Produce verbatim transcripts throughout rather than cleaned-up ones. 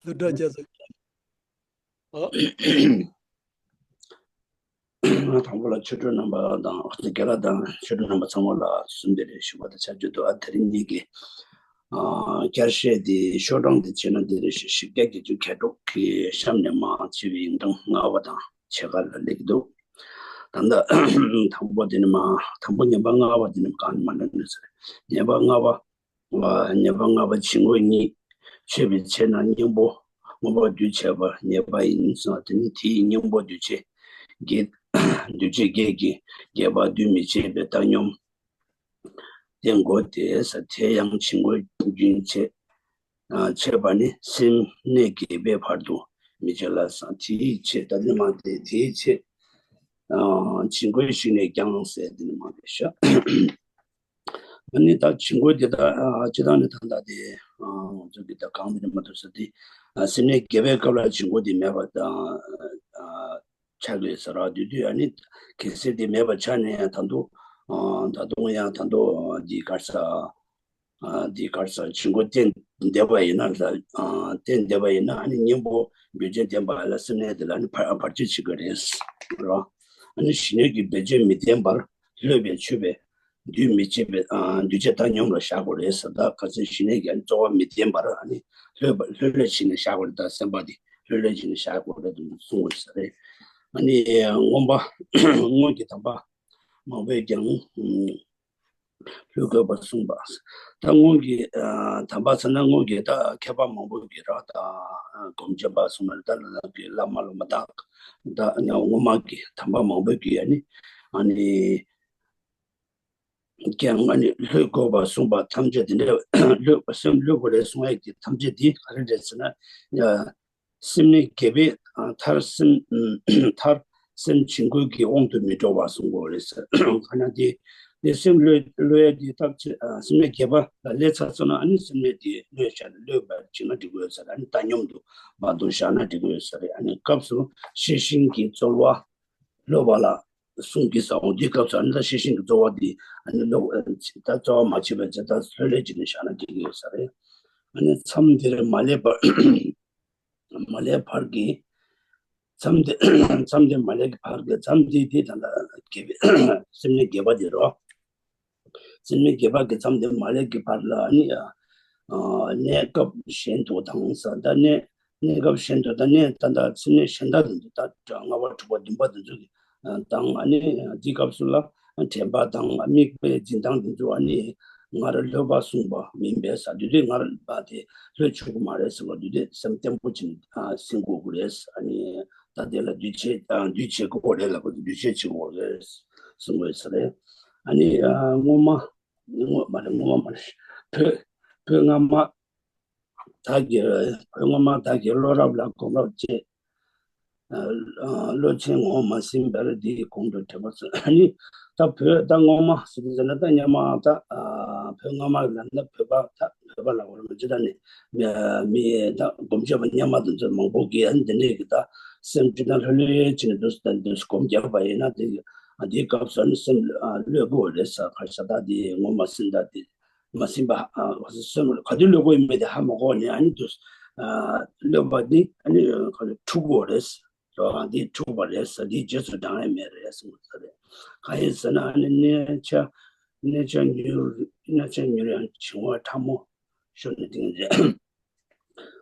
བསྡུ་སྒྲ་བརྒྱབ་སོང་། ཨོ། ང་དང་པོ་ལ་ཆོས་གྲོགས་རྣམ་པ་དང་དགེ་ལགས་དང་ཆོས་གྲོགས་རྣམ་པ་ཚང་མ་ལ་གསོལ་འདེབས་རེ་ཞུ་བ་དང་ཆབས་ཅིག་ཏུ། ཨ་དེ་རིང་ཉིད་ཀྱི་ཨ་བསྐྱར་བཤད་འདི་ཤོག་གྲངས་འདི་བྱས་ན་འདི་རེ་ཞིག་བཞི་བརྒྱ་བརྒྱད་ཅུ་གྱ་དྲུག་གི་གཤམ་ནས་མར་བྱས་པའི་ཡིག་ཐང་ལྔ་པ་དང་ཕྱེད་ཀ་ལ་སླེབས་ཀྱི་འདུག་ད་ལྟ་དང་པོ་འདི་ནི་མར་དང་པོ་ཉན་པ་ལྔ་པ་འདི་ནི་གང་ནས་མར་སླེབས་ནས་ཟེར། ཉན་པ་ལྔ་པ། ཉན་པ་ལྔ་པ་བྱིང་རྒོད་གཉིས། མཆོད་པའི་ཚེ་ན་གཉེན་པོ་མངོན་པར་འདུ་བྱེད་པ་ཉན་པ་ཡིན་ཟེར། དེ་ནི་དེའི་གཉེན་པོ་འདུ་བྱེད་བརྒྱད། འདུ་བྱེད་བརྒྱད་ཀྱིས་བརྒྱད་པར་འདུ་མི་བྱེད་པའི་བཏང་སྙོམས་བསྟེན་དགོས་ཏེ་ཟེར། དེ་ཡང་བྱིང་རྒོད་རྒྱུན་ཆད། ཨ་ཆད་པ་ནི་སེམས་གནས་བརྒྱད་པའི་བར་དུ་མི་བྱེད་ལ་ཟེར། དེའི་ཚེ་ད་ནི་མ་དེ་དེའི་ཚེ་ཨ་བྱིང་རྒོད་ཞིག་ནས་ཀྱང་ཟེར། དེ་ནི་མ་རེད་ཤག་ཨ་ནི་ད་བྱིང་རྒོད་དེ་ད་ཨ་སྤྱིར་བཏང་ནས་ད་ལྟ་དེ་ཨ་ང་ཚོ་གི་ད་གང་དེ་མ་ཐུབ་ས་དེ་ཨ་སེམས་གནས་བརྒྱད་པའི་སྐབས་ལ་བྱིང་རྒོད་དེ་མེད་པ་དང་ཨ་ཆགས་ཡོད་ཟེར་བ། དེ་དུས་ཨ་ནི་གལ་སྲིད་དེ་མེད་པ་ཆགས་ནས་ཡང་ད་དུང་ཨ་ད་དུང་ཡང་ད་དུང་འདི་ག་རེ་ཟེར། ཨ་འདི་ག་རེ་ཟེར། བྱིང་རྒོད་བསྟེན་བསྡད་པ་ཡིན་ན་ལ་ཨ་བསྟེན་བསྡད་པ་ཡིན་ན་ཨ་ནི་གཉེན་པོ་འབུལ་བྱེད་བསྟེན་པ་ལ་སེམས་གནས་དེ་ལ་ཨ་ནི་བར་བར་ཆད་བྱེད་ཀྱི་རེད་ཟེར་བ། ཨ་ནི་ཞི་གནས་ཀྱི་འབུལ་བྱེད་མི་བསྟེན་པར་ལྷོད་པའི་མཆོད་པའི་འདུ་མི་བྱེད་པའི་ཨ་འདུ་བྱེད་བཏང་སྙོམས་ལ་བཞག་དགོས་རེད་ཟེར། ད་ག་ཚོད་ཞི་གནས་ཀྱི་ཨ་ནི་རྩོལ་བ་མི་བསྟེན་པར་ཨ་ནི་ལྷོད་པ་ལྷོད་ལྷོད་བྱས་ནས་བཞག་དགོས་རེད། ད་སེམས་པ་དེ་ལྷོད་ལྷོད་བྱས་ནས་བཞག་དགོས་རེད་དུ་གསུངས་དགོས་ས་རེད། ཨ་ནི་སྔོན་པ་སྔོན་གྱི་དམ་པ་མང་པོས་ཀྱང་ལྷོད་དགོས་པར་གསུངས་པ། ད་སྔོན་གྱི་ཨ་དམ་པ་ཟེར་ན་སྔོན་གྱི་ད་མཁས་པ་མང་པོ་གིས་ར་ད་སྒོམ་ཆེན་པ་གསུངས་པ་རེད། ད་ལ་ལ་གི་བླ་མ་སློབ་མ་དག་ད་སྔོན་མ་གི་དམ་པ་མང་པོ་གིས་ཨ་ནི་ཨ་ནི། ཀྱང་ཨ་ནི་ལྷོད་དགོས་པར་གསུངས་པ་ཐམས་ཅད་དེ་འདྲ་ལྷོད་པ་སེམས་ལྷོད་དགོས་རེད་གསུང་ཡས་ཀྱི་ཐམས་ཅད་དེ་ག་རེ་རེད་ཟེར་ན། ཡ་སེམས་གནས་བརྒྱད་པའི་མཐར་སེམས་མཐར་སེམས་བྱིང་རྒོད་ཀྱི་དབང་དུ་མི་འགྲོ་བར་གསུང་དགོས་རེད་ཟེར། ག་ན་དེ་དེ་སེམས་ལྷོད་ལྷོད་ཡས་དེ་ཐམས་ཅད་སེམས་གནས་བརྒྱད་པ་ལ་སླེབས་ཚར་སོང་ན་ཨ་ནི་སེམས་གནས་དེ་ལྷོད་བཞག་ལྷོད་པར་བྱེད་ན་འགྲིག་གི་ཡོད་ས་རེད། ཨ་ནི་བཏང་སྙོམས་དུ་མ་བཏང་བཞག་ན་འགྲིག་གི་ཡོད་ས་རེད། ཨ་ནི་སྐབས་སུ་ཤེས་བཞིན་གྱི་རྩོལ་བ་ལྷོད་པ་ལ་གསུང་གི་ས་འོང་། དེའི་སྐབས་སུ་ཨ་ནི་ད་ཤེས་བཞིན་གྱི་རྩོལ་བ་འདི་ཨ་ནི་ལོག་ད་རྩོལ་བ་མ་བྱེད་པའི་ཚེ་ད་ལྷོད་ལྷོད་བྱས་ནས་བཞག་ན་འགྲིག་གི་ཡོད་ས་རེད། ཨ་ནི་མཚམས་འདིར་མ་སླེབས་པར་མ་སླེབས་བར་གྱི་མཚམས་འདི་མཚམས་འདིར་མ་སླེབས་ཀྱི་བར་གྱི་མཚམས་འདི་འདི་ད་ལྟ་བརྒྱད་པའི་སེམས་གནས་བརྒྱད་པ་འདི་རོ། སེམས་གནས་བརྒྱད་པ་གི་མཚམས་དེ་མ་སླེབས་ཀྱི་བར་ལ་ནི་ཨ་གནས་སྐབས་གཞན་དུ་དང་ས་ད་གནས་གནས་སྐབས་གཞན་དུ་ད་གནས་ད་ད་སེམས་གནས་གཞན་དག་དེ་ཚོ་ད་ལྔ་པ་དྲུག་པ་བདུན་པ་དེ་ཚོ་གི་དང་ཨ་ནི་འདི་སྐབས་སུ་ལ་དྲན་པ་དང་དམིགས་པའི་འཛིན་སྟངས་དེ་ཚོ་ཨ་ནི་སྔར་ལྷོད་པ་གསུངས་པ་མིན་པས་ས་དུས་དེ་སྔར་པ་དེ་ལྷོད་ཆོག་གི་མ་རེད་ཟེར་བ་དུས་དེ་སེམས་བརྟན་པོ་བྱས་ནས་ཟིན་དགོས་ཀྱི་རེད། ཨ་ནི་ད་དེ་ལ་འདུས་བྱས་འདུས་བྱས་དགོས་རེད་ལབ་པ་འདུས་བྱས་བྱེད་དགོས་རེད་གསུང་དགོས་ས་རེད། ཨ་ནི་སྔོན་མ། སྔོན་མ་རེད། སྔོན་མ་མ་རེད། བོད་བོད་སྔ་མ་དག་གི་བོད་སྔ་མ་དག་གི་བློ་རབ་ལ་གོམས་རབ་བཅས། བློ་ཆེན་ངོ་མ་ཟིན་པར་འདིའི་གོང་དུ་དྲན་པ་ཟེར། ཨ་ནི་ད་བོད་ད་སྔོན་མ་ཟེར་ཟེར་ན་ད་སྔོན་མ་ད་བོད་སྔ་མ་ལ་ན་བོད་པ་ད་བོད་པ་ལ་བར་མ་ཇི་ལྟར་ནས་མི་ད་སྒོམ་བྱས་པ་སྔོན་མ་དེ་ཚོ་མང་པོ་གིས་ཨ་ནི་འདི་འདྲས་ཀྱི་ད་སེམས་ཅི་ད་ལྷོད་ལྷོད་བྱས་ནས་འདུག་ད་འདུག་སྒོམ་རྒྱག་པ་ཡིན་ན་དེ། ཨ་དེའི་སྐབས་སུ་ནི་སེམས་ཨ་ལྷོད་དགོས་རེད་ས་ཁ་ཤ་ད་དེ་ངོ་མ་སེམས་ད་དེ་མ་སེམས་པ་ཨ་སེམས་ག་དུས་ལྷོད་དགོས་ཡིན་མེད་དེ་ཧ་མ་གོ་ནས་ཨ་ནི་དུ་ཨ་ལྷོད་པ་ནི་ཨ་ནི་ཁ་ལ་འཁྲུག་དགོས་རེད་ས་རོ། ཨ་དེ་འཁྲུག་པ་རེད་ས་དེའི་རྗེས་སུ་འབྲང་ཡ་མེད་རེད་གསུངས་ས་རེད། གང་ཡིན་ཟེར་ན་ཨ་ནི་གནས་ཆ་གནས་ཆ་མྱུར་གནས་ཆ་མྱུར་ཡང་བྱིང་བ་ཕྲ་མོ་ཤོར་ནས་དེ་ཡིན་རེད།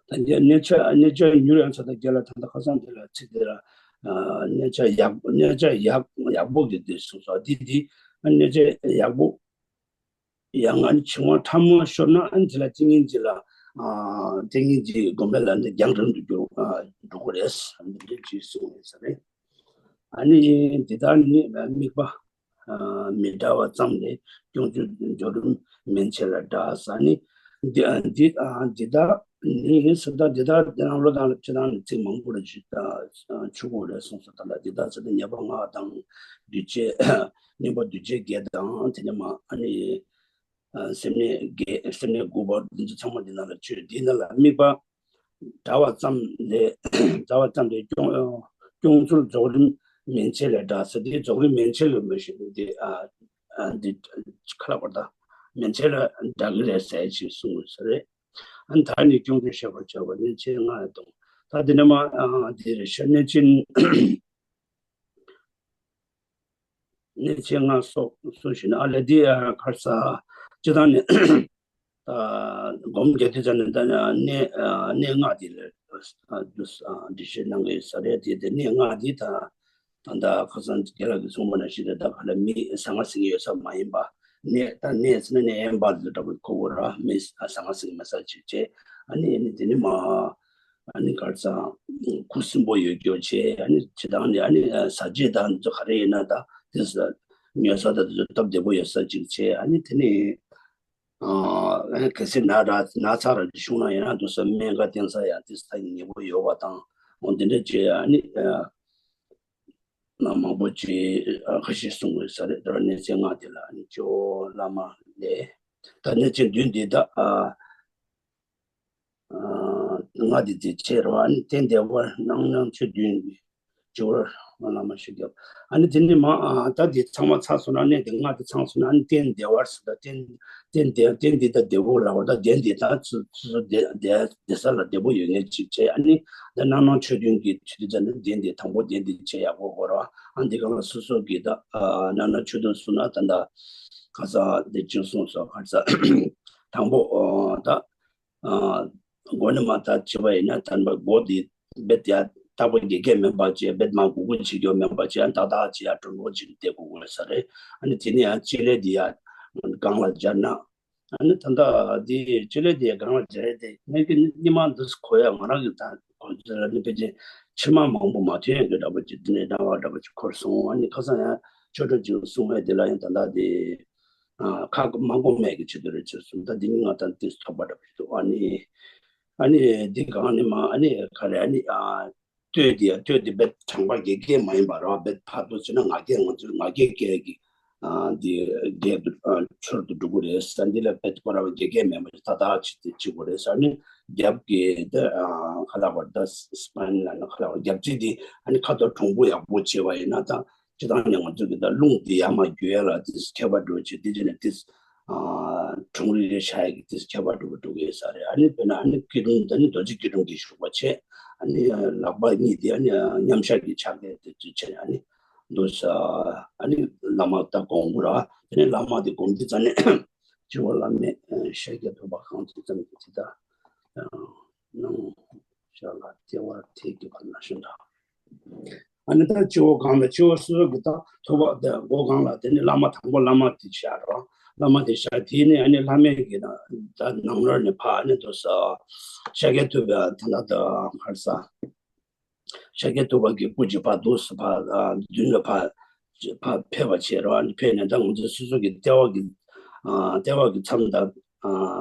ད་འདི་གནས་ཆ་གནས་ཆ་མྱུར་ཡང་ཚ་ད་རྒྱ་ལ་ད་ད་ཁ་སང་དེ་ལ་ཚིག་དེ་ལ་གནས་ཆ་ཡག་གནས་ཆ་ཡག་ཡག་པོ་གི་དེ་གསུངས་སོ། འདི་འདི་གནས་ཆ་ཡག་པོ་ཡང་ཨ་ནི་བྱིང་བ་ཕྲ་མོ་ཤོར་ན་ཨ་ནི་དེ་ལ་ཏིང་ངེ་འཛིན་ལ་ཏིང་ངེ་འཛིན་སྒོམ་པ་ལ་འདི་རྒྱང་རིང་དུ་འགྲོ་འགྲོ་གི་རེད། འདི་འདྲ་ཅིག་གསུངས་ཡོད་ས་རེད། ཨ་ནི་འདི་དག་ནི་དམིགས་པ་མི་འདྲ་བ་ཙམ་ལས་སྐྱོང་ཚུལ་འབྱོར་རིམ་མན་ཆད་ལ་འདྲ་ས་ནི། འདི་འདི་འདི་དག་ནི་ཟེར་ད་འདི་དག་དེ་རང་བློ་དང་ལ་ཕྱི་ནང་ནས་ཚིག་མང་པོ་ལ་ཆུ་ཆུ་དགོས་རེད་གསུངས་སོ། ད་ལ་འདི་དག་ཟེར་ད་ཉེས་པ་ལྔ་དང་འདུས་བྱས་གཉེན་པོ་འདུས་བྱས་བརྒྱད་དང་དེ་ནས་མ་ཨ་ནི། སེམས་གནས་བརྒྱད་སེམས་གནས་དགུ་པ་འདི་ཚོ་ཚང་མ་འདི་ནང་ལ་ཆུད། འདི་ནང་ལ་དམིགས་པ་འདྲ་བ་ཙམ་ལས་འདྲ་བ་ཙམ་ལས་སྐྱོང་སྐྱོང་ཚུལ་རྫོགས་རིམ་མན་ཆད་ལས་འདྲ་ཟེར། འདི་རྫོགས་རིམ་མན་ཆད་ལ་མི་ཤེས་འདི་ཨ་ཨ་འདི་ཁ་ལ་བར་ད་མན་ཆད་ལ་འདྲ་གི་རེད་ཟེར་ཅིག་གསུངས་ཡོད་ས་རེད། ཨ་ནི་ད་ནི་སྐྱོན་བརྗོད་བཤད་པར་བྱ་བ་གནས་ཆེན་ལྔ་ཡང་གཏོང་། ད་དེ་ནས་མ་ཨ་དེ་རེད་ཤག་གནས་ཆེན་གནས་ཆེན་ལྔ་སོགས་སུ་ཞུས་ན། ཨ་ལས་དེ་ཨ་ཁར་ས་སྤྱི་བཏང་ནས་ཨ་སྒོམ་རྒྱག་དུས་ཙམ་ནས་ད་གནས་ཨ་གནས་ལྔ་དེ་ལ་ཨ་འདུ་ཨ་འགྲེལ་བཤད་གནང་གི་ཡོད་ས་རེད། དེ་དེ་གནས་ལྔ་དེ་ད་ད་ལྟ་ཁ་སང་རྒན་ལགས་ཀྱིས་གསུངས་པ་ནང་བཞིན་རེད། ད་ག་ལ་མི་ཟང་ངེ་ཟིང་ངེ་ཡོད་ས་མ་ཡིན་པ། གནས་ད་གནས་ཟེར་ན་གནས་དབེན་པ་ལ་འདྲ་པོ་གོ་དགོས་ར། མི་ཟང་ངེ་ཟིང་ངེ་མེད་ས་ཅིག་བྱས། ཨ་ནི་ཨ་ནི་དེ་ནི་མ་ཨ་ནི་གར་ས་ཁུ་སིམ་པོ་ཡོད་རྒྱུ་བྱས། ཨ་ནི་སྤྱི་བཏང་ནས་ཨ་ནི་ཟ་རྒྱུ་དང་འདི་ཚོ་ག་རེ་ཡིན་ན་ད་དེ་ས་ཉོ་ས་དང་དེ་ཚོ་སྟབས་བདེ་པོ་ཡོད་ས་ཅིག་བྱས། ཨ་ནི་དེ་ནི་ཨ་གལ་སྲིད་ན་ར་ན་ཚ་ར་བྱུང་ན་ཡང་ན་དུ་ས་སྨན་ཁང་བསྟེན་ས་ཡང་དེ་ས་ཉེ་པོ་ཡོད་པ་དང་། འོ་འདི་འདྲ་བྱས། ཨ་ནི་ཨ་མང་པོ་ཅིག་ཨ་ཁ་ཤས་གསུང་དགོས་ས་རེད། དེ་ར་གནས་ཆེན་ལྔ་དེ་ལ་ཨ་ནི་ཇོ་བོ་བླ་མ་ལས་ད་གནས་ཆེན་བདུན་འདི་ད་ཨ་ལྔ་དེ་དེ་བྱས་རོ། ཨ་ནི་རྟེན་བདེ་བར་སྣང་སྣང་ཆོས་བདུན་ཇོ་བོ་བླ་མ་ཞིག་བརྒྱབ། ཨ་ནི་དེ་ནས་མ་ཨ་ད་དེ་ཚང་མ་ཚར་སོང་ན། གནས་དེ་ལྔ་དེ་ཚང་སོང་ན་ཨ་ནི་རྟེན་བདེ་བར་ཟེར། ད་རྟེན་རྟེན་བདེ་རྟེན་འདི་ད་བདེ་བོ་ལ་བ་ད་གདན་འདི་ད་སུ་སུ་བདེ་བདེ་བདེ་ས་ལ་བདེ་བོ་ཡོད་ངེས་ཅིག་བྱས། ཨ་ནི་ད་སྣང་སྣང་ཆོས་བདུན་གྱི་ཆུ་དེ་ཙམ་ནས་གདན་འདི་དང་པོ་གདན་འདི་བྱས་ཡག་པོ་གོ་ར། ཨ་འདི་ག་ལ་སོ་སོ་གི་ད་ཨ་སྣང་སྣང་ཆོས་བདུན་གསུངས་ན་ད་ད་ཁ་ས་འདི་ཅིག་གསུངས་སོ། ཁ་ས་དང་པོ་ཨ་ད། ཨ་མགོ་ནས་མར་ད་བྱས་པ་ཡིན་ན་ད་མགོ་འདི་རྦད་དེ་ཡར་ལྟག་པ་རྒྱག་གི་མེད་པ་བྱས། རྦད་མར་སྒུར་སྒུར་བྱེད་རྒྱུ་མེད་པ་བྱས། ཏག་ཏག་བྱས་ཡར་གྲུ་ལོག་ཅིག་བསྡད་དགོས་དགོས་ས་རེད། ཨ་ནི་དེ་ནས་ཡང་ལྕེ་ལེ་འདི་ཡར་སྒང་ལ་སྦྱར་ན། ཨ་ནི་ད་ལྟ་འདི་ལྕེ་ལེ་འདི་ཡར་སྒང་ལ་སྦྱར་ཡས་དེ་ངས་ཀྱི་སྙེ་མ་འདི་གོ་ཡ་ང་རང་གི་ད་གོ་ཚོད་ལ་ནི་ཕལ་ཆེར་ཕྱི་མ་མང་པོ་མ་ཐོན་ཡ་གི་འདྲ་པོ་ཅིག་དེ་ནས་སྣང་བ་འདྲ་པོ་ཅིག་འཁོར་སོང་། ཨ་ནི་ཁ་སང་ཡང་ཆོས་གྲོགས་ཅིག་གསུང་བས་དེ་ལ་ཡང་ད་ལྟ་དེ། ཨ་ཁ་མ་གོ་མེད་ཀྱི་ཆེད་དུ་རེད་ཅེས་གསུངས། ད་འདི་ནི་ང་དང་ཏིས་ཐོགས་པ་འདྲ་པོ་ཞིག་འདུག། ཨ་ནི་ཨ་ནི་འདི་གང་ནི་མ་ཨ་ནི་ག་རེ་ཨ་ནི་ཨ་ལྟོས་འདི་ལྟོས་འདི་རྦད་དྲང་པ་དགེ་རྒན་མ་ཡིན་པ་ར། རྦད་ཕར་དུ་ཕྱིན་ན་ང་རྒྱལ་ང་ཚོའི་ང་རྒྱལ་སྐད་ཀྱི་ཨ་འདི་རྒྱལ་དུ་ཨ་འཕྱུར་དུ་འགྲོ་གི་རེད་ཟེར། འདི་ལ་རྦད་ཁོ་ར་དགེ་རྒན་མེད་པ་ད་ད་ཅི་དེ་ཅི་གོ་རེད་ཟེར། ཨ་ནི་རྒྱབ་ཀྱི་འདི་ཨ་ཁ་ལག་པ་ད་སི་པན་ལ་ན་ཁ་ལག་པ་རྒྱབ་ཅི་འདི་ཨ་ནི་ཁ་དོག་གྲུང་པོ་ཡག་པོ་བྱས་པ་ཡིན་ན་ད། སྤྱི་བཏང་ནས་ང་ཚོ་གི་ད་རླུང་འདི་ཡར་མར་རྒྱུག་ཡ་ལ་ཏིས་ཁྱད་པར་འགྲོ་ཆེ། དེ་རྗེས་ནས་ཏིས་ཨ་ཁྲུང་རེ་རེ་ཤ་ཡ་གི་ཏིས་ཁྱད་པར་འགྲོ་འགྲོ་གི་ས་རེད། ཨ་ནི་དཔེར་ན་ཨ་ནི་སྐྱིད་གྲོང་ད་ནི་རྡོ་རྗེ་སྐྱིད་གྲོང་གི་བཞུགས་པ་བྱས། ཨ་ནི་ལག་པ་གཉིས་དེ་ཨ་ནི་མཉམ་བཞག་གི་ཕྱག་རྒྱ་དེ་ཚོ་བྱས་ནས་ཨ་ནི་འདུག་ས། ཨ་ནི་བླ་མ་ད་དགོངས་དགོས་ར། དེ་ནས་བླ་མ་དེ་དགོངས་དུས་ཙམ་ནས་སྤྱི་བོར་བླ་མས་ཤཱཀྱ་ཐུབ་པ་གང་ཚོད་ཙམ་གྱི་ཅི་ད་ནང་། ཤ་ལ་ལྟེ་བར་ཐིག་གི་བར་ན་ཤིང་འདྲ། ཨ་ནི་ད་སྤྱི་བོ་སྒང་ལ་སྤྱི་བོ་སོ་སོ་གི་ད་ཐོད་པ་དེ་མགོ་སྒང་ལ་དེ་ནི་བླ་མ་དང་པོ་བླ་མ་དེ་བཞག་རོགས། བླ་མ་དེ་བཞག་དེ་ནི་ཨ་ནི་བླ་མའི་གི་ད་ནང་ལོགས་ནས་ཕར་ཨ་ནི་དུ་ས་ཤཱཀྱ་ཐུབ་པའི་ད་ད་ད་ཕར་ས། ཤཱཀྱ་ཐུབ་པ་གི་སྐུ་གཅིག་ཕར་འདུག་སེ་ཕར་ཨ་མདུན་ལ་ཕར་ཕར་ཕེབས་པ་བྱས་རོགས། ཨ་ནི་ཕེབས་ནས་ད་ང་ཚོ་སོ་སོ་གི་ལྟེ་བ་གི་ཨ་ལྟེ་བ་གི་མཚམས་དང་ཨ་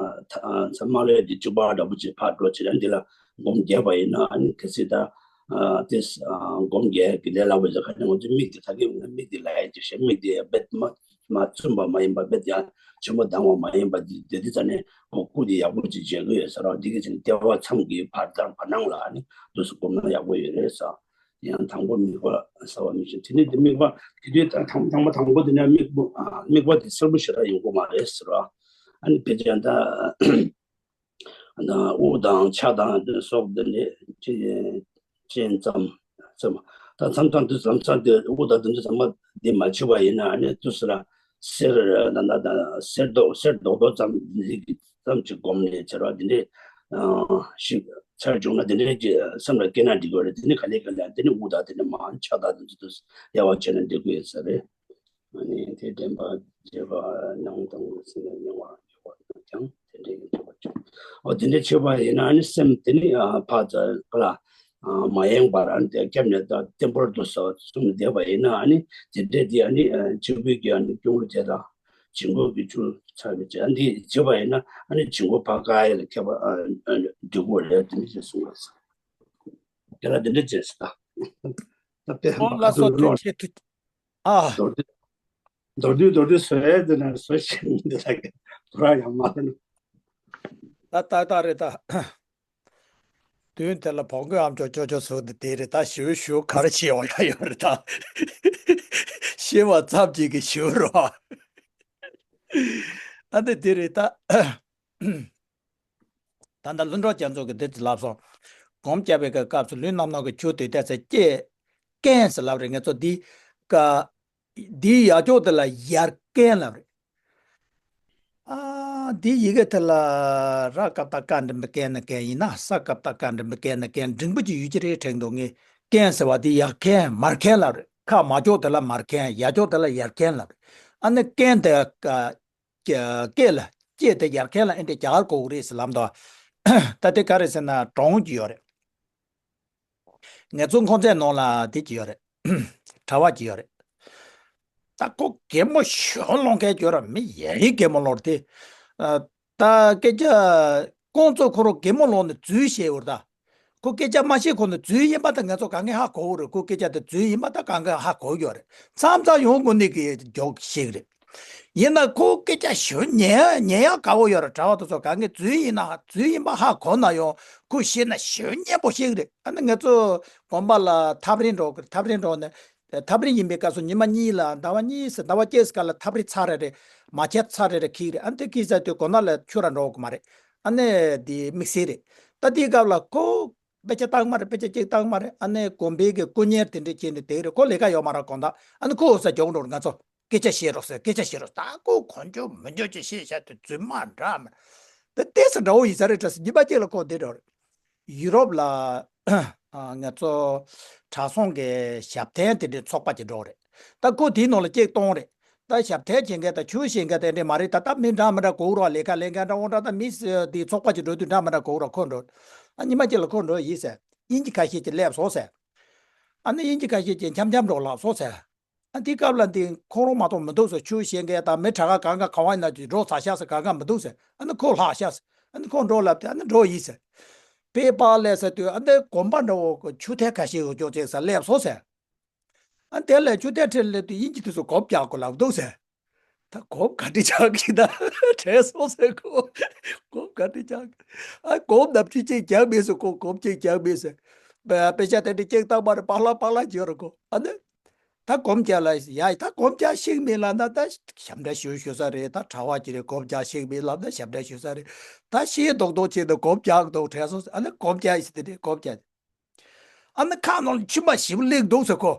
ཐ་ཨ་མཚམས་མ་ལོས་དེ་གཅིག་པ་འདྲ་པོ་ཅིག་ཕར་འགྲོ་བྱས་ན་འདི་ལ་སྒོམ་རྒྱབ་པ་ཡིན་ན་ཨ་ནི་གལ་སྲིད་ད་ཨ་དེ་ཨ་སྒོམ་རྒྱག་གི་ལས་སླ་པོ་ཟེར་ཁ་ནས་ང་ཚོ་མིག་དེ་ད་གིན་མིག་དེ་ལ་ཡ་ཅིག་བྱས། མིག་དེ་རྦད་མ་མ་བཙུམས་པ་མ་ཡིན་པ་རྦད་ཡང་ཆེན་པོ་ལྡང་བ་མ་ཡིན་པ་འདི་དེ་དུས་ཙ་ནས་ཁོ་སྐུ་དེ་ཡག་པོ་ཅིག་མཇལ་གི་ཡོད་ཟེར་རོགས། འདི་གི་ཚེ་ལྟེ་བ་མཚམས་ཀྱི་བར་དང་བར་སྣང་ལ་ནི་འདུག་སེ་སྒོམ་ན་ཡག་པོ་ཡོད་རེད་ཟེར། དེ་ཡང་དང་པོ་དམིགས་པ་གསལ་བ་མི་ཤེས། དེ་ནས་དེ་དམིགས་པ་དེ་དུས་ད་དང་དང་པོ་དང་པོ་དེ་ནས་དམིགས་པ་ཨ་དམིགས་པ་དེ་གསལ་པོ་ཞེ་དྲག་ཡོང་གི་མ་རེད་ཟེར་རོགས། ཨ་ནི་ཕལ་ཆེར་ད། དབུ་དང་ཕྱག་དང་དེ་སོགས་དེ་ནས་ཅི་ཅི་ཙམ་ཙམ། ད་མཚམས་མཚམས་དུས་ཙམ་ཙམ་དེ་དབུ་དང་དེ་ཚོ་ཚང་མ་འདི་མ་བྱས་པ་ཡིན་ན་ཨ་ནི་དུས་སུ་ལ་གསེར་ད་ད་ད་གསེར་རྡོག་གསེར་རྡོག་རྡོག་ཙམ་ནི་ཙམ་ཅིག་བསྒོམས་ནས་བྱས་རོགས། དེ་འདྲའི་ཨ་ཞིག་ཚར་བྱུང་ན་དེ་འདྲའི་ཅིག་སེམས་ལ་སྐྱེས་ན་འགྲིག་གི་རེད། དེ་ནི་ག་ལེ་ག་ལེ་དེ་ནི་དབུ་དང་དེ་ནི་མ་ཕྱག་དང་དེ་ཚོ་དུས་སུ་དབྱེ་བ་ཕྱེ་ན་འགྲིག་གི་ཡོད་ས་རེད། ཨ་ནི་དེ་དྲན་པ་བརྗེད་པ་སྣང་སྟོང་སེམས་ལ་མྱོང་བ་ཡོད་པ་ཀྱང་དེ་འདྲའི་ཡིན་ཐུབ་པ་ཅིག་འོ་དེ་འདྲའི་ཆོས་པ་ཡིན་ན་ཨ་ནི་སེམས་དེ་ནི་ཨ་ཕར་ཚུར་ལ་ཨ་མ་ཡེངས་པར་ཨ་ནི་དེ་སྐྱབས་གནས་དང་བརྟན་པོར་དུ་སོགས་གསུམ་བསྡད་པ་ཡིན་ན་ཨ་ནི་དེ་འདྲའི་དེ་ཨ་ནི་ཨ་སྤྱི་བོའི་གི་ཨ་ནི་སྐྱོང་ལུ་དེ་དང་བྱིང་རྒོད་ཀྱི་ཆུ་ཚ་བའི་ཆ་འདི་བྱེད་པ་ཡིན་ན་ཨ་ནི་བྱིང་རྒོད་ཕར་བཀག་ཡ་ལ་མཁས་པ་ཨ་ཨ་འགྲིག་གོ་རེད། དེ་འདྲ་ཞིག་གསུངས་པ་རེད། དེ་ལ་འདི་འདྲ་བྱས་སོ། ད་ད་དཔེ་ཨོ་ལ་སོ་ཐུགས་རྗེ་ཆེ། ཐུགས་ཨ། མདོར་བསྡུས་མདོར་བསྡུས་མདོར་བསྡུས་བཟོ་ཡས་འདི་ན་བཟོ་ཞིག་འདི་ལ་གི་དོ་ར་ཡང་མ་ལ་ནི། ད་ད་ད་རེད་ད། དུས་དེ་ལ་བོང་གུ་ཨམ་ཅོག་ཅོ་ཅོ་བཟོ་འདི་དེ་རེད་ད། ཞུ་ཞུ་ག་རེ་བྱེད་འོ་ཡ་ཡོད་རེད་ད། ཤེས་པ་ཙམ་ཅིག་གི་ཞུ་རོགས། ཨ་འདི་དེ་རེད་ད། ད་ལྟ་ལྷུན་གྲུབ་རྒྱ་མཚོ་གིས་འདི་ལབ་སོང་། སྒོམ་རྒྱབ་པའི་སྐབས་སུ་ལུས་རྣམ་སྣང་གི་ཆོས་དུས་དེ་ཚེ་སྐྱེ་རྐན་ཟེར་ལབ་རེད། ངེད་ཚོ་འདི་ཀ་འདིའི་ཡ་ཕྱོགས་དེ་ལ་ཡར་རྐན་ལབ་རེད། ཨ། འདི་ཡི་གེ་དེ་ལ་ར་ཀ་བཏགས་རྐ་འགྲེང་བུ་རྐན་ན་རྐན་ཡིན་ན། ས་ཀ་བཏགས་སྐ་འགྲེང་བུ་སྐེ་ན་སྐེན། འགྲེང་བུ་ཅིག་ཡོད་ཀྱི་རེད་དྲན་འདུག་ངས། རྐན་ཟེར་བ་འདི་ཡར་རྐན་མར་རྐན་ལབ་རེད། ཁ་མ་ཕྱོགས་དེ་ལ་མར་རྐན། ཡ་ཕྱོགས་དེ་ལ་ཡར་རྐན་ལབ་རེད། ཨ་ནི་རྐན་དེ་ཀ་སྐེ་ལ་སྐེ་དེ་ཡར་རྐན་ལ་ཨེ་འདྲ་རྒྱག་དགོས་རེད་ཟེར་ལབ་འདུག་ད་དེ་ག་རེད་ཟེར་ན་གྲོང་གི་ཡོད་རེད། ངལ་རྩོལ་འཁོར་རྫས་ནང་ལ་དེ་ཅི་ཡོད་རེད། གྲྭ་པ་ཅི་ཡོད་རེད། ད་ཁོ་གད་མོ་ཞོ་སློང་མཁན་ཅི་ཡོད་རེད། མི་ཡ་ཡི་གད་མོ་སློང་རེད་དེ། ཨ། ད་སྐད་ཆ་ཁོང་ཚོ་ཁོ་རང་གད་མོ་སློང་ནས་རྫུན་བཤད་ཡོད་རེད་ད། ཁོ་སྐད་ཆ་མ་བཤད་གོང་ནས་རྫུན་ཡིན་པ་ད་ང་ཚོ་ག་ངས་ཧ་གོ་གི་རེད། ཁོ་སྐད་ཆ་དེ་རྫུན་ཡིན་པ་ད་ག་ངས་ཧ་གོ་གི་ཡོད་རེད། མཚམས་མཚམས་ཡོང་དགོས་ནི་གི་མགྱོགས་ཤིག་རེད། ཡིན་ན་ཁོ་སྐད་ཆ་ཞུ་ཉན་ཉན་ཡག་དགའ་བོ་ཡོད་རེད། གྲྭ་པ་དེ་ཚོ་ག་ངས་རྫུན་ཡིན་ན་རྫུན་ཡིན་པ་ཧ་གོ་ན་ཡང་ཁོ་ཤེས་ན་ཞུ་ཉན་པོ་ཤིག་རེད། ཨ་ནི་ང་ཚོ་དགོན་པ་ལ་ཐབ་རིལ་འགྲོ་གི་རེད། ཐབ་རིལ་འགྲོ་ནས་ཐབ་རིལ་ཡིན་པའི་སྐབས་སུ་ཉི་མ་གཉིས་ལ་ཟླ་བ་གཉིས་སུ་ཟླ་བ་གཅིག་སུ་ག་ལ་ཐབ་རིལ་ཚར་རེ་རེ་མ་ཁྱེར་ཚར་རེ་རེ་འཁྱེར་རེད། ཨ་ནི་དེ་འཁྱེར་ཚར་དུས་དགོན་པ་ལ་ཆོས་ར་འགྲོ་གི་མ་རེད། ཨ་ནི་དེ་དམིགས་བསལ་རེད། ད་དེའི་སྐབས་ལ་ཁོ་དཔེ་ཆ་བཏང་མ་རེད། དཔེ་ཆ་གཅིག་བཏང་མ་རེད། ཨ་ནི་དགོན་པའི་གི་དཀོན་གཉེར་དེ་འདྲས་བྱས་ནས་བསྡད་རེད། ཁོ་ལས་ཀ་ཡོད་མ་རེད་དགོང་དག་ཨ་ནི་ཁོ་འོ་ས་མགྱོགས་འགྲོ་རེད། ང་ཚོ་སྐད་ཆ་བཤད་རོགས་ཟེར། སྐད་ཆ་བཤད་རོགས། ད་ཁོ་གོ་འཇོ་མི་འཇོ་ཅིག་བཤད་བྱ་དེ་རྫུན་མ་འདྲ་མ་རེད། ད་ལྟས་སུ་འདྲ་བོ་ཡིན་ས་རེད་དྲ་སི། ཉི་མ་གཅིག་ལ་ཁོ་འདི་འགྲོ་རེད། ཡུ་རོབ་ལ་ང་ཚོ་གྲྭ་ཚང་གི་ཞབས་བརྟན་དེ་འདྲའི་ཚོགས་པ་ཅིག་འགྲོ་རེད། ད་ཁོ་དེའི་ནང་ལ་ཅིག་གཏོང་རེད། ད་ཞབས་བརྟན་བྱེད་མཁན་དང་ཆོས་བྱེད་མཁན་དེ་འདྲས་མ་རེད། ད་ལྟ་མི་འདྲ་མི་འདྲ་གོ་རོགས། ལས་ཀ་ལས་མཁན་འདྲ་བོ་འདྲ། ད་མི་དེ་ཚོགས་པ་ཅིག་འགྲོ་དུས་འདྲ་མི་འདྲ་གོ་རོགས། ཁོ་འགྲོ། ཨ་ཉི་མ་གཅིག་ལ་ཁོ་འགྲོ་ཡིན་ཟེར། དབྱིན་ཇི་ཁ་ཤས་ཅིག་སླེབས་སོང་ཟེར། ཨ་ནི་དབྱིན་ཇི་ཁ་ཤས་ཅིག་འཆམ་འཆམ་འགྲོ་ལབ་སོང་ཟེར། ཨ་དེའི་སྐབས་ལ་འདི་ཁོ་རང་མ་གཏོགས་མི་འདུག་ཟེར། ཆོས་བཤད་མཁན་དང་མི་གྲྭ་ཁ་གང་ག་ག་བ་ཡིན་ན་ཅིག་འགྲོ་ཚར་ཤག་ཟེར། གང་ག་མི་འདུག་ཟེར། ཨ་ནི་ཁོ་ལྷག་ཤག་ཟེར། ཨ་ནི་ཁོ་འགྲོ་ལབ་དེ་ཨ་ནི་འགྲོ་ཡིན་ཟེར། པེ་པ་ལས་ཟེར་དུས་ཨ་ནི་དགོན་པ་འདྲ་བོ་གི་ཆུ་ཐལ་ཁ་ཤས་ཡོད་ཅོག་ཅིག་ཟེར་སླེབས་སོང་ཟེར། ཨ་དེ་ལས་ཆུ་ཐལ་ཁྲིད་སླེབས་དུས་དབྱིན་ཇི་དེ་ཚོ་གོ་བརྡ་རྒྱག་དགོས་ལབ་འདུག་ཟེར། ད་གོ་བརྡ་ག་འདྲ་རྒྱག་གི་ད་དྲན་སོང་ཟེར། ཁོ་གོ་བརྡ་ག་འདྲ་རྒྱག་གི། ཨ་གོ་བརྡ་ནམ་རྒྱུན་གཅིག་རྒྱག་མེད་ཟེར། ཁོ་གོ་བརྡ་གཅིག་རྒྱག་མེད་ཟེར། པེ་ཤ་དེ་འདྲ་གཅིག་བཏང་མ་རེད། པག་ལག་པག་ལག་བྱེད་རོགས་གོ། ཨ་ནི། ད་སྒོམ་རྒྱག་ལ་ཡ། ད་སྒོམ་རྒྱག་ཤེས་མེད་ལབ་ན་ད་ཞབས་འདྲེན་ཞུ་ཞུ་ས་རེད། ད་གྲྭ་པ་ཅིག་རེད། སྒོམ་རྒྱག་ཤེས་མེད་ལབ་ན་ཞབས་འདྲེན་ཞུ་ས་རེད། ད་ཤེས་མདོག་མདོག་བྱས་ནས་སྒོམ་རྒྱག་འདུག་དྲན་སོང་ཟེར། ཨ་ནི་སྒོམ་རྒྱག་ཡིན་ཟེར། དེ་འདྲས་སྒོམ་རྒྱག་ཨ་ནི་ཁ་ནང་ལ་མཆིལ་མ་ཞེ་པོ་ལེགས་འདུག་ཟེར་ཁོ།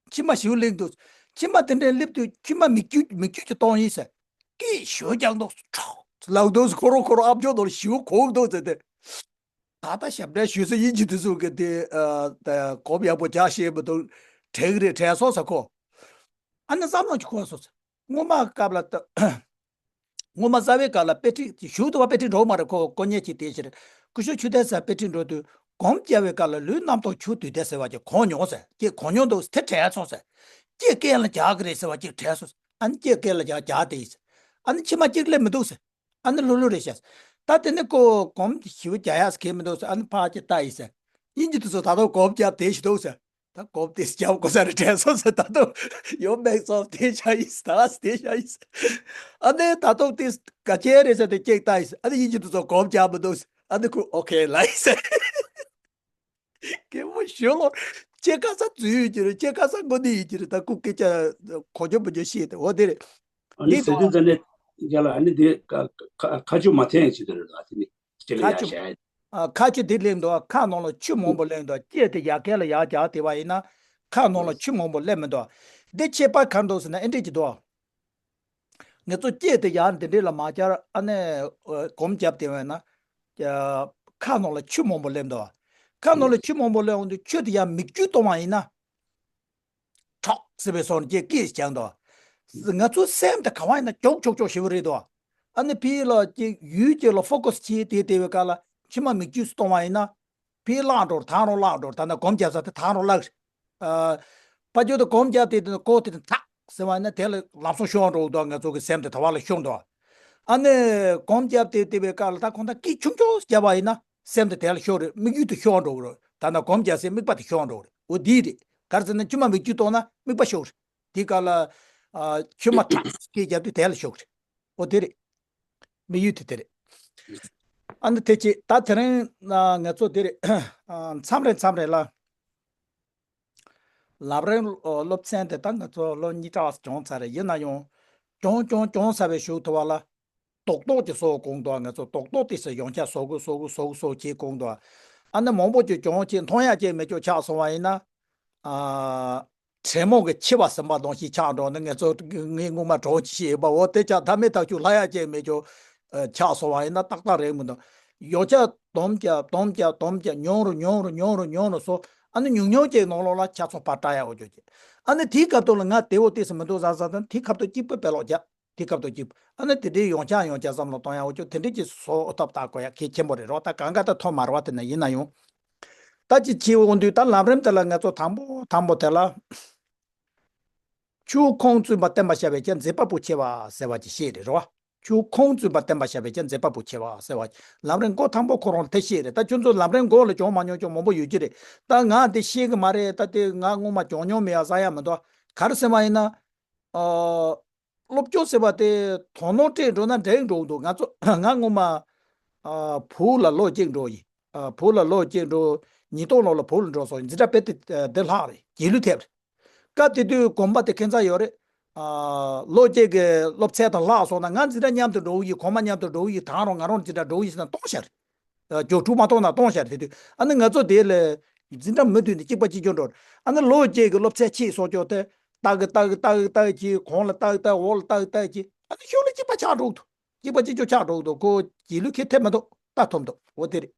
མཆིལ་མ་ཞེ་པོ་ལེགས་འདུག་མཆིལ་མ་དེ་འདྲས་སླེབས་དུས་མཆིལ་མ་མིག་ཆུ་མིག་ཆུ་ཅིག་གཏོང་ཡིན་ཟེར། སྐད་ཞོ་རྒྱག་འདུག་ཁྲག་ལབ་འདུག་ཁོ་རང་ཁོ་རང་ཨ་མཆོག་ནང་ལ་ཞེ་པོ་གོ་འདུག་ཟེར་ཏེ། ད་ལྟ་ཞབས་འདྲེན་ཞུ་ས་དབྱིན་ཇི་དེ་ཚོ་གི་དེ་ཨ་ད་གོ་བརྡ་ཡག་པོ་རྒྱག་ཤེས་མི་འདུག་དྲན་གི་རེད་དྲན་སོང་ཟེར་ཁོ། ཨ་ནི་བསམ་བློ་ཅིག་འཁོར་སོང་ཟེར། སྔོན་མ་སྐབས་ལ་ད་སྔོན་མ་རྩ་བའི་སྐབས་ལ་དཔེ་ཁྲིད་ཞུ་དུ་བ་དཔེ་ཁྲིད་འགྲོ་མ་རེད། ཁོ་དཀོན་གཉེར་གྱི་དེ་ཕྱིར་སྐུ་ཞབས་ཆོས་ལྡན་ཟེར་དཔེ་ཁྲིད་འགྲོ་དུས་སྒོམ་རྒྱག་པའི་སྐབས་ལ་ལུས་རྣམ་རྟོག་ཆུ་དུས་དེ་ཟེར་བ་ཅིག་གོ་མྱོང་ཟེར། ཅིག་གོ་མྱོང་འདུག་དེ་དྲན་སོང་ཟེར། ཅིག་རྐན་ལ་རྒྱག་གི་རེད་ཟེར་བ་ཅིག་དྲན་སོང་ཟེར། ཨ་ནི་ཅིག་རྐན་ལ་རྒྱག་རྒྱག་དེ་ཡིན་ཟེར། ཨ་ནི་མཆིལ་མ་གཅིག་སླེབས་མི་འདུག་ཟེར། ཨ་ནི་ལྷུ་ལྷུ་རེད་ཤག་ད་དེ་ནི་ཁོ་སྒོམ་ཞེ་པོ་རྒྱག་ཡག་གི་མི་འདུག་ཟེར། ཨ་ནི་ཕར་ཅིག་ལྟ་ཡིན་ཟེར། དབྱིན་ཇི་དེ་ཚོ་ད་དུང་སྒོམ་རྒྱབ་བསྡད་ཤི་འདུག་ཟེར། ད་སྒོམ་དེ་རྒྱབ་དགོས་ས་རེད་དྲན་སོང་ཟེར། ད་དུང་ཡོ་མེག་སོང་བསྡད་ཤག་ཡིན་ཟེར། ད་བསྡད་ཤག་ཡིན་ཟེར། ཨ་ནི་ད་དུང་དེ་ག་ཅན་རེད་ཟེར། དེ་ཅིག་ལྟ་ཡིན་ཟེར། ཨ་ནི་དབྱིན་ཇི་དེ་ཚོ་སྒོམ་རྒྱབ་མི་འདུག་ཟེར། ཨ་ནི་ཁོ་ཨོ་ཁེ་ལབ་ཡིན་ཟེར། གད་མོ་ཞོ་ལོ། ཁྱེད་ཁ་ས་རྫུན་ཡོད་ཀྱི་རེད། ཁྱེད་ཁ་ས་དངོས་གནས་ཡོད་ཀྱི་རེད། ད་ཁོ་སྐད་ཆ་གོ་རྒྱུ་མི་རྒྱུ་ཤེས་ཏེ་འོ་དེ་རེད། ཨ་ནི་དེ་ཟེར་དུས་ཙ་ནས་རྒྱ་ལ་ཨ་ནི་དེ་ཁ་ཁ་ཁ་ཆུ་མ་འཐེན་ཡང་ཅི་དེ་རེད། ད་དེ་ནི་ཅི་ལ་ཁ་ཡ་ཆུ་བྱ་ཡ། ཨ་ཁ་ཆུ་དེ་སླེབས་འདུག་ཁ་ནང་ལ་ཆུ་མང་པོ་སླེབས་འདུག་སྐེ་དེ་ཡར་རྐན་ལ་ཡར་རྒྱག་དེ་བ་ཡིན་ན་ཁ་ནང་ལ་ཆུ་མང་པོ་སླེབས་མི་འདུག་འདི་ཁྱད་པར་ག་འདུག་ཟེར་ན་ཨེ་འདྲས་ཀྱི་འདུག་ང་ཚོ་སྐེ་དེ་ཡར་འདི་འདྲས་ལ་མ་བཅར། ཨ་ནི་སྒོམ་རྒྱབ་དེ་བས་ན། ཁ་ནང་ལ་ཆུ་མང་པོ་སླེབས་འདུག་ཁ་ནང་ལ་ཆུ་མང་པོ་སླེབས་འོང་དུས་ཆུ་དེ་ཡར་མིག་ཆུ་གཏོང་བ་ཡིན་ན། ཁྲག་ཟེར་བའི་སོང་སྐད་སྐད་ཀྱང་འདུག་ང་ཚོའི་སེམས་དེ་ག་བ་ཡིན་ན་ཀྱོག་ཀྱོག་ཀྱོག་ཞེ་པོ་རེད་འདུག་ཨ་ནི་ཕི་ལ་ཅིག་ཡུལ་ཅིག་ལ་ཕོ་ཀ་སི་བྱས་དེ་དེ་བའི་སྐབས་ལ་མཆིལ་མ་མིག་ཆུ་གཏོང་བ་ཡིན་ན། ཕི་བརླག་འགྲོ་རེད། ད་རུང་བརླག་འགྲོ་རེད། ད་ནི་སྒོམ་རྒྱབ་ས་དེ་ད་རུང་བརླག་རེད། ཨ། ཕ་ཇོ་དེ་སྒོམ་རྒྱབ་དེ་དེ་ནི་ཀོ་དེ་དེ་ཐག་ཟེར་བ་ཡིན་ན་དེ་ལ་ལམ་སང་ཤོར་འགྲོ་འདུག་ང་ཚོ་གི་སེམས་དེ་ད་བར་ལ་ཤོར་འདུག་ཨ་ནི་སྒོམ་རྒྱབ་དེ་དེ་བའི་སྐབས་ལ་ད་ཁོང་ད་སྐད་ཆུང་ཆུང་རྒྱབ་པ་ཡིན་ན་སེམས་དེ་དེ་ལ་ཤོར་རེད། དམིགས་ཡུལ་དེ་ཤོར་འགྲོ་གི་རེད། ད་ནི་སྒོམ་རྒྱབ་སའི་དམིགས་པ་དེ་ཤོར་འགྲོ་གི་རེད། འོ་དེ་རེད། ག་རེ་ཟེར་ན་མཆིལ་མ་མིག་ཆུ་གཏོང་ན་དམིགས་པ་ཤོར་རེད། དེ་སྐབས་ལ། ཨ། མཆིལ་མ་ཐག་སྐད་རྒྱབ་དུས་དེ་ལ་ཤོར་གི་རེད། འོ་དེ་རེད། དམིགས་ཡུལ་དེ་དེ་རེད། ཨ་ནི་དེ་ཅི་ད་དེ་རིང་ང་ཚོ་དེ་རེད། མཚམས་རེ་མཚམས་རེ་ལ་ལབ་རེས་སློབ་ཚན་དེ་ད་ང་ཚོ་ལོ་གཉིས་གྲངས་སྦྱོང་ཚར་རེད། ཡིན་ན་ཡང་སྦྱོང་སྦྱོང་སྦྱོང་ཚར་བའི་གཞུག་ཐུབ་པ་ལ། རྡོག་རྡོག་ཅིག་བཟོ་གོང་དུ་ང་ཚོ་རྡོག་རྡོག་དེ་སེ་ཡོང་ཆ་བཟོ་དགོས་བཟོ་དགོས་བཟོ་དགོས་བཟོ་བྱེད་གོང་དུ། ཨ་ནི་མང་པོ་ཅིག་གྱོང་ཅིག་མཐོང་ཡག་ཅིག་མེད་ཅོག་ཆགས་སོང་བ་ཡིན་ན། ཨ། དྲེད་མོང་གི་འཁྱིལ་བ་ཟིན་པ་དང་ཞིག་ཆགས་འགྲོ་ནི་ང་ཚོ་ངས་སྔོན་མ་གྲོགས་ཅིག་བཤད་ཡོད་པ་འོ་དེ་ཆགས་ཐབས་མེད་ཐག་ཆོད་ལྷག་ཡག་ཅིག་མེད་ཅོག་ཆགས་སོང་བ་ཡིན་ན་ཏག་ཏག་རེད་མི་འདུག་ཡོང་ཆ་དོམ་རྒྱ་དོམ་རྒྱ་དོམ་རྒྱ་ཉུང་རུ་ཉུང་རུ་ཉུང་རུ་ཉུང་རུ་སོང་། ཨ་ནི་ཉུང་ཉུང་ཅིག་ནང་ལོགས་ལ་ཆ་ཚང་ཕར་བཀྲ་ཡག་འོ་ཅོག་ཅིག་ཨ་ནི་དེའི་སྐབས་དུ་ལ་ང་དེ་འོ་དེ་སེ་མི་འདུག་ཟ་ཟ་དང་དེའི་སྐབས་དུ་གཅིག་པུ་དཔེ་ལོག་རྒྱ། དེ་སྐབས་དུ་གཅིག་ཨ་ནི་དེ་འདྲའི་ཡོང་ཆ་ཡོང་ཆ་བསམ་བློ་གཏོང་ཡག་འོ་ཅོག་དེ་འདྲའི་ཅིག་བཟོ་ཐབས་ད་དགོས་ཡག་གལ་ཆེན་པོ་རེད་རོགས། ད་གང་ག་ད་ཐོག་མར་བ་དེ་ན་ཡིན་ན་ཡང་། ད་ཅི་བྱེད་འོང་དུས་ད་ལམ་རིམ་དེ་ལ་ང་ཚོ་དང་པོ་དང་པོ་དེ་ལ། ཆུ་ཁོང་བཙུན་པ་བསྟན་པ་བྱ་བའི་ཀྱང་མཛད་པ་པོ་ཆེ་བ་ཟེར་བ་ཅིག་བཤད་རེད་རོ། ཆུ་ཁོང་བཙུན་པ་བསྟན་པ་བྱ་བའི་ཀྱང་མཛད་པ་པོ་ཆེ་བ་ཟེར་བ་ལམ་རིམ་མགོ་དང་པོ་ཁོ་རང་དེ་བཤད་རེད། ད་ཁྱོད་ཚོ་ལམ་རིམ་མགོ་ལ་སྦྱོང་མ་མྱོང་ཅོག་མང་པོ་ཡོད་ཀྱི་རེད། ད་ང་དེ་ཤེས་གི་མ་རེད། ད་དེ་ང་སྔོན་མ་སྦྱོང་མྱོང་མེད་ཡ་ཟ་ཡ་མི་འདུག་ག་རེ་ཟེར་བ་ཡིན་ན། ཨ། སློབ་སྦྱོང་ཟེར་བ་དེ་དོ་སྣང་སྤྲད་འགྲོ་ན་འགྲིག་འགྲོ་གི་འདུག་ང་ཚོ་ང་སྔོན་མ། ཨ། བོད་ལ་ལོ་གཅིག་འགྲོ་ཡིན། ཨ། བོད་ལ་ལོ་གཅིག་འགྲོ། ཉིས་སྟོང་ལོ་ལ་བོད་ལ་འགྲོ་སོང་ཡིན། འཛིན་གྲྭ་དཔེ་དེ་དེ་ལྷག་རེད། རྗེས་ལུས་ཐེབས་རེད། སྐབས་དེ་དུས་གོམ་པ་དེ་ཁྱད་མཚར་ཡོད་རེད། ཨ། ལོ་གཅིག་གི་སློབ་ཚན་དང་ལྷག་སོང་ན་ང་འཛིན་གྲྭ་མཉམ་དུ་འགྲོ་གི་ཡིན། གོང་མ་མཉམ་དུ་འགྲོ་གི་ཡིན། ད་རུང་ང་རང་འཛིན་གྲྭ་འགྲོ་གི་ཡིན་ཟེར་ན་སྟོང་ཤར་རེད། ཨ། སྦྱོང་ཕྲུག་མ་གཏོགས་ན་སྟོང་ཤར་རེད། དེ་དུས་ཨ་ནི་ང་ཚོ་དེ་ལ་འཛིན་གྲྭ་མུ་མཐུད་ནས་གཅིག་པ་གཅིག་རྐྱང་འགྲོ་རེད། ཨ་ནི་ལོ་གཅིག་གི་སློབ་ཚན་ཕྱིས་སོང་ཅོག་དེ་ལྟ་གི་ལྟ་གི་ལྟ་གི་ལྟ་གི་གོང་ལ་ལྟ་གི་ལྟ་འོག་ལ་ལྟ་གི་ལྟ་གི་ཨ་ནི་ཤུགས་ལ་གཅིག་པ་ཆགས་འགྲོ་གི་འདུག་གཅིག་པ་གཅིག་རྐྱང་ཆགས་འགྲོ་གི་འདུག་ཁོ་རྗེས་ལུས་ཁེ་ཐེབས་མི་འདུག་ལྟ་ཐུབ་འདུག་འོ་དེ་རེད།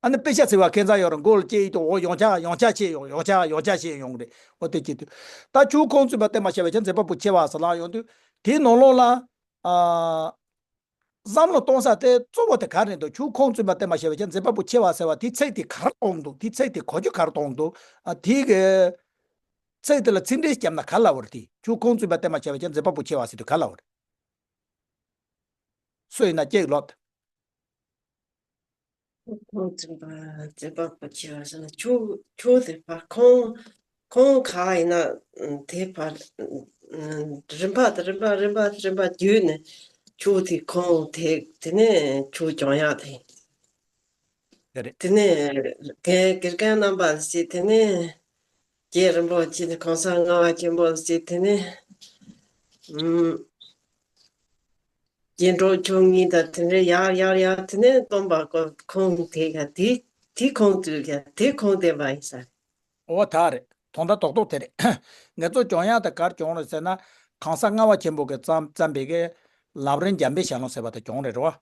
ཨ་ནི་དཔེ་ཆ་ཟེར་བ་ཁྱད་མཚར་ཡོད་རེད། མགོ་ལ་སྐྱེས་ཡིན་དུས་འོ་ཡོང་ཆ་ཡོང་ཆ་ཆེ་ཡོང་ཡོང་ཆ་ཡོང་ཆ་ཆེ་ཡོང་གི་རེད། འོ་དེ་བྱེད་དུས་ད་ཆུ་ཁོང་བཙུན་པ་བསྟན་པ་བྱ་བའི་ཀྱང་མཛད་པ་པོ་ཆེ་བ་ཟེར་ལབ་ཡོང་དུས་དེའི་ནང་ལོགས་ལ། ཨ། བསམ་བློ་གཏོང་ས་དེ་གཙོ་བོ་དེ་ག་རེ་འདུག་ཆུ་ཁོང་བཙུན་པ་བསྟན་པ་བྱ་བའི་ཀྱང་མཛད་པ་པོ་ཆེ་བ་ཟེར་བ་དེའི་ཚིག་དེ་ག་རེ་གཏོང་འདུག་དེའི་ཚིག་དེ་གོ་རྒྱུ་ག་རེ་གཏོང་འདུག་ཨ། དེའི་གི་ཚིག་དེ་ལ་ཚིག་འགྲེལ་བརྒྱབ་ན་ག་ལབ་པ་རེད། དེ་ཆུ་ཁོང་བཙུན་པ་བསྟན་པ་བྱ་བའི་ཀྱང་མཛད་པ་པོ་ཆེ་བ་ཟེར་དུས་ག་ལབ་པ་རེད། སུ་ཡིན་ན་ཅིག་ལབ། ཁོང་བཙུན་པ་མཛད་པ་པོ་ཆེ་བ་ཟེར་ན་ཆུ་ཆུ་དེ་ཕར་ཁོང་ཁོང་ག་ཡིན་ན་ཨ་དེ་ཕར་ཨ་རིམ་པ་དེ་རིམ་པ་རིམ་པ་རིམ་པ་བརྒྱུད་ནས་ཆུ་དེ་ཁོང་དེ་དེ་ནས་ཆུ་སྦྱོང་ཡག་དེ། དེ་རེད། དེ་ནས་དགེ་དགེ་རྒན་རྣམ་པ་ཟེར། དེ་ནས་རྗེ་རིན་པོ་ཆེ་ནས་གོང་ས་ལྔ་པ་ཆེན་པོ་ཟེར། དེ་ནས་ཨུམ། རྗེ་འབྲོམ་ཆུང་གཉིས་དང་དེ་འདྲའི་ཡར་ཡར་ཡར་དེ་ནས་སྟོན་པ་ཁོང་དེ་ག་དེ་དེ་ཁོང་དུ་ག་དེ་ཁོང་བསྟན་པ་ཡིན་ས། འོ་ད་རེད། དོན་དག་རྡོག་རྡོག་དེ་རེད། ང་ཚོ་སྦྱོང་ཡག་དེ་གར་སྦྱོང་རེད་ཟེར་ན། གོང་ས་ལྔ་པ་ཆེན་པོ་གིས་བརྩམས་བརྩམས་པའི་གི་ལམ་རིམ་འཇམ་པའི་ཞལ་ལུང་ཟེར་བ་དེ་སྦྱོང་རེད་རོ།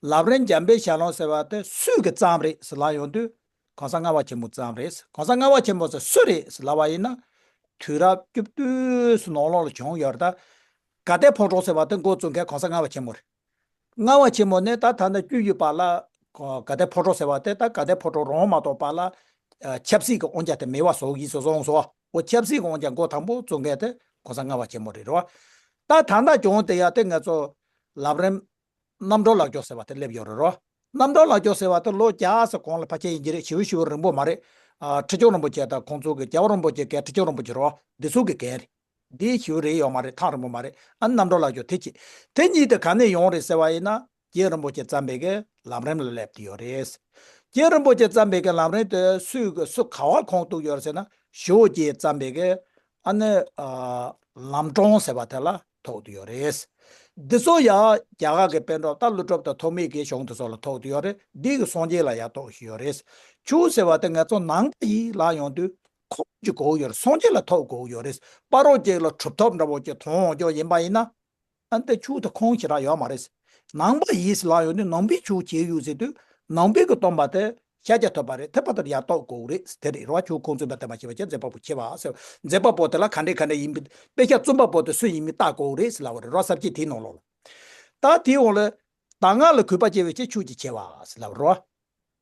ལམ་རིམ་འཇམ་པའི་ཞལ་ལུང་ཟེར་བ་དེ་སུས་གི་བརྩམས་རེད་ཟེར་ལབ་ཡོང་དུས། གོང་ས་ལྔ་པ་ཆེན་པོ་བརྩམས་རེད། གོང་ས་ལྔ་པ་ཆེན་པོ་ཟེར་སུ་རེད་ཟེར་ལབ་པ་ཡིན་ན། དུས་རབས་བཅུ་བདུན་ནང་ལོགས་ལ་བྱུང་ཡོད་རེད་ད། དགའ་ལྡན་ཕོ་བྲང་ཟེར་བ་དེ་འགོ་བཙུགས་མཁན་གོང་ས་ལྔ་པ་ཆེན་པོ་རེད། ལྔ་པ་ཆེན་པོ་ནས་ད་ད་ལྟ་བཅུ་བཞི་བར་ལ། དགའ་ལྡན་ཕོ་བྲང་ཟེར་བ་དེ་ད་དགའ་ལྡན་ཕོ་བྲང་རང་མ་གཏོགས་བར་ལ། ཆབ་སྲིད་ཀྱི་དབང་ཆ་དེ་མེད་པ་བཟོ་གི་བཟོ་སོང་སོ། འོ་ཆབ་སྲིད་ཀྱི་དབང་ཆ་འགོ་དང་པོ་བཙུགས་མཁན་དེ་གོང་ས་ལྔ་པ་ཆེན་པོ་རེད་རོ། ད་ད་ལྟ་བྱུང་དེ་ཡ་དེ་ང་ཚོ་ལམ་རིམ། རྣམ་གྲོལ་ལག་འཇོག་ཟེར་བ་དེ་སླེབས་ཡོད་རེད་རོ། རྣམ་གྲོལ་ལག་འཇོག་ཟེར་བ་དེ་ལོ་བརྒྱ་ཙམ་གོང་ལ་ཕལ་ཆེར་ཡིན་གྱི་རེད། ཞེ་པོ་ཞེ་པོ་རིང་པོ་མ་རེད། ཨ། ཁྲི་བྱང་རིན་པོ་ཆེ་དང་ཁོང་ཚོ་གི་རྒྱལ་བ་རིན་པོ་ཆེ་གི་ཁྲི་བྱང་རིན་པོ་ཆེ་རོ། འདི་ཚོ་གི་འགན་རེད། འདི་ཞེ་པོ་རེད་ཡོད་མ་རེད། ཐག་རིང་པོ་མ་རེད། ཨ། རྣམ་གྲོལ་ལག་འཇོག་དེ་གཅིག་དེ་གཉིས་དེ་ག་ནས་ཡོང་རེད་ཟེར་བ་ཡིན་ན། རྗེ་རིན་པོ་ཆེ་བརྩམས་པའི་གི་ལམ་རིམ་ལ་སླེབས་ཏེ་ཡོད་རེད། རྗེ་རིན་པོ་ཆེ་བརྩམས་པའི་གི་ལམ་རིམ་དེ་སུས་གི་སུ་ག་བར་ཁུངས་གཏུགས་ཡོད་རེད་ཟེར་ན། ཞི་བ་འབྱེད་བརྩམས་པའི་གི། ཨ་ནི། ཨ། ལམ་སྒྲོན་ཟེར་བ་དེ་ལ་ཐུག་བསྡད་ཡོད་རེད། འདི་ཚོ་ཡང་རྒྱ་གར་གྱི་པཎ་གྲུབ་ད་ཀླུ་སྒྲུབ་དང་ཐོགས་མེད་ཀྱི་གཞུང་དེ་ཚོ་ལ་ཐུག་བསྡད་ཡོད་རེད། འདི་གི་སངས་རྒྱས་ལ་ཡང་ཐུག་བཞིན་ཡོད་རེད། ཆོས་ཟེར་བ་དེ་ང་ཚོ་ནང་པ་ཡིན་ལབ་ཡོང་དུས་ཁུངས་ཅིག་དགོས་ཡོད་རེད། སངས་རྒྱས་ལ་ཐུག་དགོས་ཡོད་རེད། ཕ་རོལ་ཅིག་ལ་གྲུབ་ཐོབ་འདྲ་བོ་ཅིག་མཐོང་ཡོང་རྒྱུ་ཡིན་པ་ཡིན་ན། ཨ་ནི་དེ་ཆོས་དེ་ཁུངས་ཞེ་དྲག་ཡོད་མ་རེད། ནང་པ་ཡིན་ཟེར་ལབ་ཡོང་དུས་ནང་པའི་ཆོས་བྱེད་ཡོད་ཟེར་དུས་ནང་པའི་གི་སྟོན་པ་དེ་ཤཱཀྱ་ཐུབ་པ་རེད། དེ་ཕར་ལྟར་ཡར་གཏུགས་དགོས་རེད། དེ་རེད་རོ། ཆོས་ཁུངས་བཙུན་པ་བསྟན་པ་བྱེད་པ་ཅན་མཛད་པ་པོ་ཆེ་བ་ཟེར། མཛད་པ་པོ་དེ་ལ་ག་འདྲས་ག་འདྲས་ཡིན་པའི་དཔེ་ཆ་བཙུན་པ་པོ་དེ་སུ་ཡིན་མིན་བལྟ་དགོས་རེད་ཟེར་ལབ་པ་རེད་རོ། ས་བཅད་དེའི་ནང་ལོགས་ལ། ད་དེའི་འོག་ལ་གདམས་ངག་ལ་གུས་པ་བྱེད་པའི་ཆོས་ཀྱི་ཆེ་བ་ཟེར་ལབ་པ་རེད་རོ།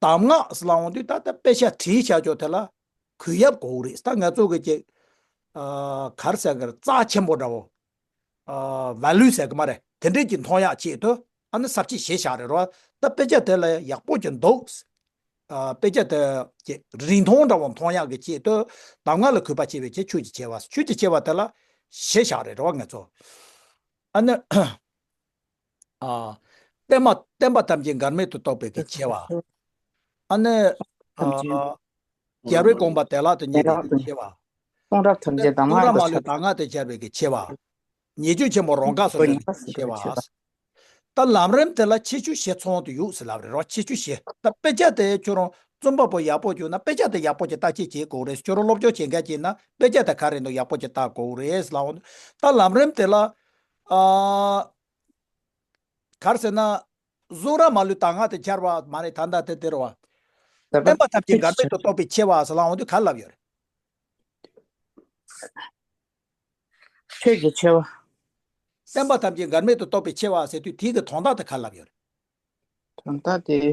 གདམས་ངག་ཟེར་ལབ་འོང་དུས་ད་ལྟ་དཔེ་ཆ་བྲིས་བཞག་ཆོག་དེ་ལ་གུས་ཡབ་དགོས་རེད། ད་ང་ཚོ་གི་ཅིག་ཨ། ག་རེ་ཟེར་གི་རེད། རྩ་ཆེན་པོ་འདྲ་བོ། ཨ། ཝེ་ལུ་ཟེར་གི་མ་རེད། དེ་འདྲས་ཀྱི་མཐོང་ཡག་ཆེད་དུ། ཨ་ནི་ས་བཅད་བཞི་བཞག་རེད་རོ། ད་དཔེ་ཆ་དེ་ལ་ཡག་པོ་ཅིག་འདུག་ཨ། དཔེ་ཆ་དེ་ཅིག་རིང་ཐུང་འདྲ་བོ་མཐོང་ཡག་གི་ཆེད་དུ། གདམས་ངག་ལ་གུས་པ་བྱེད་པའི་ཆེད་ཆོས་ཀྱི་ཆེ་བ། ཆོས་ཀྱི་ཆེ་བ་དེ་ལ་བཞི་བཞག་རེད་རོ་ང་ཚོ། ཨ་ནི། ཨ། བསྟན་པ་བསྟན་པ་ཐམས་ཅད་འགལ་མེད་དུ་རྟོགས་པའི་གི་ཆེ་བ། ཨ་ནི། ཨ། རྒྱལ་བའི་དགོངས་པ་བདེ་བླག་ཏུ་རྙེད་པའི་གི་ཆེ་བ། གསུང་རབ་ཐམས་ཅད་གདམས་ངག་ཏུ་ཤར་བའི་གི་ཆེ་བ། ཉེས་སྤྱོད་ཆེན་པོ་རང་འགགས་སུ་འགྲོ་བའི་གི་ཆེ་བ། ད་ལམ་རིམ་དེ་ལ་ཁྱད་ཆོས་བཞི་ཚང་དུ་ཡོད་ཟེར་ལབ་རེད་རོ། ཁྱད་ཆོས་བཞི། ད་དཔེ་ཆ་དེ་ཁྱོད་རང་རྩོམ་པ་པོ་ཡག་པོ་བྱུང་ན་དཔེ་ཆ་དེ་ཡག་པོ་ཅིག་ལྟ་ཅིག་བྱེད་དགོས་རེད། ཁྱོད་རང་སློབ་སྦྱོང་བྱེད་མཁན་ཅིག་ན་དཔེ་ཆ་དེ་ག་རེ་འདུག་ཡག་པོ་ཅིག་ལྟ་དགོས་རེད་ལབ་འོང་། ད་ལམ་རིམ་དེ་ལ་ཨ་ག་རེ་ཟེར་ན། གཟུགས་རབ་མ་ལུས་དྭངས་ལྔ་དེ་འཆར་བ་མ་རེད། ད་ལྟ་དེ་དེ་རེད་བ། བསྟན་པ་ཐམས་ཅད་འགལ་མེད་དུ་རྟོགས་པའི་ཆེ་བ་ཟེར་ལབ་འོང་དུས་ག་རེ་ལབ་ཡོད་རེད། ཆོས་ཀྱི་ཆེ་བ། བསྟན་པ་ཐམས་ཅད་འགལ་མེད་དུ་རྟོགས་པའི་ཆེ་བ་ཟེར་དུས་དེའི་གི་དོན་དག་དེ་ག་རེ་ལབ་ཡོད་རེད། དོན་དག་དེ།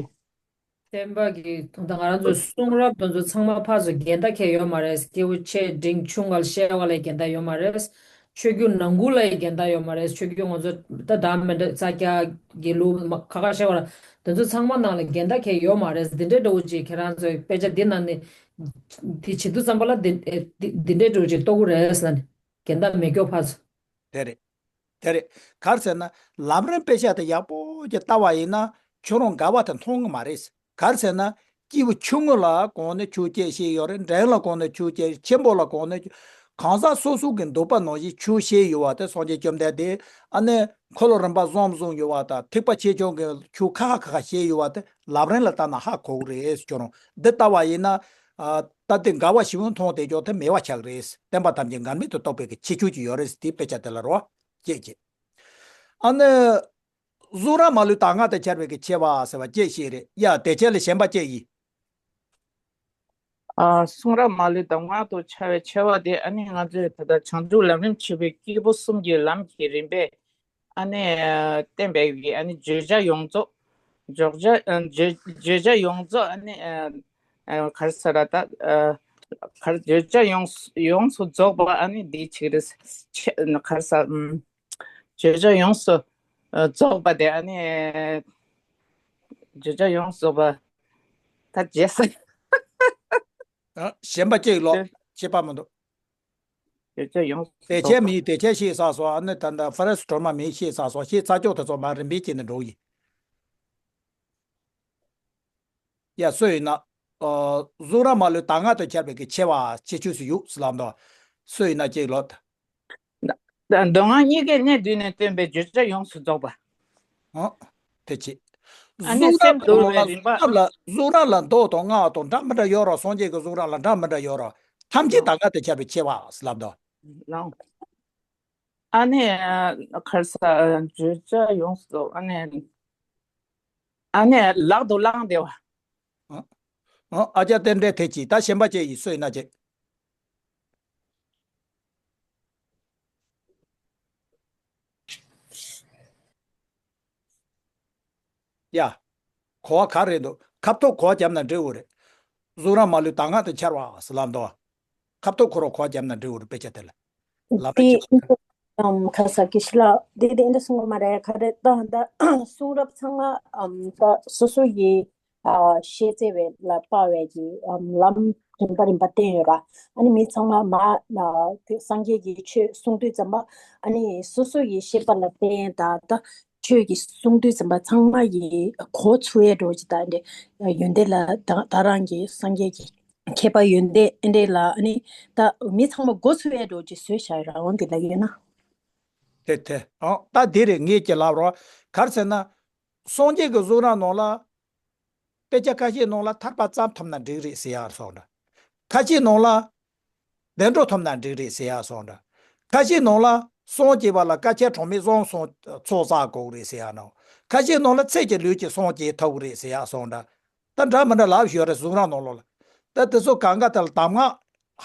བསྟན་པ་གི་དོན་དག་ང་རང་ཚོའི་གསུང་རབ་དེ་ཚོ་ཚང་མ་ཕར་ཚུར་འགལ་ཟླ་ཁེལ་ཡོད་མ་རེད། སྐྱེས་བུ་ཆེ་འབྲིང་ཆུང་ལ་བཤད་པ་ལ་འགལ་ཟླ་ཡོད་མ་རེད། ཆོས་བརྒྱུད་ནང་ཁུལ་ལ་ཡང་འགལ་ཟླ་ཡོད་མ་རེད། ཆོས་བརྒྱུད་ང་ཚོ་ད་བདག་མེད་འདྲ་ས་སྐྱ་དགེ་ལུགས་མ་ཁ་ཁ་བཤད་པ་ལ་དེ་ཚོ་ཚང་མ་ནང་ལ་འགལ་ཟླ་ཁེལ་ཡོད་མ་རེད། འདི་འདྲའི་འདྲ་བོ་ཅིག་ཁྱེད་རང་ཚོའི་དཔེ་ཆ་འདི་ནང་ནས་དེ་བྱེད་དུས་ཙམ་པ་ལ་འདི་འདི་འདི་འདྲའི་འདྲ་བོ་ཅིག་རྟོགས་ཀྱི་རེད་ཟེར་ནས་འགལ་ཟླ་མེད་སྐྱོ་ཕར་ཚུར། དེ་རེད། དེ་རེད། ག་རེ་ཟེར་ན། ལམ་རིམ་དཔེ་ཆ་དེ་ཡག་པོ་ཅིག་ལྟ་བ་ཡིན་ན་ཁྱོད་རང་འགལ་བ་དེ་མཐོང་གི་མ་རེད། ག་རེ་ཟེར་ན། སྐྱེས་བུ་ཆུང་ངུ་ལ་གོང་ནས་ཆོས་བཤད་བཤད་ཡོད་རེད། འབྲིང་ལ་གོང་ནས་ཆོས་བཤད། ཆེན་པོ་ལ་གོང་ནས་ཆོས། གང་ཟག་སོ་སོ་གི་འདོད་པ་ནང་བཞིན་ཆོས་བཤད་ཡོད་པ་དེ་སངས་རྒྱས་བཅོམ་ལྡན་འདས་ཨ་ནི་འཁོར་ལོ་རིམ་པ་གསུམ་བཟུང་ཡོད་པ་དང་ཐེག་པ་ཆེ་ཆུང་གི་ཆོས་ཁ་ཁ་ཁ་ཁ་བཤད་ཡོད་པ་དེ་ལམ་རིམ་ལ་ལྟ་ན་ཧ་གོ་གི་རེད། ཁྱོད་རང་འདི་ལྟ་བ་ཡིན་ན། ཨ། ད་དེ་འགལ་བ་ཞིག་མཐོང་དེ་ཅོག་དེ་མེད་པ་ཆགས་རེད། བསྟན་པ་ཐམས་ཅད་འགལ་མེད་དུ་རྟོགས་པའི་གི་ཁྱད་ཆོས་ཅིག་ཡོད་རེད། དེའི་དཔེ་ཆ་དེ་ལ་རོ། ཅེས་བྱས། ཨ་ནི། གཟུགས་རབ་མ་ལུས་དྭངས་ལྔ་དུ་འཆར་བའི་གི་ཆེ་བ་ཟེར་བ་ཅེས་བཤད་རེད་ཡ། དེ་ཆེ་ལ་ཞེན་པ་ཅེས་ཡིན། ཨ། གཟུགས་རབ་མ་ལུས་དྭངས་ལྔ་དུ་འཆར་བའི་ཆེ་བ་དེ་ཨ་ནི་ང་ཚོས་ད་ལྟ་བྱང་ཆུབ་ལམ་རིམ་བྱེད་པའི་སྐྱེས་བུ་གསུམ་གྱི་ལམ་གྱི་རིམ་པས། ཨ་ནི། བསྟན་པའི་གི་ཨ་ནི་བརྗོད་བྱ་ཡོངས་རྫོགས། བརྗོད་བྱ་བརྗོད་བརྗོད་བྱ་ཡོངས་རྫོགས་ཨ་ནི། ག་རེ་ཟེར་ད། ག་རེ་བརྗོད་བྱ་ཡོངས་ཡོངས་སུ་རྫོགས་པ་ཨ་ནི་འདི་ཆིག་རེད། ག་རེ་ཟེར། བརྗོད་བྱ་ཡོངས་སུ་རྫོགས་པ་དེ་ཨ་ནི། བརྗོད་བྱ་ཡོངས་སུ་རྫོགས་པ། ད་རྗེས་སུ། ཞེན་པ་སྐྱེ་ལོ། ཤེས་པ་མི་འདུག་དེ་ཆེ་མི་དེ་ཆེ་ཤེས་ས་སོ། ཨ་ནི་ད་ལྟ་ཕ་རེ་སི་ཊོལ་མ་མི་ཤེས་ས་སོ། ཤེས་ཚ་ཅོག་དེ་ཚོ་མ་རིམ་པས་སྐྱེས་ནས་འགྲོ་ཡིན། ཡ་སུ་ཡིན་ན། གཟུགས་རབ་མ་ལུས་དྭངས་ལྔ་དུ་འཆར་བའི་གི་ཆེ་བ་ཁྱད་ཆོས་སུ་ཡོད་ཟེར་ལབ་འདུག་སུ་ཡིན་ན་ཅིག་ལོ། མདོ་སྔགས་གཉིས་ཀའི་གནད་བསྡུས་ནས་སྟོན་པའི་བརྗོད་བྱ་ཡོངས་སུ་རྫོགས་པ། ཨོ། དེ་ཆེ། ཨ་ནི་གཟུགས་རབ་སེམས་འདུལ་བའི་རིམ་པ། གཟུགས་རབ་ལ་གཟུགས་རབ་ལ་མདོ་དང་སྔགས་དང་འདྲ་མི་འདྲ་ཡོད་ར། སངས་རྒྱས་ཀྱི་གཟུགས་རབ་ལ་འདྲ་མི་འདྲ་ཡོད་ར། ཐམས་ཅད་དྭངས་ལྔ་དུ་འཆར་བའི་ཆེ་བ་ཟེར་ལབ་འདུག་ལའང་། ཨ་ནི། ཁར་ས་བརྗོད་བྱ་ཡོངས་སུ་ཨ་ནི། ཨ་ནི་ལག་ཏུ་བླངས་བསྡད་པ། ཨ། ཨ། ཨ་ཅག་རྟེན་འབྲེལ་ཐེ་ཅི་ད་ཞེན་པ་ཅེས་ཡིན་སུ་ཡིན་ན་ཅེ། ཡ། གོ་བ་ག་རེ་འདུག་ཁ་ཐུག་གོ་བ་བརྒྱབ་ན་འགྲིག་འོ་རེད། གཟུགས་རབ་མ་ལུས་དྭངས་ལྔ་དུ་འཆར་བ་ཟེར་ལབ་འདུག་ཁ་ཐུག་ཁོ་རང་གོ་བ་བརྒྱབ་ན་འགྲིག་འོ་རེད། དཔེ་ཆ་དེ་ལ། ལབ་པ་དེ་ཅིག་ཨིན་ཁ་ས་ཀི་ཤི་ལ་དེ་དེ་ཨིན་ད་གསུང་གི་མ་རེད། ག་རེ་ད་ད་གསུང་རབ་ཚང་མ་ཨམ་ད་སོ་སོ་ཡི་ཨ་ཤེས་ཚེ་བའི་ལ་དཔག་བའི་གི་ཨམ་ལམ་རིམ་པ་རིམ་པ་བསྟན་ཡོད་ར། ཨ་ནི་མི་ཚང་མ་མ་ཨ་དེ་སངས་རྒྱས་ཀྱི་ཆོས་གསུང་དུས་ཙམ་པ་ཨ་ནི་སོ་སོ་ཡི་ཤེས་པ་ལ་བརྟེན་ད་ད་ཆོས་ཀྱི་གསུང་དུས་ཙམ་པ་ཚང་མ་ཡི་གོ་ཚུལ་ཡས་འགྲོ་ཅི་ད་འདྲེ་ཡོན་ཏན་ལ་ད་ད་རང་གི་སངས་རྒྱས་ཀྱི་མཁས་པ་ཡོན་ཏན་ཨེ་འདྲས་ལ་ཨ་ནི་ད་མི་ཚང་མ་མགོ་ཚོས་ཡས་འགྲོ་ཅི་བཟོས་བཞག་ཡོད་ར། འོན་ཏེ་ལ་ཡོད་ན། དེ་དེ་ཨང་ད་དེ་རེད། ངས་ཀྱི་ལབ་རོགས་གར་ཟེར་ན། སངས་རྒྱས་ཀྱི་གཟུགས་རབ་ནང་ལ། དཔེ་ཆ་ཁ་ཤས་ནང་ལ་ཐར་པ་བརྩམས་ཐུབ་ན་འགྲིག་རེད་ཟེར་ཡག་སོང་འདྲ། ཁ་ཤས་ནང་ལ། བདེ་འགྲོ་ཐོབ་ན་འགྲིག་རེད་ཟེར་ཡག་སོང་འདྲ། ཁ་ཤས་ནང་ལ་སངས་རྒྱས་པ་ལ་དཀའ་སྤྱད་གྲངས་མེད་བཟང་སོང་ཚོགས་བསགས་དགོས་རེད་ཟེར་ཡག་ནང་། ཁ་ཤས་ནང་ལ་ཚེ་གཅིག་ལུས་གཅིག་སངས་རྒྱས་ཐུབ་རེད་ཟེར་ཡག་སོང་འདྲ། ད་འདྲ་མི་འདྲ་ལབ་ཞོར་རེ་གཟུགས་རབ་ནང་ལོགས་ལ། ད་དེ་ཚོ་གང་ག་དེ་ལ་གདམས་ངག་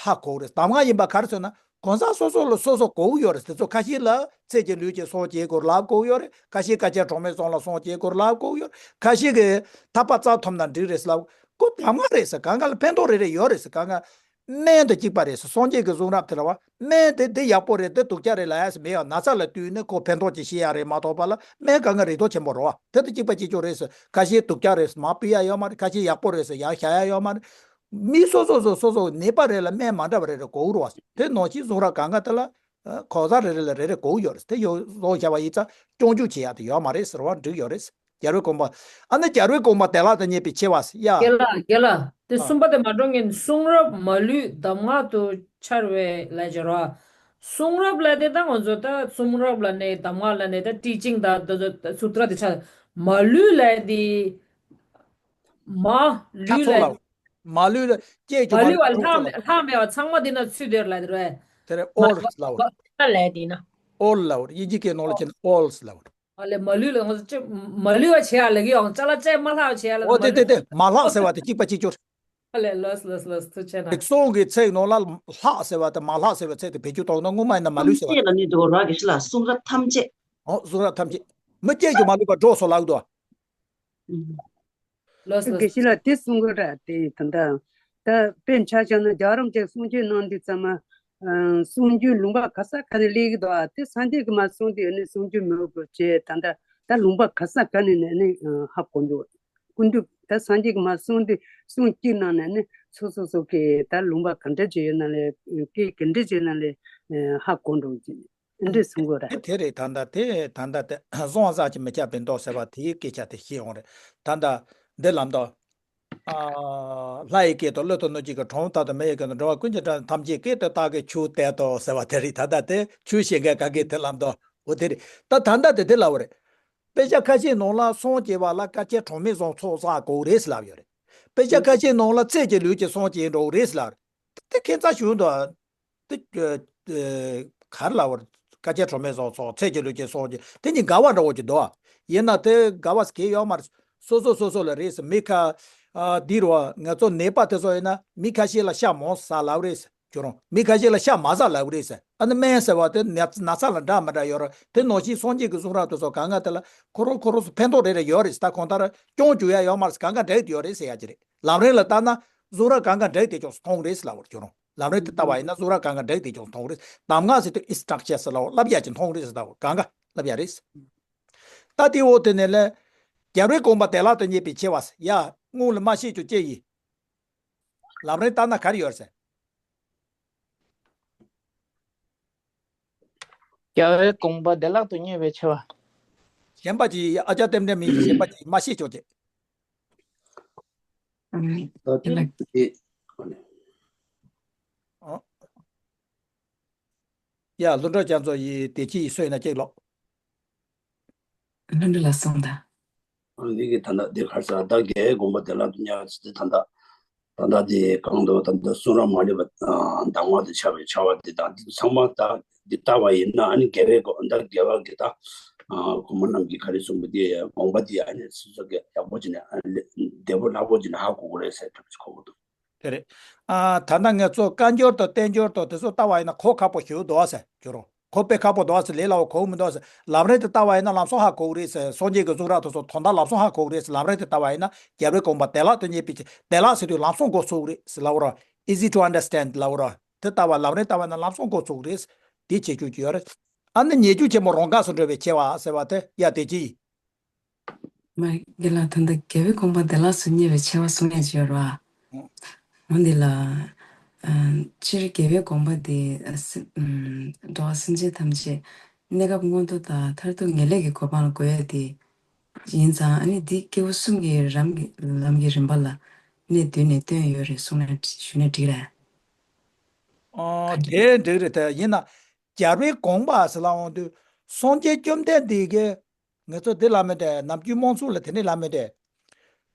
ཧ་གོ་རེད། གདམས་ངག་ཡིན་པ་ག་རེ་ཟེར་ན་གང་ཟག་སོ་སོ་ལ་སོ་སོ་གོ་གི་ཡོད་རེད། དེ་ཚོ་ཁ་ཤས་ལ་ཚེ་གཅིག་ལུས་གཅིག་སངས་རྒྱས་དགོས་ལབ་གོ་གི་ཡོད་རེད། ཁ་ཤས་དཀའ་སྤྱད་གྲངས་མེད་སོང་ལ་སངས་རྒྱས་དགོས་ལབ་གོ་གི་ཡོད་རེད། ཁ་ཤས་ཀྱིས་ཐར་པ་བརྩམས་ཐུབ་ན་འགྲིག་རེད་ལབ་གོ། གདམས་ངག་རེད་ཟེར། གང་ག་ལ་ཕན་ཐོགས་རེ་རེ་ཡོད་རེད་ཟེར། གང་ག་སྨན་དང་གཅིག་པ་རེད་ཟེར། སངས་རྒྱས་ཀྱི་གཟུགས་རབ་དེ་ལ་བ་སྨན་དེ་འདི་ཡག་པོ་རེད། འདི་སྡུག་ཅག་རེད་ལབ་ཡ་ཟེར་མེད་ཡ། ན་ཚ་ལ་བསྟུན་ནས་ཁོ་ཕན་ཐོགས་ཅིག་ཤེས་ཡ་རེད་མ་གཏོགས་པ་ལ་སྨན་གང་ག་རིགས་དོ་ཆེན་པོ་རེད་བ། དེ་དང་གཅིག་པ་གཅིག་རྐྱང་རེད་ཟེར། ཁ་ཤས་སྡུག་ཅག་རེད་ཟེར་མར་ཕུད་ཡ་ཡོད་མ་རེད། ཁ་ཤས་ཡག་པོ་རེད་ཟེར་ཡར་བཞག་ཡ་ཡོད་མ་རེད། མི་སོ་སོ་སོ་སོ་སོ་ནད་པ་རེ་ལ་སྨན་མ་འདྲ་བ་རེ་རེ་དགོས་རེད་བ། དེ་ནང་བཞིན་གཟུགས་རབ་གང་ག་དེ་ལ་གང་ཟག་རེ་རེ་ལ་རེ་རེ་དགོས་ཡོད་རེད། དེ་ཡོད་བཟོ་བྱ་བ་ཡིན་ཙང་སྐྱོན་འཇུག་བྱེད་ཡ་དེ་ཡོད་མ་རེད་ཟེར་བ་འགྲིག་ཡོད་རེད། རྒྱལ་བའི་དགོངས་པ། ཨ་ནི་རྒྱལ་བའི་དགོངས་པ་བདེ་བླག་ཏུ་རྙེད་པའི་ཆེ་བ་ཟེར་ཡ། རྒན་ལགས་རྒན་ལགས། དེ་ཨ། གསུམ་པ་དེ་མ་འགྲོ་ངན་གསུང་རབ་མ་ལུས་གདམས་ངག་ཏུ་འཆར་བའི་ལས་སྦྱོར་བ། གསུང་རབ་ལ་དེ་ད་ང་ཚོ་ད་གསུང་རབ་ལ་ནས་གདམས་ངག་ལ་ནས་ད་ཊི་ཅིང་ད་ད་ད་སུ་ཏྲ་དེ་ཆ་མ་ལུས་ལ་དེ་མ་ལུས་ལ་མ་ལུས་ལ་སྐྱེས་ཀྱི་མ་ལུས་པ་ལྷག་མེད་པ་ཚང་མ་དེ་ན་ཚུད་དེར་ལ་དེ་རེད། དེ་རེད། ཨོལ་ལ་བར། ཨོལ་ལ་བར། དབྱིན་ཇི་སྐད་ནང་ལ་ཅི་ན་ཨོལ་ལ་བར། ཨ་ལས་མ་ལུས་ལ་ང་ཚོ་ཅི་མ་ལུས་པ་བྱེད་ཡ་ལ་གི་ཡང་ཅ་ལག་ཅེ་མ་ལྷག་བྱེད་ཡ་ལ་ཨོ་དེ་དེ་དེ་མ་ལྷག་ཟེར་བ་དེ་གཅིག་པ་གཅིག་གྱུར། ཨ་ལས་ལོས་ལོས་ལོས་ཐུགས་ཆེ་ན། རིགས་གསུང་གི་ཚིག་ནང་ལ་ལྷག་ཟེར་བ་དེ་མ་ལྷག་ཟེར་བའི་ཚིག་དེ་བེད་སྤྱོད་གཏོང་ན་སྔོན་མ་ཡིན་ན་མ་ལུས་ཟེར་བ་ཐམས་ཅད་ལ་ནི་འདུག་ར་གི་ཤི་ལ་གསུང་རབ་ཐམས་ཅད། ཨོ་གསུང་རབ་ཐམས་ཅད། མི་སྐྱེས་ཀྱི་མ་ལུས་པ་འགྲོ་སོ་ལག་དོ། ལོས་ལོས། དགེ་བཤེས་ལགས་དེ་གསུང་གི་ར་དེ་ད་ལྟ་ད་དཔེ་ཆ་བཞག་ན་རྒྱལ་བ་རིན་པོ་ཆེ་གསུང་ཆོས་གནང་དུས་ཙམ་མ་གསུང་རྒྱུན་ལུང་པ་ག་ས་ག་ནས་སླེབས་ཀྱི་འདུག་ཨ་དེ་སངས་རྒྱས་ཀྱི་མ་གསུང་དུས་ཨ་ནི་གསུང་རྒྱུན་མི་འོས་པ་བྱས་ད་ལྟ་ད་ལུང་པ་ག་ས་ག་ནས་ནས་ནི་ཧ་གོ་འདུག་ཀུན་འདུས་ད་སངས་རྒྱས་ཀྱི་མ་གསུང་དུས་གསུང་གཅིག་གནང་ནས་ནི་སོ་སོ་སོ་གི་ད་ལུང་པ་ག་འདྲ་བྱས་ཡོད་ན་ལས་སྐད་ག་འདྲ་བྱས་ན་ལས་ཧ་གོ་འགྲོ་གི། འདི་གསུང་དགོས་རེད། དེ་དེ་རེད། ད་ལྟ་དེ་ད་ལྟ་དེ་སོང་ས་ཅི་མི་ཁྱབ་པའི་མདོ་ཟེར་བ་དེའི་སྐད་ཆ་དེ་ཤེས་ཡོང་རེད། ད་ལྟ་འདི་ལམ་མདོ། ལྷ་ཡི་སྐད་དུ་ཀླུ་དང་གནོད་སྦྱིན་གྱི་གྲོང་ལྟར་དུ་མི་ཡི་སྐད་དུ་འགྲོ་བ་ཀུན་གྱི་སྒྲ་ཐམས་ཅད་སྐད་དུ་བཏགས་ཀྱི་ཆོས་དེ་ལྟ་བུ་ཟེར་བ་དེ་རེད། ད་ལྟ་དེ་ཆོས་བཤད་མཁན་ག་གེ་དེ་ལམ་མདོ་འོ་དེ་རེད། ད་ད་ལྟ་དེ་དེ་ལབ་པ་རེད། དཔེ་ཆ་ཁ་ཤས་ནང་ལ་སངས་རྒྱས་པ་ལ་དཀའ་སྤྱད་གྲངས་མེད་བཟང་ཚོགས་བསགས་དགོས་རེད་ཟེར་ལབ་ཡོད་རེད། དཔེ་ཆ་ཁ་ཤས་ནང་ལ་ཚེ་གཅིག་ལུས་གཅིག་སངས་རྒྱས་འགྲོ་གི་རེད་ཟེར་ལབ་རེད། དེ་ཁྱད་མཚར་ཞིག་འདུག་དེ་ག་རེ་ལབ་པ་རེད། དཀའ་སྤྱད་གྲངས་མེད་བཟང་ཚོགས་ཚེ་གཅིག་ལུས་གཅིག་སངས་རྒྱས་དེ་གཉིས་འགལ་བ་འདྲ་བོ་ཅིག་འདུག་ཡིན་ན་དེ་འགལ་བ་གང་ཡང་ཡོད་མ་རེད། སོ་སོ་སོ་སོ་ལ་རེད་ཟེར། མི་ཁ་འདི་རུ་ང་ཚོ་ནད་པ་དེ་ཚོ་ཡིན་ན་མི་ཁ་ཤས་ལ་ཤ་མང་ཟ་ལབ་རེད་ཟེར། ཁྱོད་རང་མི་ཁ་ཤས་ལ་ཤ་མ་ཟ་ལབ་རེད་ཟེར། ཨ་ནི་སྨན་ཟེར་བ་དེ་ན་ན་ཚ་ལ་འདྲ་མི་འདྲ་ཡོད་རེད། དེ་ནང་བཞིན་སངས་རྒྱས་ཀྱི་གསུང་རབ་དེ་ཚོ་གང་ག་དེ་ལ་ཁོ་རང་ཁོ་རང་ཚོ་ཕན་ཐོགས་རེ་རེ་ཡོད་རེད་ཟེར། ད་གང་ལྟར་སྐྱོན་བརྗོད་ཡ་ཡོད་མ་རེད་ཟེར། གང་ག་འགྲིག་ཡོད་རེད་ཟེར་ཡ་ཅི་རེད། ལམ་རིམ་ལ་ལྟ་ན་གསུང་རབ་གང་ག་འགྲིག་དེ་ཅུང་ཙམ་མཐོང་རེད་ཟེར་ལབ་པ་རེད། ཁྱོད་རང་ལམ་རིམ་དེ་ལྟ་བ་ཡིན་ན་གསུང་རབ་གང་ག་འགྲིག་དེ་ཅུང་ཙམ་མཐོང་རེད། གདམས་ངག་ཟེར་དུས་ཨིན་སི་ཊྲག་ཤན་ཟེར་ལབ་པ་ལབ་ཡ་ཅིག་མཐོང་རེད་ཟེར། ལྟ་བ་གང་ག་ལབ་ཡ་རེད་ཟེར། ད་དེ་འོ་དེ་ནས་ལས་རྒྱལ་བའི་དགོངས་པ་བདེ་བླག་ཏུ་བརྙེས་པའི་ཆེ་བ་ཟེར་ཡ་སྔོན་ལ་མ་བཤད་ཀྱང་ཅི་ཡིན། ལམ་རིམ་ལྟར་ན་ག་རེ་ཡོད་ཟེར། རྒྱལ་བའི་དགོངས་པ་བདེ་བླག་ཏུ་བརྙེས་པའི་ཆེ་བ། གཞན་པ་ཅིག་ཨ་ཅག་རྟེན་འབྲེལ་མི་ཡིན་གཞན་པ་ཅིག་མ་ཤེས་ཆོག་ཅེས། ཨ་ནི་ད་དེ་ལ་དེ། ཨ། ཡ་ལྷུན་གྲུབ་རྒྱ་མཚོ་ཡིས་དེ་ཅི་ཡིས་གསོས་ན་ཅིག་ལོག་ལྷུན་གྲུབ་ལ་གསུངས་དང་། འདི་གི་ད་ལྟ་འདི་གར་ས་ད་རྒྱལ་བའི་དགོངས་པ་བདེ་བླག་ཏུ་བརྙེས་པ་ཟེར་ཏེ་ད་ལྟ་ད་ལྟ་འདི་གང་དུ་ད་ལྟ་གསུང་རབ་མ་ལུས་པ་གདམས་ངག་ཏུ་ཆགས་པའི་ཆ་བ་འདི་དང་འདི་ཚང་མ་ད་འདི་ལྟ་བ་ཡིན་ན་ཨ་ནི་རྒྱལ་བའི་དགོངས་ད་རྒྱལ་བ་གི་ད་གོང་མ་རྣམས་ཀྱིས་ག་རེ་གསུངས་པ་འདི་དགོངས་པ་འདི་ཨ་ནི་སོ་སོ་གི་ཡག་པོ་བྱས་ནས་བདེ་པོ་སླ་པོ་བྱས་ནས་ཧ་གོ་དགོས་རེད་ཟེར་གོ་གི་འདུག་དེ་རེད། ཨ་ད་ལྟ་ང་ཚོ་བཀའ་འགྱུར་དང་བསྟན་འགྱུར་དང་དེ་ཚོ་ལྟ་བ་ཡིན་ན་གོ་ཁག་པོ་ཞིག་འདུག་ཟེར་གྱུར་རོ། གོ་དཔེ་ཁག་པོ་འདུག་ཟེར། ལས་སླ་བོ་གོ་མི་འདུག་ཟེར། ལམ་རིམ་དེ་ལྟ་བ་ཡིན་ན་ལམ་སང་ཧ་གོ་གི་རེད་ཟེར། སངས་རྒྱས་ཀྱི་གསུང་རབ་དེ་ཚོ་དོན་དག་ལམ་སང་ཧ་གོ་གི་རེད་ཟེར། ལམ་རིམ་དེ་ལྟ་བ་ཡིན་ན་རྒྱལ་བའི་དགོངས་པ་བདེ་བླག་ཏུ་བརྙེས་པའི་ཆེ། བདེ་བླག་ཟེར་དུས་ལམ་སང་གོ་ཚུགས་གི་རེད་ཟེར་ལབ་རོ། Easy to understand ལབ་རོ། དེ་ལྟ་བ་ལམ་རིམ་ལྟ་བ་ཡིན་ན་ལམ་སང་གོ་ཚུགས་གི་རེད་ཟེར། དེ་བྱེད་རྒྱུ་ཅིག་ཡོད་རེད། ཨ་ནི་ཉེས་སྤྱོད་ཆེན་པོ་རང་འགགས་སུ་འགྲོ་བའི་ཆེ་བ་ཟེར་བ་དེ་ཡ་དེ་ཅི་ཡིན། མ་རྒན་ལགས་ད་ལྟ་རྒྱལ་བའི་དགོངས་པ་བདེ་བླག་ཏུ་བརྙེས་པའི་ཆེ་བ་གསུང་ཡས་ཅིག་ཡོད་རེད་བ། ཨོ། འོ་འདི་ལ། ཨ། སྤྱིར་རྒྱལ་བའི་དགོངས་པ་འདི་ཨ་སེ་ཨམ་འགྲོ་བ་སེམས་ཅན་ཐམས་ཅད་གནས་སྐབས་མངོན་མཐོ་དང་མཐར་ཐུག་ངེས་ལེགས་ཀྱི་གོ་འཕང་ལ་འགོད་ཡས་དེ་ཡིན་ཙང་ཨ་ནི་འདི་སྐྱེས་བུ་གསུམ་གྱི་རང་གི་ལམ་གྱི་རིམ་པ་ལ་གནད་བསྡུས་ནས་བཏོན་ཡོད་རེད་གསུངས་ན་ཞུས་ན་འགྲིག་རེད། ཨོ་དེ་འགྲིག་རེད། དེ་ཡིན་ན་རྒྱལ་བའི་དགོངས་པ་ཟེར་ལབ་འོང་དུས་སངས་རྒྱས་བཅོམ་ལྡན་འདས་ཀྱིས། ང་ཚོ་འདི་ལ་མི་འདོད། ནམ་རྒྱུན་དམངས་གཙོ་ལ་དེ་ནི་ལ་མི་འདོད།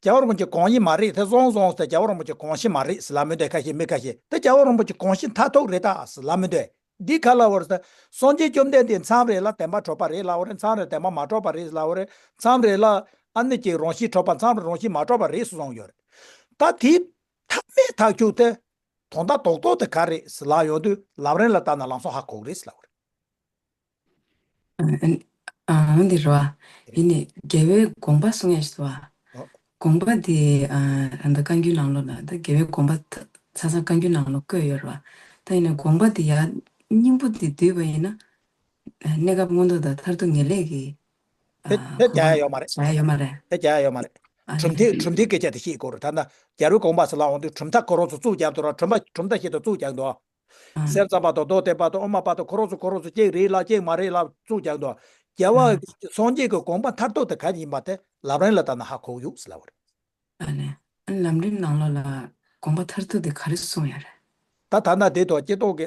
རྒྱལ་བ་རིན་པོ་ཆེ་དགོངས་གཞི་མ་རེད། དེ་བཟང་བཟང་ཟེར་རྒྱལ་བ་རིན་པོ་ཆེ་དགོངས་གཞི་མ་རེད་ཟེར་ལ་མི་འདོད། ཁ་ཤས་མི་ཁ་ཤས་དེ་རྒྱལ་བ་རིན་པོ་ཆེ་དགོངས་གཞི་མཐར་ཐུག་རེད་ད་ཟེར་ལ་མི་འདོད། འདི་ག་ལ་བར་ད་སངས་རྒྱས་བཅོམ་ལྡན་འདས་མཚམས་རེ་ལ་བདེན་པ་གྲུབ་པ་རེད་ལ་བ་རེད། མཚམས་རེ་བདེན་པ་མ་གྲུབ་པ་རེད་ལ་བ་རེད། མཚམས་རེ་ལ་ཨ་ནི་ཀྱི་རང་བཞིན་གྲུབ་པ། མཚམས་རེ་རང་བཞིན་མ་གྲུབ་པ་རེད་ཟེར་གསུངས་ཡོད་རེད། ད་དེ་ཐ་མའི་ཐག་གཅོད་དེ་དོན་དག་རྡོག་རྡོག་དེ་ག་རེད་ཟེར་ལབ་ཡོང་དུས་ལམ་རིམ་ལ་ལྟ་ན་ལམ་སང་ཧ་གོ་གི་རེད་ཟེར་ལབ་པ་རེད། ཨ་འོན་ཏེ་རེད་བ། ཡིན་ནའི་རྒྱལ་བའི་དགོངས་པ་གསུང་ཡས་ཞིག་འདུག་བ། ཨོ། དགོངས་པ་དེ་ཨ་ད་བཀའ་འགྱུར་ནང་ལོགས་ལ་ད་རྒྱལ་བའི་དགོངས་པ་ད་ཆ་ཚང་བཀའ་འགྱུར་ནང་ལོགས་བཀོད་ཡོད་རེད་བ། ད་ཡིན་ནའི་དགོངས་པ་དེ་ཡ་སྙིང་པོ་དེ་བསྡུས་པ་ཡིན་ན། གནས་སྐབས་མངོན་མཐོ་དང་མཐར་ཐུག་ངེས་ལེགས་ཀྱི་དེ་ཨ་དེ་གོ་རྒྱག་ཡ་ཡོད་མ་རེད། རྒྱག་ཡ་ཡོད་མ་རེད། དེ་རྒྱག་ཡ་ཡོད་མ་རེད། ཨ་གྲུབ་མཐའི་གྲུབ་མཐའི་སྐད་ཆ་དེ་ཤེས་དགོས་རེད། ད་ལྟ་རྒྱལ་བའི་དགོངས་པ་ཟེར་ལབ་འོང་དུས་གྲུབ་མཐའ་ཁོ་རང་ཚོ་བཙུགས་རྒྱབ་འདུག་ར། གྲུབ་མཐའ་གྲུབ་མཐའ་ཞིག་ཏུ་བཙུགས་རྒྱབ་འདུག་ཨ། སེམས་ཙམ་པ་དང་མདོ་སྡེ་པ་དང་དབུ་མ་པ་དང་ཁོ་རང་ཚོ་ཁོ་རང་ཚོ་གཅིག་རེད་ལ་གཅིག་མ་རེད་ལ་བཙུགས་རྒྱག་འདུག་རྒྱལ་བ་སངས་རྒྱས་ཀྱི་དགོངས་པ་མཐར་ཐུག་དེ་ག་ཡིན་པ་དེ་ལམ་རིམ་ལ་ལྟ་ན་ཧ་གོ་ཡོད་ཟེར་ལབ་པ་རེད། ཨ་ནི། ཨ་ནི་ལམ་རིམ་ནང་ལོགས་ལ་དགོངས་པ་མཐར་ཐུག་དེ་ག་རེ་གསུངས་ཡོད་རེད། ད་ད་ལྟ་དེ་ཐོག་སྐྱེ་ཐོག་གི་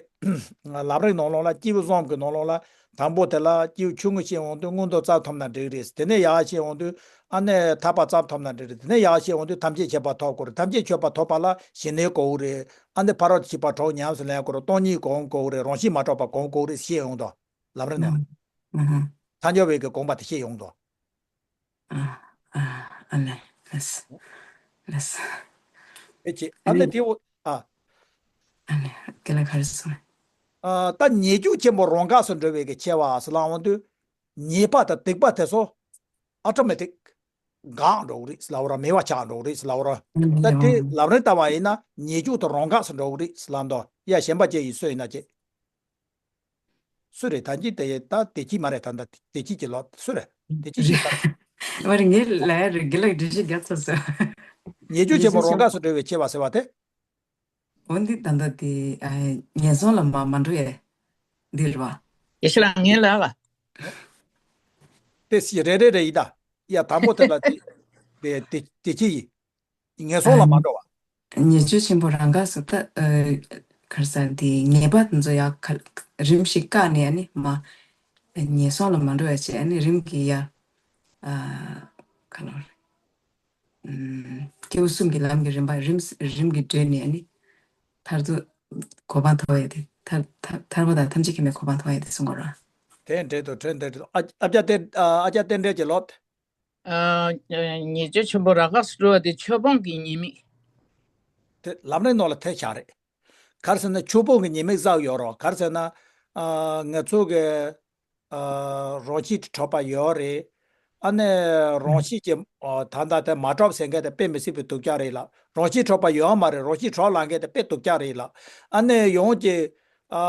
ལམ་རིམ་ནང་ལོགས་ལ་སྐྱེས་བུ་གསུམ་གྱི་ནང་ལོགས་ལ་དང་པོ་དེ་ལ་སྐྱེས་བུ་ཆུང་ངུ་ཤེས་འོང་དུས་མངོན་མཐོ་རྩ་ཐོབ་ན་འགྲིག་རེད། དེ་ནས་ཡར་ཤེས་འོང་དུས་ཨ་ནི་ཐར་པ་རྩ་ཐོབ་ན་འགྲིག་རེད། དེ་ནས་ཡར་ཤེས་འོང་དུས་ཐམས་ཅད་མཁྱེན་པ་ཐོབ་དགོས་རེད། ཐམས་ཅད་མཁྱེན་པ་ཐོབ་པ་ལ་ཞི་གནས་དགོས་རེད། ཨ་ནི་ཕ་རོལ་ཏུ་ཕྱིན་པ་དྲུག་ཉམས་སུ་ལེན་དགོས་རེད། སྟོང་ཉིད་སྒོམ་དགོས་རེད། རང་བཞིན་མ་གྲུབ་པ་སྒོམ་དགོས་རེད་ཤེས་འོང་དོ། ལམ་རིམ་ནང་། ཐལ་འགྱུར་བའི་གི་དགོངས་པ་དེ་ཤེས་ཡོང་དོ། ཨ་ཨ་ཨ་ལེ་ལེས་ལེས། ཨེ་ཅི་ཨ་ནི་དེ་འོ་ཨ། ཨ་ལེ་དགེ་ལགས་ག་རེ་གསུངས། ཨ་ད་ཉེས་སྤྱོད་ཆེན་པོ་རང་འགགས་སུ་འགྲོ་བའི་གི་ཆེ་བ་ཟེར་ལ་འོང་དུས། ཉེས་པ་དང་སྡིག་པ་དེ་ཚོ་ཨ་ཊོ་མེ་ཊིག་འགག་འགྲོ་གི་རེད་ཟེར་ལབ་ར། མེད་པ་ཆགས་འགྲོ་གི་རེད་ཟེར་ལབ་ར། ད་དེ་ལམ་རིམ་ལྟ་བ་ཡིན་ན་ཉེས་སྤྱོད་དང་རང་འགགས་སུ་འགྲོ་གི་རེད་ཟེར་ལབ་འདུག་ཡ་གཞན་པ་ཅི་ཡིན་སུ་ཡིན་ན་ཅི། སུ་རེད་ད་ཅི་དེ་ད་དེ་ཅི་མ་རེད་ད་ད་དེ་ཅི་ཅི་ལོ་སུ་རེད་དེ་ཅི་ཅི་ད། མ་རེད་ངས་ལ་ཡ་རེད་དགེ་ལགས་འགྲེལ་བཤད་རྒྱག་ཚར་སོང་། ཉེས་སྤྱོད་ཆེན་པོ་རང་འགགས་སུ་འགྲོ་བའི་ཆེ་བ་ཟེར་བ་དེ། འོ་འདི་ད་ལྟ་དེ་ཨ་ངན་སོང་ལ་མ་མ་འགྲོ་ཡས་འདི་རེད་བ། ཡེ་ཤེས་ལགས་ངའི་ལགས་ལ། དེ་སི་རེ་རེ་རེ་ཡི་ད། ཡ་དང་པོ་དེ་ལ་དེ་དེ་དེ་དེ་ཅི་ཡིན། ངན་སོང་ལ་མ་འགྲོ་བ། ཉེས་སྤྱོད་ཆེན་པོ་རང་འགགས་སུ་ད་ཨ་ག་རེ་ཟེར་དེ་ཉེས་པ་དེ་ཚོ་ཡ་ག་རིམ་ཞིག་བཀག་ནས་ཨ་ནི་མ་ཉེས་སོང་ལ་མ་འགྲོ་ཡ་བྱས་ཨ་ནི་རིམ་གྱིས་ཡ་ཨ་ག་ལོར། ཨུམ། སྐྱེས་བུ་གསུམ་གྱི་ལམ་གྱི་རིམ་པ་རིམ་རིམ་གྱིས་བགྲོད་ནས་ནི། མཐར་ཐུག་གོ་འཕང་ཐོབ་ཡ་དེ་ཐར་ཐར་ཐར་པ་དང་ཐམས་ཅད་མཁྱེན་པའི་གོ་འཕང་ཐོབ་ཡ་དེ་གསུང་དགོས་ར། དེ་འདྲེད་དུ་དྲན་འདྲེད་དུ་ཨ་ཨ་ཅག་རྟེན་ཨ་ཨ་ཅག་རྟེན་འབྲེལ་གྱི་ལོ། ཨ་ཉེས་སྤྱོད་ཆེན་པོ་རང་འགགས་སུ་འགྲོ་བ་དེ་ཆོས་སྤོང་གི་ཉེས་དམིགས། དེ་ལམ་རིམ་ནང་ལ་ཐེབས་ཤག་རེད། ག་རེ་ཟེར་ན་ཆོས་སྤོང་གི་ཉེས་དམིགས་བསགས་ཡོད་རོགས་ག་རེ་ཟེར་ན། ཨ་ང་ཚོ་གི་ཨ་རང་བཞིན་གྱིས་གྲུབ་པ་ཡོད་རེད། ཨ་ནི་རང་བཞིན་གྱིས་ཨ་ད་ལྟ་དེ་མ་གྲུབ་ཟེར་མཁན་དེ་དཔེ་མི་སྲིད་པའི་སྡུག་ཅག་རེད་ལ། རང་བཞིན་གྲུབ་པ་ཡོད་མ་རེད། རང་བཞིན་གྲུབ་ལབ་མཁན་དེ་དཔེ་སྡུག་ཅག་རེད་ལ། ཨ་ནི་ཡོངས་ཀྱི་ཨ་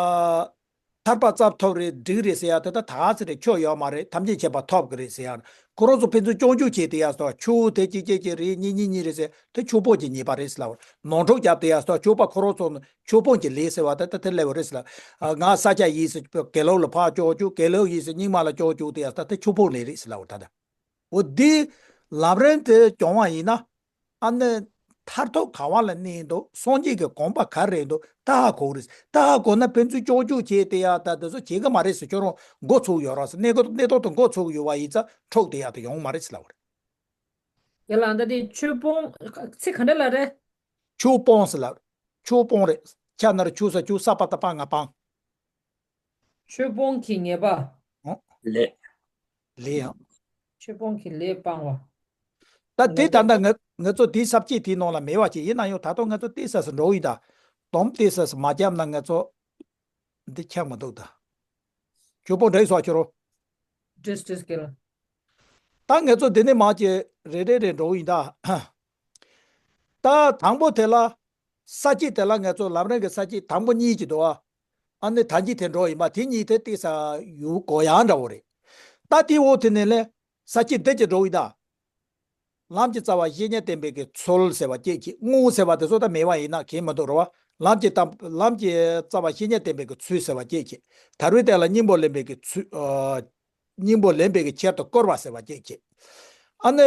ཐར་པ་རྩ་ཐོབ་རེད་འགྲིག་རེད་ཟེར་ཡ་དེ་ད་ད་ཟེར་རེད་ཆོས་ཡོད་མ་རེད། ཐམས་ཅད་མཁྱེན་པ་ཐོབ་གི་རེད་ཟེར་ཡ། ཁོ་རང་ཚོ་ཕན་ཚུན་སྐྱོན་བརྗོད་བྱས་དེ་ཡ་སོ་ཆོས་དེ་གཅིག་གཅིག་གཅིག་རེད་གཉིས་གཉིས་གཉིས་རེད་ཟེར་དེ་ཆོས་སྤོང་གི་ཉེས་པ་རེད་ཟེར་ལབ། ནོར་འཁྲུལ་བརྒྱབ་དེ་ཡ་སོ་ཆོས་པ་ཁོ་རང་ཚོ་ཆོས་སྤོང་གི་ལས་ཟེར་བ་ད་ལྟ་དེ་སླེབས་པ་རེད་ཟེར་ལ། ང་ས་ཆ་ཡིན་ཟེར་དགེ་སློང་ལ་ཕར་ཕྱོགས་བཅུག་དགེ་སློང་ཡིན་ཟེར་རྙིང་མ་ལ་ཕྱོགས་བཅུག་དེ་ཡ་ད་ལྟ་ཆོས་སྤོང་ལས་རེད་ཟེར་ལབ་ད་ལྟ། འོ་འདི་ལམ་རིམ་དེ་སྦྱོང་བ་ཡིན་ན་ཨ་ནི་མཐར་ཐུག་ག་བ་ལ་གནས་འདུག་སངས་རྒྱས་ཀྱི་གོ་འཕང་ག་རེ་འདུག་ད་ཧ་གོ་གི་རེད། ད་ཧ་གོ་ན་ཕན་ཚུན་ཕྱོགས་བཅུག་བྱས་དེ་ཡ་ད་དེ་ཚོ་བྱེད་གི་མ་རེད་ཟེར་ཁྱོད་རང་མགོ་ཚོས་ཡོད་ར་ཟེར་གནས་སྐབས་གནས་ཐོག་ཏུ་མགོ་ཚོས་ཡོད་བ་ཡིན་ཙང་འཁྲུག་དེ་ཡ་ད་ཡོང་མ་རེད་ཟེར་ལབ་པ་རེད། ཡ་ལ་ད་དེ་ཆོས་སྤོང་ཚིག་ག་འདྲ་ལ་རེད། ཆོས་སྤོང་ཟེར་ལབ། ཆོས་སྤོང་རེད། ཁ་ན་རོ་ཆོ་ས་ཆོས། ས་པ་ཏ་པ་ང་སྤང་། ཆོས་སྤོང་གི་ཉེས་པ། ལས། ལས་ཡང་། ཆོས་སྤོང་གི་ལས་སྤང་བ། ད་དེ་ད་ལྟ་ང་ང་ཚོ་དེའི་ས་བཅད་དེའི་ནང་ལ་མེད་པ་ཅིག་ཡིན་ན་ཡང་ད་དུང་ང་ཚོ་ཏོག་ཙམ་འགྲོ་ཡིན་ད། དོམ་ཏོག་ཙམ་མ་བརྒྱབ་ན་ང་ཚོ་འདི་ཆགས་མི་འདུག་ད། ཆོས་སྤོང་འདྲ་ཡི་སོགས་ཁྱོད་རོ། ཏོག་ཙམ་ཏོག་ཙམ་སྐད་ལ། ད་ང་ཚོ་འདི་ནས་མར་གྱི་རེ་རེ་རེ་འགྲོ་ཡིན་ད། ད་དང་པོ་དེ་ལ། ས་བཅད་དེ་ལ་ང་ཚོ་ལམ་རིམ་གྱི་ས་བཅད་དང་པོ་གཉིས་ཀྱི་འདུག་ཨ། ཨ་ནི་ད་གིན་དེ་འགྲོ་ཡིན་པ་དེ་གཉིས་དེ་ཏོག་ཙམ་ཡུལ་གོ་ཡག་འདྲ་བོ་རེད། ད་དེའི་འོག་དེ་ནས་ལས་ས་བཅད་འདི་གཅིག་འགྲོ་ཡིན་ད། ལམ་གྱི་རྩ་བ་བཤེས་གཉེན་བསྟེན་པའི་གི་ཚུལ་ཟེར་བ་གཅིག་གིས་དངོས་ཟེར་བ་དེ་ཚོ་ད་མེད་པ་ཡིན་ན་གལ་མི་འདུག་རེད་བ། ལམ་གྱི་ལམ་གྱི་རྩ་བ་བཤེས་གཉེན་བསྟེན་པའི་གི་ཚུལ་ཟེར་བ་གཅིག་གིས་དལ་བའི་རྟེན་ལ་སྙིང་པོ་ལེན་པའི་གི་ཚུལ། སྙིང་པོ་ལེན་པའི་གི་ཆེད་དུ་བསྐོར་བ་ཟེར་བ་གཅིག་བྱེད། ཨ་ནི།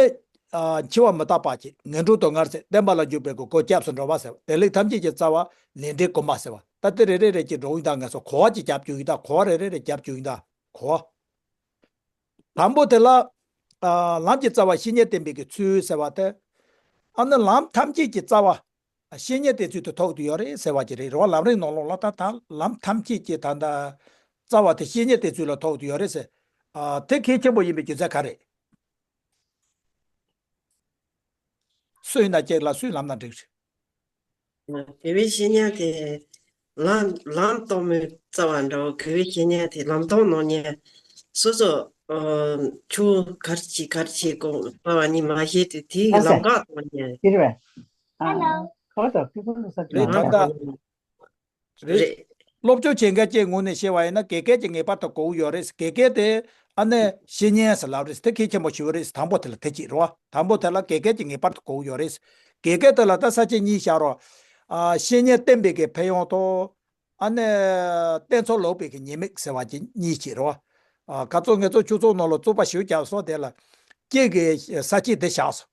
ཨ་འཆི་བ་མི་རྟག་པ་བྱེད། ངན་འགྲོ་དུ་སྔར་ཚེ་བསྟན་པ་ལ་འཇུག་པའི་གི་སྒོ་སྐྱབས་སུ་འགྲོ་བ་ཟེར་བ་དེ་ལས་ཐམས་ཅད་ཀྱི་རྩ་བ་ལས་འབྲས་ཀུན་སྤངས་ཟེར་བ་ད་དེ་རེ་རེ་རེ་གཅིག་འགྲོ་ཡིན་ད་ང་ཚོ་གོ་བ་གཅིག་རྒྱབ་བཅུག་ཡིན་ད་གོ་བ་རེ་རེ་རེ་རྒྱབ་བཅུག་ཡིན་ད་གོ་བ། དང་པོ་དེ་ལ། ཨ་ལམ་གྱི་རྩ་བ་བཤེས་གཉེན་བསྟེན་པའི་གི་ཚུལ་ཟེར་བ་དེ། ཨ་ནི་ལམ་ཐམས་ཅད་ཀྱི་རྩ་བ། བཤེས་གཉེན་བསྟེན་ཚུལ་དུ་ཐུག་ཏུ་ཡོད་རེད་ཟེར་བ་ཅིག་རེད། རེད་བ། ལམ་རིམ་ནང་ལོགས་ལ་ད་ད་ལམ་ཐམས་ཅད་ཀྱི་ད་ལྟ་རྩ་བ་དེ་བཤེས་གཉེན་བསྟེན་ཚུལ་ལ་ཐུག་ཏུ་ཡོད་རེད་ཟེར། ཨ་དེ་གལ་ཆེན་པོ་ཡིན་པའི་རྒྱུ་མཚན་ག་རེད། སུ་ཡིན་ན་ཅིག་ལ་སུས་ལབ་ན་འགྲིག་རེད། དགེ་བའི་བཤེས་གཉེན་དེ་ལམ་ལམ་སྟོན་མི་རྩ་བ་འདྲ་བོ། དགེ་བའི་བཤེས་གཉེན་དེ་ལམ་སྟོན་གནང་མཁན་སོ་སོ། ཨ་ཆོས་ག་རེ་བྱེད་ག་རེ་བྱེད་དགོས་པ་བ་ནི་མ་ཤེས་དུས་དེའི་ལམ་ཁ་གཏོང་མཁན། ཁྱེད་རེད་པས། ཨ་ཁ་བ་དང་ཕི་ཕུ་ལུ་ས་ཀི་རེད། ད་ལྟ་རེད། རེད། སློབ་སྦྱོང་བྱེད་མཁན་གཅིག་ངོས་ནས་བཤད་པ་ཡིན་ན་དགེ་རྒན་གྱི་ངེས་པར་དུ་དགོས་ཀྱི་ཡོད་རེད། དགེ་རྒན་དེ་ཨ་ནི་བཤེས་གཉེན་ཟེར་ལབ་རེད། དེ་གལ་ཆེན་པོ་ཞེ་པོ་རེད། དང་པོ་དེ་ལ་དེ་གཅིག་རེད་བ། དང་པོ་དེ་ལ་དགེ་རྒན་གྱི་ངེས་པར་དུ་དགོས་ཀྱི་ཡོད་རེད། དགེ་རྒན་དེ་ལ་ད་ས་བཅད་གཉིས་བཞག་རོགས། ཨ་བཤེས་གཉེན་བསྟེན་པའི་གི་ཕན་ཡོན་དང་། ཨ་ནི་བསྟེན་ཚུལ་ལོག་པའི་གི་ཉེས་དམིགས་ཟེར་བ་གཅིག་གཉིས་གཅིག་རེད་བ། ཨ་ག་ཚོད་ངེད་ཚོ་ཆོས་ཚོགས་ནང་ལ་རྩོད་པ་ཞེ་པོ་བརྒྱབ་སོང་། དེ་ལ་གཅིག་གི་ས་བཅད་དེ་བཞག་སོང་།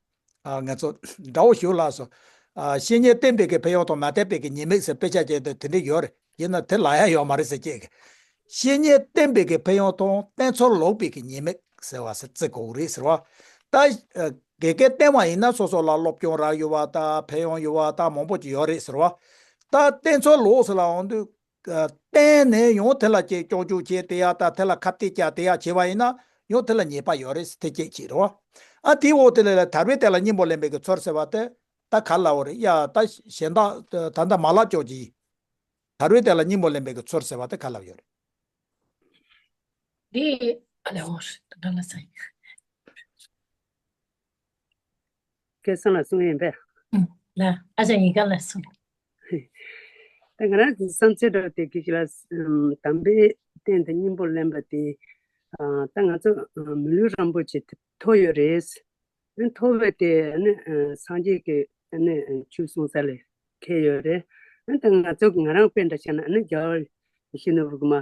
ཨ་ང་ཚོ་འདྲ་བོ་ཞིག་ལ་སོ། ཨ། བཤེས་གཉེན་བསྟེན་པའི་གི་ཕན་ཡོན་དང་མ་བསྟེན་པའི་གི་ཉེས་དམིགས་ཟེར་དཔེ་ཆ་བྱས་ཏེ་དེ་འདྲ་ཡོད་རེད། ཡིན་ན་དེ་ལབ་ཡ་ཡོད་མ་རེད་ཟེར་སྐད་གི། བཤེས་གཉེན་བསྟེན་པའི་གི་ཕན་ཡོན་དང་བསྟེན་ཚུལ་ལོག་པའི་གི་ཉེས་དམིགས་ཟེར་བ་ཟེར་བརྩི་དགོས་རེད་ཟེར་བ། ད་ཨ། དགེ་རྒན་བསྟེན་པ་ཡིན་ན་སོ་སོ་ལ་སློབ་སྦྱོང་རག་ཡོད་པ་དང་ཕན་ཡོན་ཡོད་པ་དང་མང་པོ་ཅིག་ཡོད་རེད་ཟེར་བ། ད་བསྟེན་ཚུལ་ལོག་ཟེར་ལབ་ཡོང་དུས། བསྟེན་ནས་ཡང་དེ་ལ་ཅིག་སྐྱོན་བརྗོད་བྱས་དེ་ཡ་ད་དེ་ལ་ཁ་གཏད་བཅག་དེ་ཡ་བྱས་པ་ཡིན་ན་ཡང་དེ་ལ་ཉེས་པ་ཡོད་རེད་ཟེར་དེ་སྐད་ཅིག་རེད་བ། ཨ། དེའི་འོག་དེ་ལ་ལ་དལ་བའི་དོན་ལ་སྙིང་པོ་ལེན་པའི་གི་ཚུལ་ཟེར་བ་དེ་ད་ག་ལབ་པ་རེད་ཡ། ད་གཞན་དག་ད་ལྟ་མ་ལབ་ཀྱོག་ཅིག་དལ་བའི་དོན་ལ་སྙིང་པོ་ལེན་པའི་གི་ཚུལ་ཟེར་བ་དེ་ག་ལབ་ཡོད་རེད། འདི་ཨ་ལེ་འོ་ད་ལ་ས་ཡིན། སྐལ་བཟང་ལ་གསུང་ཡིན་པས། ཨུ། ལ་ཨ་ཅག་ཡིན་ག་ལ་གསུང་། ད་ང་རང་གི་བསམ་ཚུལ་འདྲ་བོ་དེ་གི་ཞིག་ལ། ཨམ། དམ་པའི་རྟེན་དུ་སྙིང་པོ་ལེན་པ་དེ། ཨ། ད་ང་ཚོ་མི་ལུས་རིན་པོ་ཆེ་ཐོབ་ཡོད་རེད། ཐོབ་པ་དེ་ནི་སངས་རྒྱས་ཀྱི་ནི་ཆོས་གསུང་ས་ལས་ཁེལ་ཡོད་རེད། ད་ང་ཚོ་ང་རང་དཔེ་འདྲ་བྱས་ན་ནི་རྒྱལ་བ་ཡིད་བཞིན་ནོར་བུ་མ་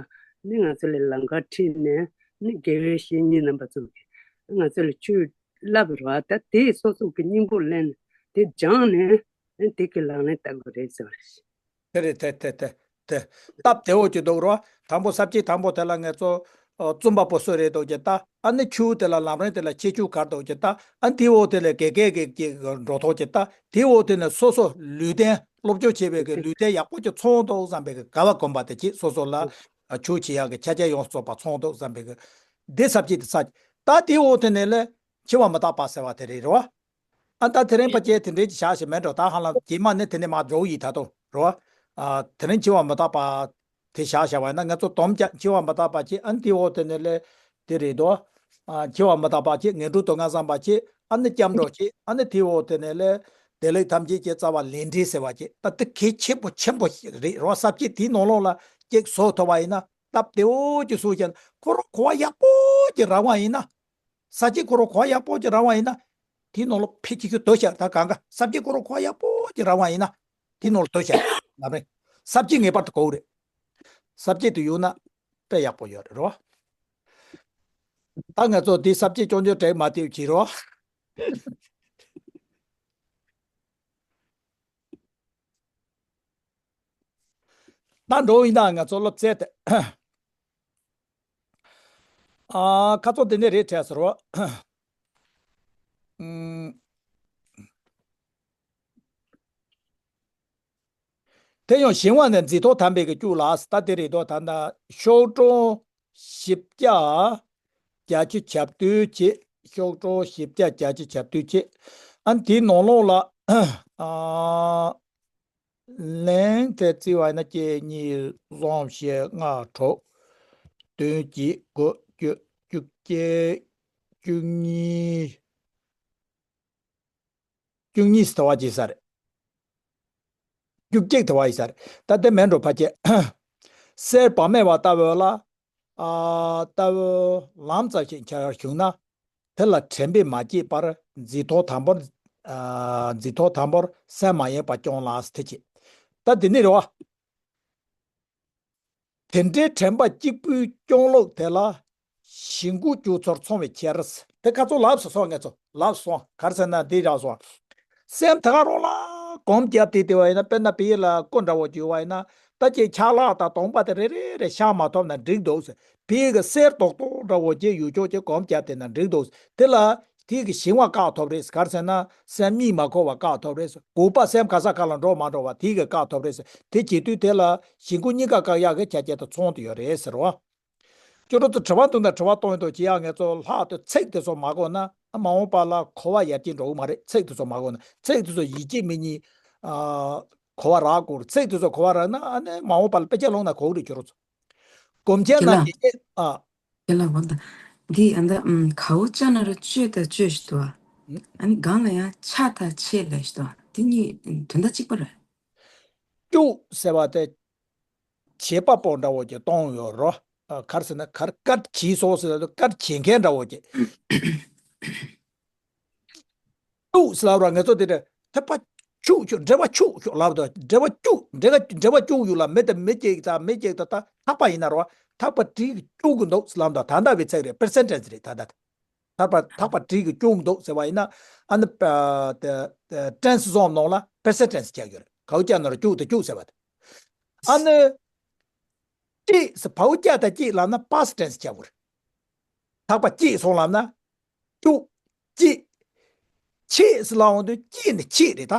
ནི་ང་ཚོ་ལ་ལམ་ཁ་ཁྲིད་ནས་ནི་དགེ་བའི་བཤེས་གཉེན་རྣམ་པ་ཚོ་གིས་ང་ཚོ་ལ་ཆོས་བསླབ་པ་རེད་བ། ད་དེ་སོ་སོ་གི་སྙིང་པོ་ལེན་དེ་སྦྱངས་ནས་དེ་གི་ལག་ལེན་བསྟར་དགོས་རེད་ཟེར་བ་རེད། དེ་རེད། དེ་དེ་དེ་དེ་སྟབས་བདེ་བོ་ཅིག་འདུག་རོ། དང་པོ་ས་བཅད་དང་པོ་དེ་ལ་ངེད་ཚོ་ཨ་རྩོམ་པ་པོ་སུ་རེད་འདུག་ཅེ་ལྟ། ཨ་ནི་ཆུ་དེ་ལ་ལམ་རིམ་དེ་ལ་ཁྱད་ཆོས་ག་རེ་འདུག་ཅེ་ལྟ། ཨ་ནི་དེའི་འོག་དེ་ལ་དགེ་རྒན་གྱི་གི་འགྲོ་ཐོག་ཅེ་ལྟ། དེའི་འོག་དེ་ནས་སོ་སོ་ལུས་རྟེན་སློབ་སྦྱོང་བྱེད་པའི་གི་ལུས་རྟེན་ཡག་པོ་ཅིག་ཚང་འདུག་བསམ་པའི་གི་དགའ་བ་སྒོམ་པ་དེ་ཅིག་སོ་སོ་ལ་ཨ་ཆོས་བྱེད་ཡག་གི་ཕྱག་རྒྱ་ཡོངས་རྫོགས་པ་ཚང་འདུག་བསམ་པའི་གི་འདི་ས་བཅད་དེ་ཚར། ད་དེའི་འོག་དེ་ནས་ལས་འཆི་བ་མི་རྟག་པ་ཟེར་བ་དེ་རེད་རོ། ཨ་ད་དེ་རིང་ཕལ་ཆེར་དེ་འདྲའི་ཅིག་བཞག་བཞག་མེད་འགྲོ། ད་ཧ་ལམ་རྗེས་མ་ནི་དེ་ནས་མར་འགྲོ་ཡི་ད་དོ་རོ། ཨ་དེ་རིང་འཆི་བ་མི་རྟག་པ་དེ་བཞག་བཞག་པ་ཡིན་ན་ང་ཚོ་དོམ་ཀྱག་འཆི་བ་མི་རྟག་པ་ཅིག་ཨ་ནི་དེའི་འོག་དེ་ནས་ལས་དེ་རེད་དོ། ཨ་འཆི་བ་མི་རྟག་པ་ཅིག་ངན་འགྲོ་སྡུག་བསྔལ་བསམ་པ་ཅིག་ཨ་ནི་སྐྱབས་འགྲོ་ཅིག་ཨ་ནི་དེའི་འོག་དེ་ནས་ལས་བདེ་ལེགས་ཐམས་ཅད་ཀྱི་རྩ་བ་ལས་འབྲས་ཟེར་བ་ཅིག་ད་དེ་གལ་ཆེན་པོ་ཆེན་པོ་ཞིག་རེད་རོ། ས་བཅད་དེའི་ནང་ལོགས་ལ་ཅིག་བཟོ་ཐུབ་པ་ཡིན་ན་སྟབས་བདེ་བོ་ཅིག་བཟོ་བྱས་ན་ཁོ་རང་གོ་བ་ཡག་པོ་ཅིག་རག་པ་ཡིན་ན། ས་བཅད་ཁོ་རང་གོ་བ་ཡག་པོ་ཅིག་རག་པ་ཡིན་ན། དེའི་ནང་ལ་ཕལ་ཆེར་ཁྱོད་སྡོད་ཤག་ད་གང་ག་ས་བཅད་ཁོ་རང་གོ་བ་ཡག་པོ་ཅིག་རག་པ་ཡིན་ན། དེའི་ནང་ལ་སྡོད་ཤག་ལབ་རེད། ས་བཅད་ངེས་པར་དུ་གོ་གི་རེད། ས་བཅད་དུ་ཡོད་ན་དཔེ་ཡག་པོ་ཡོད་རེད་རོ། ད་ང་ཚོ་འདི་ས་བཅད་ཅོང་ཅོང་དྲེག་མ་ཐེབས་བྱེད་རོ། ད་འགྲོ་ཡིན་ན་ང་ཚོ་སློབ་ཚན་དེ། ཨ། ཁ་ཚོན་དེ་ནས་རེད་དྲན་ཟེར་བ། ཨུམ། དེ་ཡང་ཞིང་པ་ནས་འཛིན་ཐོག་དམ་པའི་གི་བཅུག་ལ། ད་དེ་རེད་དོ། ད་ལྟ་ཤོག་གྲངས་བཞི་བརྒྱ་བརྒྱད་ཅུ་གྱ་བདུན་བྱས། ཤོག་གྲངས་བཞི་བརྒྱ་བརྒྱད་ཅུ་གྱ་བདུན་བྱས། ཨ་ནི་དེའི་ནང་ལོགས་ལ། ཨ། ལན་དེ་བརྩི་བ་ཡིན་ན་གཅིག་གཉིས་གསུམ་བཞི་ལྔ་དྲུག་བདུན་བརྒྱད་དགུ་བཅུ་བཅུ་གཅིག་བཅུ་གཉིས། བཅུ་གཉིས་དེ་བ་ཅིག་ས་རེད། བཅུ་གཅིག་དེ་བ་ཡིན་ས་རེད། ད་དེ་མིན་འགྲོ་ཕལ་ཆེར། གསེར་བག་མེད་པ་ལྟ་བུ་ལ། ཨ། ལྟ་བུ་ལམ་ཙམ་ཞིག་འཆར་བྱུང་ན། དེ་ལ་དྲན་པས་མ་བསྐྱེད་པར་འཛིན་ཐོག་དང་པོར། ཨ། འཛིན་ཐོག་དང་པོར་སེམས་མ་ཡེངས་པར་སྐྱོང་ལ་དེ་བྱེད། ད་དེ་ནི་རེད་བ། དེ་འདྲའི་དྲན་པ་གཅིག་པུས་སྐྱོང་ལུགས་དེ་ལ་ཞིང་ཁུ་བཅུ་ཚོར་མཚུངས་པའི་ཕྱིར། དེ་ཁ་ཚོ་ལབ་སོང་སོང་ངས་ཚོ་ལབ་སོང་ག་རེ་ཟེར་ན་འདི་རག་སོང་། སེམས་ད་ག་རང་ལ་གོམ་རྒྱབ་སྟེ་བལྟས་པ་ཡིན་ན། དཔེར་ན་བོད་ཡིག་ལ་སྐུ་འདྲ་བོ་བརྗོད་པ་ཡིན་ན། ད་ཅིག་ཆ་ལག་དང་གདོང་པ་དེ་རེ་རེ་རེ་བཞག་མ་ཐུབ་ན་འགྲིག་འདུག་ཟེར། བོད་ཡིག་གི་གསེར་རྡོག་རྡོག་འདྲ་བོ་ཅིག་ཡུལ་ཕྱོགས་ཅིག་གོམ་རྒྱབ་བལྟས་ན་འགྲིག་འདུག་ཟེར། དེ་ལ། དེ་གི་ཞིང་པ་བཀག་ཐུབ་རེད། ག་རེ་ཟེར་ན་སེམས་གཉིད་མ་ཁུག་པ་བཀག་ཐུབ་རེད། དགོས་པ་སེམས་ག་ས་ག་ལ་འགྲོ་མ་འགྲོ་བ་དེ་གི་བཀག་ཐུབ་རེད། དེ་བྱེད་དུས་དེ་ལ་ཞིང་ཁུ་གཉིས་ཀ་བཀག་ཡག་གི་ཆ་རྐྱེན་དང་མཚུངས་དུ་ཡོད་རེད་ཟེར་བ། ཅོ་ཅོ་ཚོ་དྲི་བ་འདུག་ན་དྲི་བ་གཏོང་ཡོད་དོ་ཅི་ཡང་ངས་ཚོ་ལྷག་ཏུ་ཚིག་དེ་ཚོ་མ་གོ་ན་མ་འོངས་པ་ལ་གོ་བ་ཡར་རྒྱས་འགྲོ་གི་མ་རེད། ཚིག་དེ་ཚོ་མ་གོ་ན། ཚིག་དེ་ཚོ་ཡིད་ཆེས་མི་གཉིས། ཨ། གོ་བ་རག་དགོས་རེད། ཚིག་དེ་ཚོ་གོ་བ་རག་ན་ཨ་ནི་མ་འོངས་པ་ལ་དཔེ་ཆ་ལོངས་ན་གོ་གི་རེད་ཅོ་ཅོ་ཚོ། གོམས་ཆེན་ན་ཁྱེད་ལ་ཡིན་ཨ། ཁྱེད་ལ་འོ་ད། འདི་ཨ་ད་ཨམ་གའོ་ཅ་ན་རོ་ཅོ་ད་ཅོ་ཞིག་འདུག་ཨ། ཨ་ནི་གང་ལ་ཡང་ཆ་ད་ཆེ་ལ་ཞིག་འདུག་ཨ། དེ་གཉིས་དོན་དག་གཅིག་པ་རེད། ཅུ་ཟེར་བ་དེ་བྱེད་པ་པོ་འདྲ་བོ་ཅིག་གཏོང་ཡོད་རོ། ཨ། ག་རེ་ཟེར་ན་ག་རེ་བཀའ་བྱེད་སོང་ཟེར་ན་བཀའ་བྱེད་མཁན་འདྲ་བོ་ཅིག་ཅུ་ཟེར་ལབ་ར་ངེད་ཚོ་དེ་འདྲ་ཐག་པ་ཆུག་ཆུག་འབྲེལ་བ་ཆུག་ཆུག་ལབ་དང་འབྲེལ་བ་ཅུག་འབྲེལ་བ་འབྲེལ་བ་ཅུག་ཡོད་ལ། མི་དང་མི་གཅིག་དང་མི་གཅིག་དང་ད་ཐག་པ་ཡིན་ན་རོ། ཐག་པ་གྲིས་ཀྱིས་ཅུག་གི་འདུག་ལབ་དང་ད་ལྟ་བའི་ཚིག་རེད། པར་སེན་ཊེན་སི་རེད་ད་ལྟ། ཐག་པ་ཐག་པ་གྲིས་ཀྱིས་ཅུག་གི་འདུག་ཟེར་བ་ཡིན་ན་ཨ་ནི་ཊེན་སི་བཟོ་ནང་ལ་ present tense བྱ་རྒྱུ་རེད། གའུ་ཀྱ་ན་རོ་སྐྱུག་དང་སྐྱུགས་ཟེར་བ་དེ། ཨ་ནི། སྐྱེས་ཟེར་བའུ་ཀྱ་དང་སྐྱེས་ལབ་ན་past tense བྱ་དགོས་རེད། ཐག་པ་བཅད་སོང་ལབ་ན། སྐྱུག་སྐྱེས། ཆད་ཟེར་ལབ་འོང་དུས་སྐྱེས་ནི་ཆད་རེད་ད།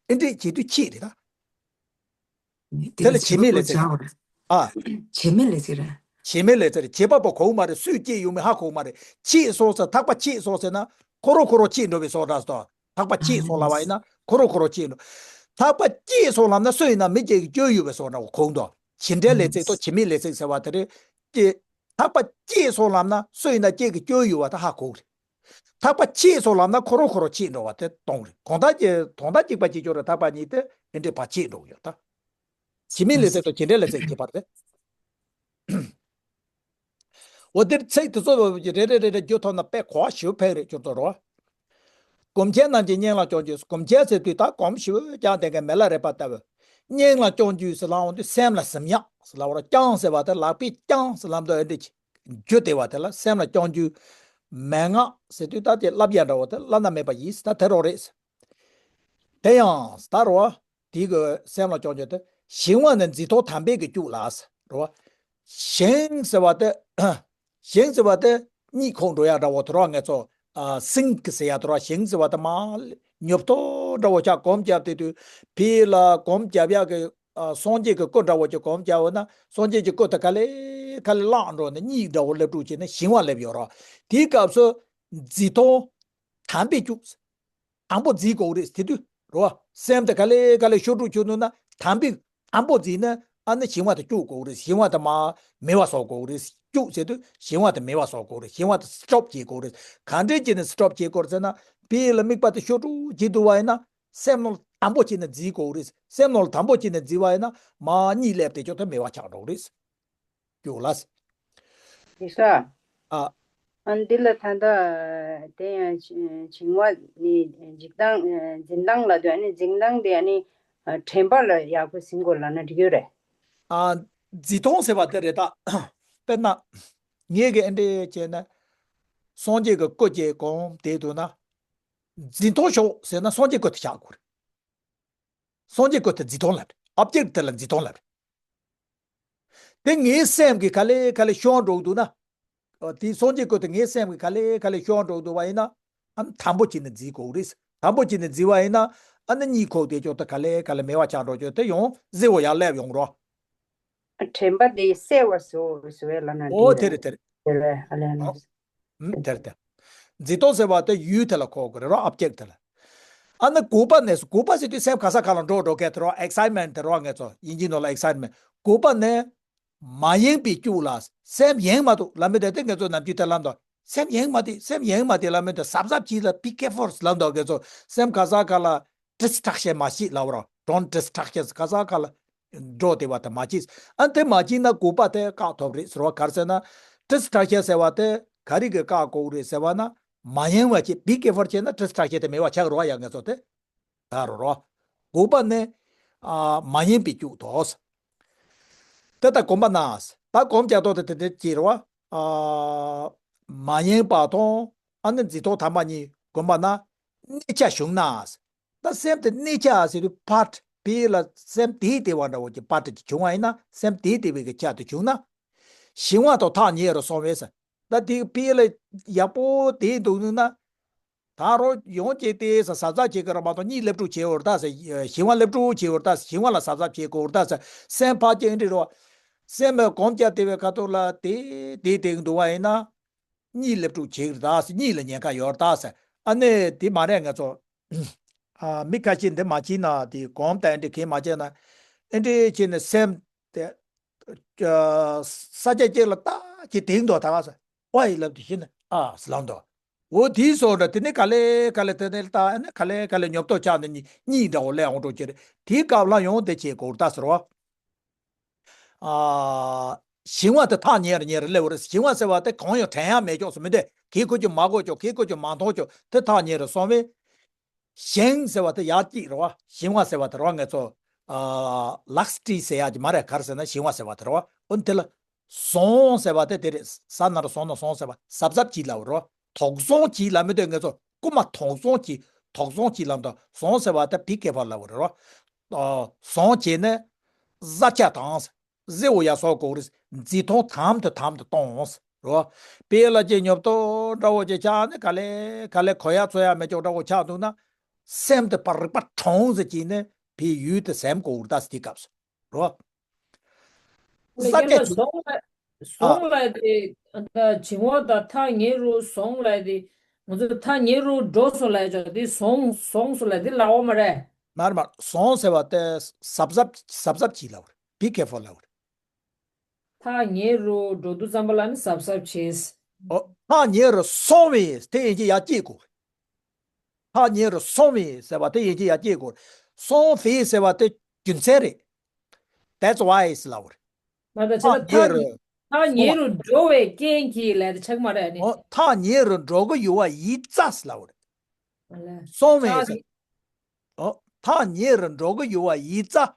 ཨེ་འདྲས་བྱེད་དུས་ཆད་རེད་ད། དེ་ལ་བྱེད་མེད་ལས་ཚིག་ཨ། བྱེད་མེད་ལས་ཚིག་རེད། བྱེད་མེད་ལས་ཚིག་རེད། བྱེད་པ་པོ་གོ་གི་མ་རེད། སུས་སྐྱེས་ཡོད་མེད་ཧ་གོ་གི་མ་རེད། ཆད་སོང་ཟེར་ཐག་པ་ཆད་སོང་ཟེར་ན་ཁོ་རང་ཁོ་རང་ཆད་འགྲོ་བའི་བཟོ་འདྲ་སོ། ཐག་པ་ཆད་སོང་ལབ་པ་ཡིན་ན་ཁོ་རང་ཁོ་རང་ཆད་འགྲོ། ཐག་པ་བཅད་སོང་ལབ་ན་སུ་ཡིན་ན་མི་སྐྱེ་གི་སྐྱོན་ཡོད་པའི་བཟོ་འདྲ་གོ་གི་འདུག་བྱེད་འབྲེལ་ལས་ཚིག་དང་བྱེད་མེད་ལས་ཚིག་ཟེར་བ་དེ་རེད། ཀྱེ། ཐག་པ་བཅད་སོང་ལབ་ན་སུ་ཡིན་ན་སྐྱེ་གི་སྐྱོན་ཡོད་པ་དེ་ཧ་གོ་གི་རེད། ཐག་པ་ཆད་སོང་ལབ་ན་ཁོ་རང་ཁོ་རང་ཆད་འགྲོ་བ་དེ་གཏོང་གི་རེད། གང་ལྟར་གྱི་དོན་དག་གཅིག་པ་གཅིག་ཀྱང་རེད། ཐག་པ་གཉིས་དེ་ཨེ་འདྲས་ཕར་ཆད་འགྲོ་གི་ཡོད་ད། བྱེད་མེད་ལས་ཚིག་དང་བྱེད་འབྲེལ་ལས་ཚིག་གི་བར་དེ། འོ་དེར་ཚིག་དེ་ཚོ་རེ་རེ་རེ་རེ་བརྗོད་ཐུབ་ན་དཔེ་གོ་བ་ཞེ་པོ་འཕེལ་རེད་ཅོར་ཏོ་རོ། སྒོམ་ཆེན་རྣམས་ཀྱིས་སྙན་ལ་སྐྱོང་རྒྱུ། སྒོམ་ཆེན་ཟེར་དུས་ད་གོམས་ཞེ་པོ་བརྒྱབ་བསྡད་མཁན་མི་ལ་རས་པ་ལྟ་བུ། སྙན་ལ་སྐྱོང་རྒྱུ་ཟེར་ལབ་འོང་དུས་སེམས་ལ་ཟིན་ཡག་ཟེར་ལབ་པ་རེད། བསྐྱང་ཟེར་བ་དེ་ལག་པས་བསྐྱང་ཟེར་ལབ་འདུག་ཨེ་འདྲས་རྒྱུ་དེ་བ་དེ་ལ་སེམས་ལ་སྐྱོང་རྒྱུ། མན་ངག་ཟེར་དུས་ད་དེ་བསླབ་བྱ་འདྲ་བོ་དེ་བླ་ན་མེད་པ་ཡིན་ཟེར་ད་དེ་རོ་རེད། དེ་ཡང་ད་རོ། དེའི་གི་སེམས་ལ་སྐྱོང་རྒྱུ་དེ། ཞིང་བ་ནི་འཛིན་སྟངས་དམ་པའི་གི་སྐྱུག་ལ་ཟེར་རོ། ཞིང་ཟེར་བ་དེ། ཞིང་ཟེར་བ་དེ་གཉིད་ཁུག་འགྲོ་ཡག་འདྲ་བོ་དེ་རོ། ང་ཚོ་ཨ་སིང་གི་ཟེར་ཡག་དེ་རོ། ཞིང་ཟེར་བ་དེ་མ་ཉོབ་ཏོ་འདྲ་བོ་ཆགས་གོམ་བརྒྱབ་དེ་དུས་ཕི་ལ་གོམ་བརྒྱབ་ཡག་གི་ཨ་སངས་རྒྱས་ཀྱི་སྐུ་འདྲ་བོ་ཅིག་གོམ་བརྒྱབ་འོ་ན་སངས་རྒྱས་ཀྱི་སྐུ་དེ་ག་ལེ་ག་ལེ་བརླག་འགྲོ་ནས་གཉིད་འདྲ་བོ་སླེབས་འགྲོ་བྱས་ནས་ཞིང་བ་སླེབས་ཡོད་རོ། དེའི་སྐབས་སུ་འཛིན་སྟངས་དམ་པའི་སྐྱུག་དང་པོ་འཛིན་དགོས་རེད། དེ་དུས་རོ། སེམས་དེ་ག་ལེ་ག་ལེ་ཤོར་འགྲོ་ཆུག་འདུག་ན་དམ་པའི་དང་པོ་འཛིན་ན་ཨ་ནི་ཞིང་བ་དེ་སྐྱུག་དགོས་རེད། ཞིང་བ་དེ་མ་མེད་པ་བཟོ་དགོས་རེད། སྐྱུག་ཟེར་དུས་ཞིང་བ་དེ་མེད་པ་བཟོ་དགོས་རེད། ཞིང་བ་དེ་སི་ཊོབ་བྱེད་དགོས་རེད། ག་འདྲས་བྱས་ནས་སི་ཊོབ་བྱེད་དགོས་རེད་ཟེར་ན་དཔེ་ལ་དམིགས་པ་དེ་ཤོར་འགྲོ་བྱེད་འདུག་བ་ཡིན་ན་སེམས་ནང་དམ་པོ་བྱས་ནས་འཛིན་དགོས་རེད། སེམས་ནང་དམ་པོ་བྱས་ནས་འཛིན་པ་ཡིན་ན་མ་གཉིད་སླེབས་དེ་ཅོག་དེ་མེད་པ་ཆགས་འགྲོ་རེད། སྐྱུག་ལ། ཡིན་ས། ཨ། ཨ་འདི་ལ་ད་ལྟ་དེ་ཡང་བྱིང་བ་ནི་འཇིག་སྟངས་འཛིན་སྟངས་ལ་དོན་ནི་འཛིན་སྟངས་དེ་ཡང་ནི་དྲན་པ་ལ་ཡག་པོ་ཟིན་དགོས་ལབ་ན་འགྲིག་ཡོད་རེད། ཨ། འཛིན་སྟངས་ཟེར་བ་དེ་རེད་ད། དཔེར་ན། ངས་གི་ཨེ་འདྲས་བྱས་ན། སངས་རྒྱས་ཀྱི་སྐུ་ཅིག་གོམ་བསྡད་འདུག་ན། འཛིན་སྟངས་ཤོག་ཟེར་ན་སངས་རྒྱས་སྐུ་དེ་བཞག་དགོས་རེད། སངས་རྒྱས་སྐུ་དེ་འཛིན་སྟངས་ལབ་རེད། ཨོབ་ཇེག་དེ་ལ་འཛིན་སྟངས་ལབ་རེད། དེ་ངའི་སེམས་ཀྱི་ག་ལེ་ག་ལེ་ཤོར་འགྲོ་འདུག་ན། ཨ། དེ་སངས་རྒྱས་སྐུ་དེ་ངའི་སེམས་ཀྱི་ག་ལེ་ག་ལེ་ཤོར་འགྲོ་འདུག་བ་ཡིན་ན། ཨ་ནི་དམ་པོ་བྱས་ནས་འཛིན་དགོས་རེད། དམ་པོ་བྱས་ནས་འཛིན་བ་ཡིན་ན། ཨ་ནི་གཉིད་ཁུག་དེ་ཅོག་དེ་ག་ལེ་ག་ལེ་མེད་པ་ཆགས་འགྲོ་ཅོག་དེ་ཡང་གཟི་བོ་ཡར་སླེབས་ཡོང་རོ། དྲན་པ་དེ་གསལ་བ་བཟོ་བཟོ་བའི་ལབ་ན་འོ་འགྲིག་དེ་རེད་དེ་རེད། དེ་རེད་ཨ་ལས་ཨོ། ལ། ཨུམ། དེ་རེད་དེ། འཛིན་སྟངས་ཟེར་བ་དེ་ཡུལ་དེ་ལ་གོ་དགོས་རེད་རོ། ཨོབ་ཇེག་དེ་ལ། ཨ་ནི་དགོས་པ་ནི་དགོས་པ་ཟེར་དུས་སེམས་ག་ས་ག་ལ་འགྲོ་འགྲོ་སྐད་དེ་རོ། ཨེག་སའིཊ་མེན་ཊི་དེ་རོ། ང་ཚོ་དབྱིན་ཇིའི་ནང་ལ་ཨེག་སའིཊ་མེན་ཊི། དགོས་པ་ནི། མ་ཡེངས་པའི་སྐྱུག་ལ། སེམས་ཡེངས་མ་ཐུབ་ལབ་མི་དེ་དེ་ང་ཚོ་ནམ་རྒྱུན་དེ་ལབ་འདུག་སེམས་ཡེངས་མ་དེ་སེམས་ཡེངས་མ་དེ་ལབ་མི་དེ་གཟབ་གཟབ་གྱིས་ལ། be careful ལབ་འདུག་ང་ཚོ་སེམས་ག་ས་ག་ལ་ཌིས་ཊྲེག་ཤན་མ་བྱེད་ལབ་རོ། don't distract yourself ག་ས་ག་ལ་འགྲོ་བདེ་བ་དེ་མ་བྱེད། ཨ་དེ་མ་བྱེད་ན་དགོས་པ་དེ་བཀག་ཐུབ་རེད་ཟེར་བ། ག་རེ་ཟེར་ན། ཌིས་ཊྲེག་ཤན་ཟེར་བ་དེ་ག་རེ་གིས་བཀག་དགོས་རེད་ཟེར་བ་ན། མ་ཡེངས་པ་བྱེད། be careful བྱས་ན་ཌིས་ཊྲེག་ཤན་དེ་མེད་པ་ཆགས་རོ་ཡ། ང་ཚོ་དེ་ད་རོ་རོ། དགོས་པ་ནི། ཨ། མ་ཡེངས་པའི་སྐྱུག་དོ། དེ་ལྟར་གོམས་པ་ན། ད་གོམས་རྒྱག་སྟངས་དེ་དེ་འདྲ་ཅིག་རེད་བ། ཨ། མ་ཡེངས་པ་དང་ཨ་ནི་འཛིན་སྟངས་དམ་པ་གཉིས་གོམས་པ་ན། གནས་ཆ་བྱུང་ན། ད་སེམས་དེ་གནས་ཆ་ཟེར་དུས་པར་ཊི་བི་ལ་སེམས་དེའི་དེ་བ་འདྲ་བོ་ཅིག་པར་ཊི་ཅིག་བྱུང་བ་ཡིན་ན་སེམས་དེའི་དེ་བའི་གི་ཆ་དེ་བྱུང་ན། ཞི་བ་དང་ཐག་ཉེ་རུ་སོང་བས། ད་དེ་པི་ལ་ཡག་པོ་དེ་འདུག་ནི་ན། ད་རོ་ཡོང་གཅིག་དེ་ས་ས་ས་བྱེད་ཀྱི་ར་མ་གཏོགས་གཉིད་སླེབས་དྲུག་བྱེད་འོར་ད་ཟེར། ཞི་བ་སླེབས་དྲུག་བྱེད་འོར་ད་ཟེར། ཞི་བ་ལ་ས་ས་བྱེད་དགོས་འོར་ད་ཟེར། སེམས་ཕར་སྐྱེ་འདྲི་རོ། སེམས་མ་གོམས་རྒྱག་དེ་བའི་ཁ་ཐུག་ལ་དེ་དེ་དེ་འདུག་བ་ཡིན་ན། གཉིད་སླེབས་དྲུག་བྱེད་ཀྱི་ར་ད་ཟེར། གཉིད་ལ་ཉེན་ཁ་ཡོད་ར་ད་ཟེར། ཨ་ནི་དེ་མ་རེད་ང་ཚོ། ཨ། མི་ཁ་ཤས་འདི་མ་བྱེད་ན་དེ་གོམས་ད་འདྲི་གས་མ་བྱས་ན། ཨེ་འདྲི་བྱས་ནས་སེམས་དེ། ས་ཆ་གཅིག་ལ་ཏག་གི་དེང་དུ་ད་ག་ས། ཝའི་ལབ་དུས་ཤི་ན་ཨ་ཟེར་ལབ་འདུག་འོ་དེའི་སོགས་འདྲ་དེ་ནས་ག་ལེ་ག་ལེ་དེ་ནས་ལྟ་ཨ་ནི་ག་ལེ་ག་ལེ་ཉོབ་ཏོ་ཆགས་ནས་གཉིད་གཉིད་འདྲ་བོ་སླེབས་འོང་འགྲོ་གི་རེད། དེའི་སྐབས་ལ་ཡང་དེ་བྱེད་དགོས་ད་ཟེར་བ། ཨ། ཞི་བ་དེ་ཐག་ཉེ་རུ་ཉེ་རུ་སླེབས་པ་རེད། ཞི་བ་ཟེར་བ་དེ་གང་ཡང་དྲན་ཡ་མེད་ཀྱོག་སུ་མི་འདུག་གས་ཁོ་ཅིག་མ་གོ་ཀྱོག་གས་ཁོ་ཅིག་མ་མཐོང་ཀྱོག་དེ་ཐག་ཉེ་རུ་སོང་བས། ཞིང་ཟེར་བ་དེ་ཡར་གཅིག་རེད་བ། ཞི་བ་ཟེར་བ་དེ་རེད་བ། ང་ཚོ། ཨ། ལགས་ཊི་ཟེར་ཡ་གི་མ་རེད། ག་རེ་ཟེར་ན་ཞི་བ་ཟེར་བ་དེ་རེད་བ། འོ་དེ་ལ་སོང་ཟེར་བ་དེ་དེ་རེད། ས་ན་རུ་སོང་ན་སོང་ཟེར་བ་གཟབ་གཟབ་གྱིས་ལབ་རེད་བ། དོགས་ཟོན་གྱིས་ལབ་མི་འདུག་ང་ཚོ་རྐུ་མ་དོགས་ཟོན་གྱིས། དོགས་ཟོན་གྱི་ལམ་དུ་ཟོན་ཟེར་བ་དེ་བི་ཀེ་ཕར་ལབ་པ་རེད་རོ། ཨ། ཟོན་བྱས་ནས་བཟའ་བཅའ་དང་། གཟི་འོ་ཡ་སོགས་གོ་རེ། འཛིན་སྟངས་དམ་དུ་དམ་དུ་གཏོང་རོ། དཔེ་ལ་ཅིག་ཉོབ་ཏོ་འདྲ་བོ་ཅིག་ཆགས་ནས་ག་ལེ་ག་ལེ་གོ་ཡ་ཚོ་ཡ་མེད་ཅོག་འདྲ་བོ་ཆགས་འདུག་ན། སེམས་དེ་པར་རིག་པ་གྲོང་ཟེར་གྱིས་ནས་བི་ཡུལ་དེ་སེམས་གོ་རེ་ད་སི་དེ་སྐབས་སུ་རོ། ས་སྐྱ་ཆུ། ཟོང་ལ་ཨ། ཟོང་ལ་དེ་ད་བྱིང་བ་དང་ཐག་ཉེ་རུ་ཟོང་ལ་དེ་ང་ཚོ་ཐག་ཉེ་རུ་འགྲོ་སོང་ལ་ཅོག་དེ་ཟོང་ཟོང་སོང་ལ་དེ་ལ་འོ་མ་རེད། མར་མར་ཟོང་ཟེར་བ་དེ་གཟབ་གཟབ་གཟབ་གཟབ་གྱིས་ལབ་རེད། བི་ཀེ་ཕར་ལབ་རེད། ཐག་ཉེ་རུ་འགྲོ་དུས་ཙམ་པ་ལ་ནི་གཟབ་གཟབ་བྱེད། ཨོ། ཐག་ཉེ་རུ་སོང་བས་དེ་ཡིན་གྱི་ཡ་སྐྱེས་དགོས། ཐག་ཉེ་རུ་སོང་བས་ཟེར་བ་དེ་ཡིན་གྱི་ཡ་སྐྱེས་དགོས། སོང་བས་ཟེར་བ་དེ་རྒྱུ་མཚན་རེད། That's why is ལབ་རེད། མ་ད་ཆ་ད་ཐག་ཉེ་རུ་ཐག་ཉེ་སོང་བ། རུ་འགྲོ་བའི་རྐྱེན་གྱིས་ལས་དེ་ཆགས་མ་རེད་ནི། ཨོ། ཐག་ཉེ་རུ་འགྲོ་གི་ཡོད་པ་ཡིན་ཙང་ལབ་རེད། སོང་བས་ཟེར། ཨོ། ཐག་ཉེ་རུ་འགྲོ་གི་ཡོད་པ་ཡིན་ཙང་།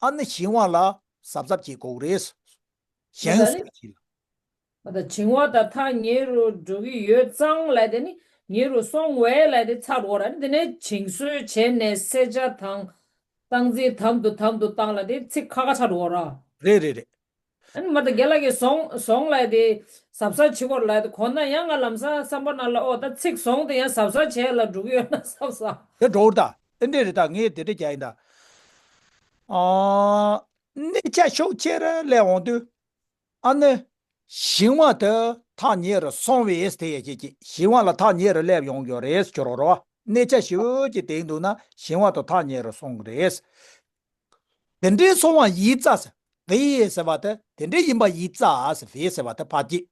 ཨ་ནི་བྱིང་བ་ལ་གཟབ་གཟབ་བྱེད་དགོས་རེད། ཞིང་སོགས་ཀྱི། ད་བྱིང་བ་དང་ཐག་ཉེ་རུ་འགྲོ་གི་ཡོད་ཙང་ལབ་དེ་ནི་ཉེ་རུ་སོང་བས་ལབ་དེ་ཚར་འོ་ར་ནི་དེ་ནས་བྱིང་གསོ་བྱས་ནས་བསད་བྱ་དང་། སྟངས་འཛིན་དམ་དུ་དམ་དུ་བཏང་ལབ་དེ་ཚིག་ཁ་ཁ་ཆགས་འོ་ར། རེད་རེད་རེད། ཨ་ནི་མ་ད་རྒན་ལགས་ཀྱིས་ཟོང་ཟོང་ལབ་དེ་གཟབ་གཟབ་བྱེད་དགོས་ལབ་དེ་གོ་ན་ཡང་ང་ལམ་སང་བསམ་པ་ནང་ལ་ཨོ་ད་ཚིག་ཟོང་དེ་ཡང་གཟབ་གཟབ་བྱས་ལ་འགྲོ་གི་ཡོད་ན་བསམ་ས། དེ་འགྲོ་ད་ཨེ་འདྲས་རེད་ད་ངས་དེ་འདྲས་རྒྱག་ཡིན་ད། ཨ། གནས་ཆ་ཤུགས་ཆེ་ར་སླེབས་འོང་དུས། ཨ་ནི། བྱིང་བ་དེ་ཐག་ཉེ་རུ་སོང་བས་དེ་ཡ་ཁྱེད་ཀྱིས་བྱིང་བ་ལ་ཐག་ཉེ་རུ་སླེབས་ཡོང་གི་ཡོད་རེད་ཟེར་རོ་རོ། གནས་ཆ་ཞེ་པོ་ཅིག་དེ་འདུག་ན་བྱིང་བ་དང་ཐག་ཉེ་རུ་སོང་གི་རེད། དེ་འདྲའི་སོང་བ་ཡིན་ཙང་ཟེར། དེ་ཡིན་ཟེར་བ་དེ་དེ་འདྲའི་ཡིན་པ་ཡིན་ཙང་ཟེར་བས་ཟེར་བ་དེ་ཕར་གྱིས།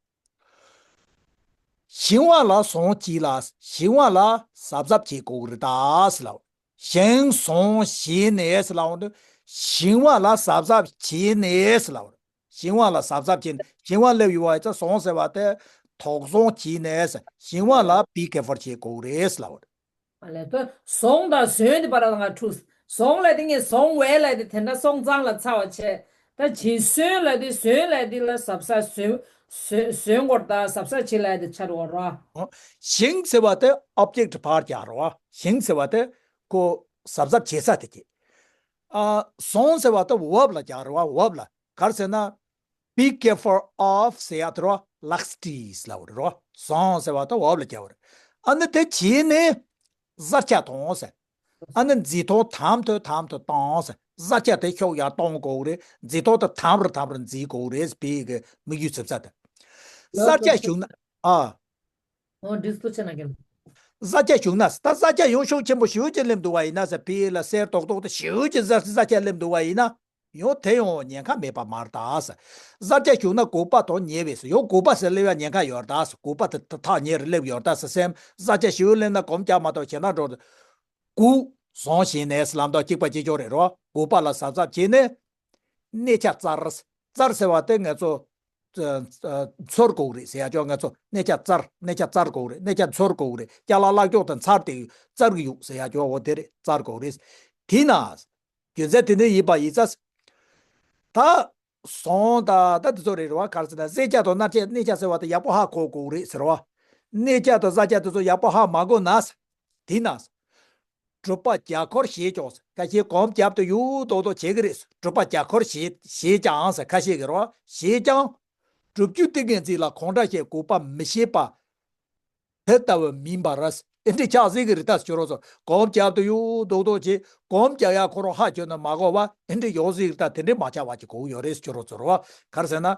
བྱིང་བ་ལ་སོང་གྱིས་ལ་བྱིང་བ་ལ་གཟབ་གཟབ་བྱེད་དགོས་ཀྱི་རེད་ད་ཟེར་ལབ། བྱིང་སོང་བྱས་ནས་ཟེར་ལབ་འོང་དུས། བྱིང་བ་ལ་གཟབ་གཟབ་བྱས་ནས་ཟེར་ལབ། བྱིང་བ་ལ་གཟབ་གཟབ་བྱས་ནས་བྱིང་བ་སླེབས་ཡོད་པ་ཡིན་ཙང་སོང་ཟེར་བ་དེ་དོགས་ཟོན་བྱས་ནས་ཟེར་བྱིང་བ་ལ་བི་ཀེ་ཕར་བྱེད་དགོས་རེད་ཟེར་ལབ། ཨ་ལས་ད་སོང་དང་ཟོན་དེ་བར་ལ་ང་འཁྲུག་སོང་ལ་དེ་ངས་སོང་བས་ལ་དེ་དེ་འདྲ་སོང་ཙང་ལ་ཚ་བ་བྱས་ད་བྱིང་སོན་ལ་དེ་ཟོན་ལ་དེ་ལ་གཟབ་གཟབ་ཟོན་ཟོན་ཟོན་དགོས་ད་གཟབ་གཟབ་བྱེད་ལ་དེ་ཆ་རོགས་ར། བྱིང་ཟེར་བ་དེ་ཨོབ་ཇེག་ཊི་ཕར་རྒྱག་རོགས། བྱིང་ཟེར་བ་དེ་ཁོ་གཟབ་གཟབ་བྱེད་ས་དེ་གྱིས། ཨ། སོང་ཟེར་བ་དེ་བརབ་ལ་རྒྱག་རོགས། བརབ་ལ་ག་རེ་ཟེར་ན། Be careful of ཟེར་ཡ་དེ་རོ། ལགས་ཏིས་ལབ་རེད་རོ། སོང་ཟེར་བ་དེ་བརབ་ལ་རྒྱག་རེད། ཨ་ནི་དེ་བྱས་ནས་བཟའ་བཅའ་གཏོང་ཟེར། ཨ་ནི་འཛིན་སྟངས་དམ་དུ་དམ་དུ་བཏང་ཟེར། བཟའ་བཅའ་དེ་ཤུགས་ཡར་གཏོང་དགོས་རེད། འཛིན་སྟངས་དེ་དམ་རུ་དམ་རུ་འཛིན་དགོས་རེད། བི་གི་དམིགས་ཡུལ་ཚིག་ཚ་དེ། བཟའ་བཅའ་བྱུང་ན་ཨ། ཨོ་འདི་ཚོ་ཆེ་ན་གན། བཟའ་བཅའ་བྱུང་ན་ད་བཟའ་བཅའ་ཡང་ཤུགས་ཆེན་པོ་ཞེ་པོ་ཅིག་སླེབས་འདུག་པ་ཡིན་ན་ཟེར། བི་ལ་གསེར་ཏོག་ཏོག་དེ་ཞེ་པོ་ཅིག་བཟའ་བཟའ་བཅའ་སླེབས་འདུག་པ་ཡིན་ན། ཡང་དེ་ཡང་ཉེན་ཁ་མེད་པ་མ་རེད་ད་ཟེར། བཟའ་བཅའ་བྱུང་ན་དགོས་པ་དང་ཉེ་བས་ཟེར། ཡང་དགོས་པ་ཟེར་སླེབས་ཡ་ཉེན་ཁ་ཡོད་རེད་ད་ཟེར། དགོས་པ་དེ་ཐག་ཉེ་རུ་སླེབས་ཡོད་རེད་ད་ཟེར། སེམས་བཟའ་བཅའ་ཞེ་པོ་སླེབས་ན་གོམ་རྒྱག་མ་ཐུབ་བྱས་ན་འགྲོ། དགུ། སོང་བྱས་ནས་ལམ་ཐག་གཅིག་པ་གཅིག་རྐྱང་རེད་རོ། དགོས་པ་ལ་གཟབ་གཟབ་བྱས་ནས། གནས་ཆ་བཙལ། བཙལ་ཟེར་བ་དེ་ང་ཚོ། ཚོར་དགོས་རེད་ཟེར་ཡ་ཅོག་ང་ཚོ་གནས་ཆ་བཙལ། གནས་ཆ་བཙལ་དགོས་རེད། གནས་ཆ་ཚོར་དགོས་རེད། ཅ་ལག་ལག་ཀྱོག་དང་ཚར་དེ་བཙལ་གི་ཡོད་ཟེར་ཡ་ཅོག་འོ་དེ་རེད། བཙལ་དགོས་རེད། དེས་ན། རྒྱུ་མཚན་དེ་འདྲ་ཡིན་པ་ཡིན་ཙང་། ད། སོང་ད་ད་དེ་ཚོ་རེད་རེད་བ། ག་རེ་ཟེར་ན་བསད་བཅའ་དང་མནར་བཅའ་གནས་ཆ་ཟེར་བ་དེ་ཡག་པོ་ཧ་གོ་དགོས་རེད་ཟེར་བ། གནས་ཆ་དང་བཟའ་བཅའ་དེ་ཚོ་ཡག་པོ་ཧ་མ་གོ་ན། དེས་ན། སྒྲུབ་པ་རྒྱ་འཁོར་ཞེས་ཀྱང་ཁ་ཤས་གོམ་རྒྱབ་ཏུ་ཡུག་ཏོག་ཏོག་བྱེད་ཀྱི་རེད། སྒྲུབ་པ་རྒྱ་འཁོར་ཞེས་ཞེས་ཀྱང་ཟེར་ཁ་ཤས་ཀྱིས་རོ། ཞེས་ཀྱང་། སྒྲུབ་རྒྱུ་ཏིང་ངེ་འཛིན་ལ་གང་འདྲ་ཞིག་དགོས་པ་མི་ཤེས་པ། དེ་ལྟ་བུ་མིན་པར། ཨེ་འདྲ་ཆགས་སྲིད་ཀྱི་རེད་ད་ཟེར་ཁྱོད་རང་ཚོ་གོམ་རྒྱབ་ཏུ་ཡུག་ཏོག་ཏོག་བྱེད། གོམ་རྒྱག་ཡ་ཁོ་རང་ཧ་གྱོན་ན་མ་གོ་བ་ཨེ་འདྲ་ཡོང་སྲིད་ཀྱི་རེད་ད། དེ་འདྲ་མ་ཆགས་པ་ཅིག་དགོས་ཀྱི་ཡོད་རེད་ཟེར་ཁྱོད་རང་ཚོ་རོ། ག་རེ་ཟེར་ན།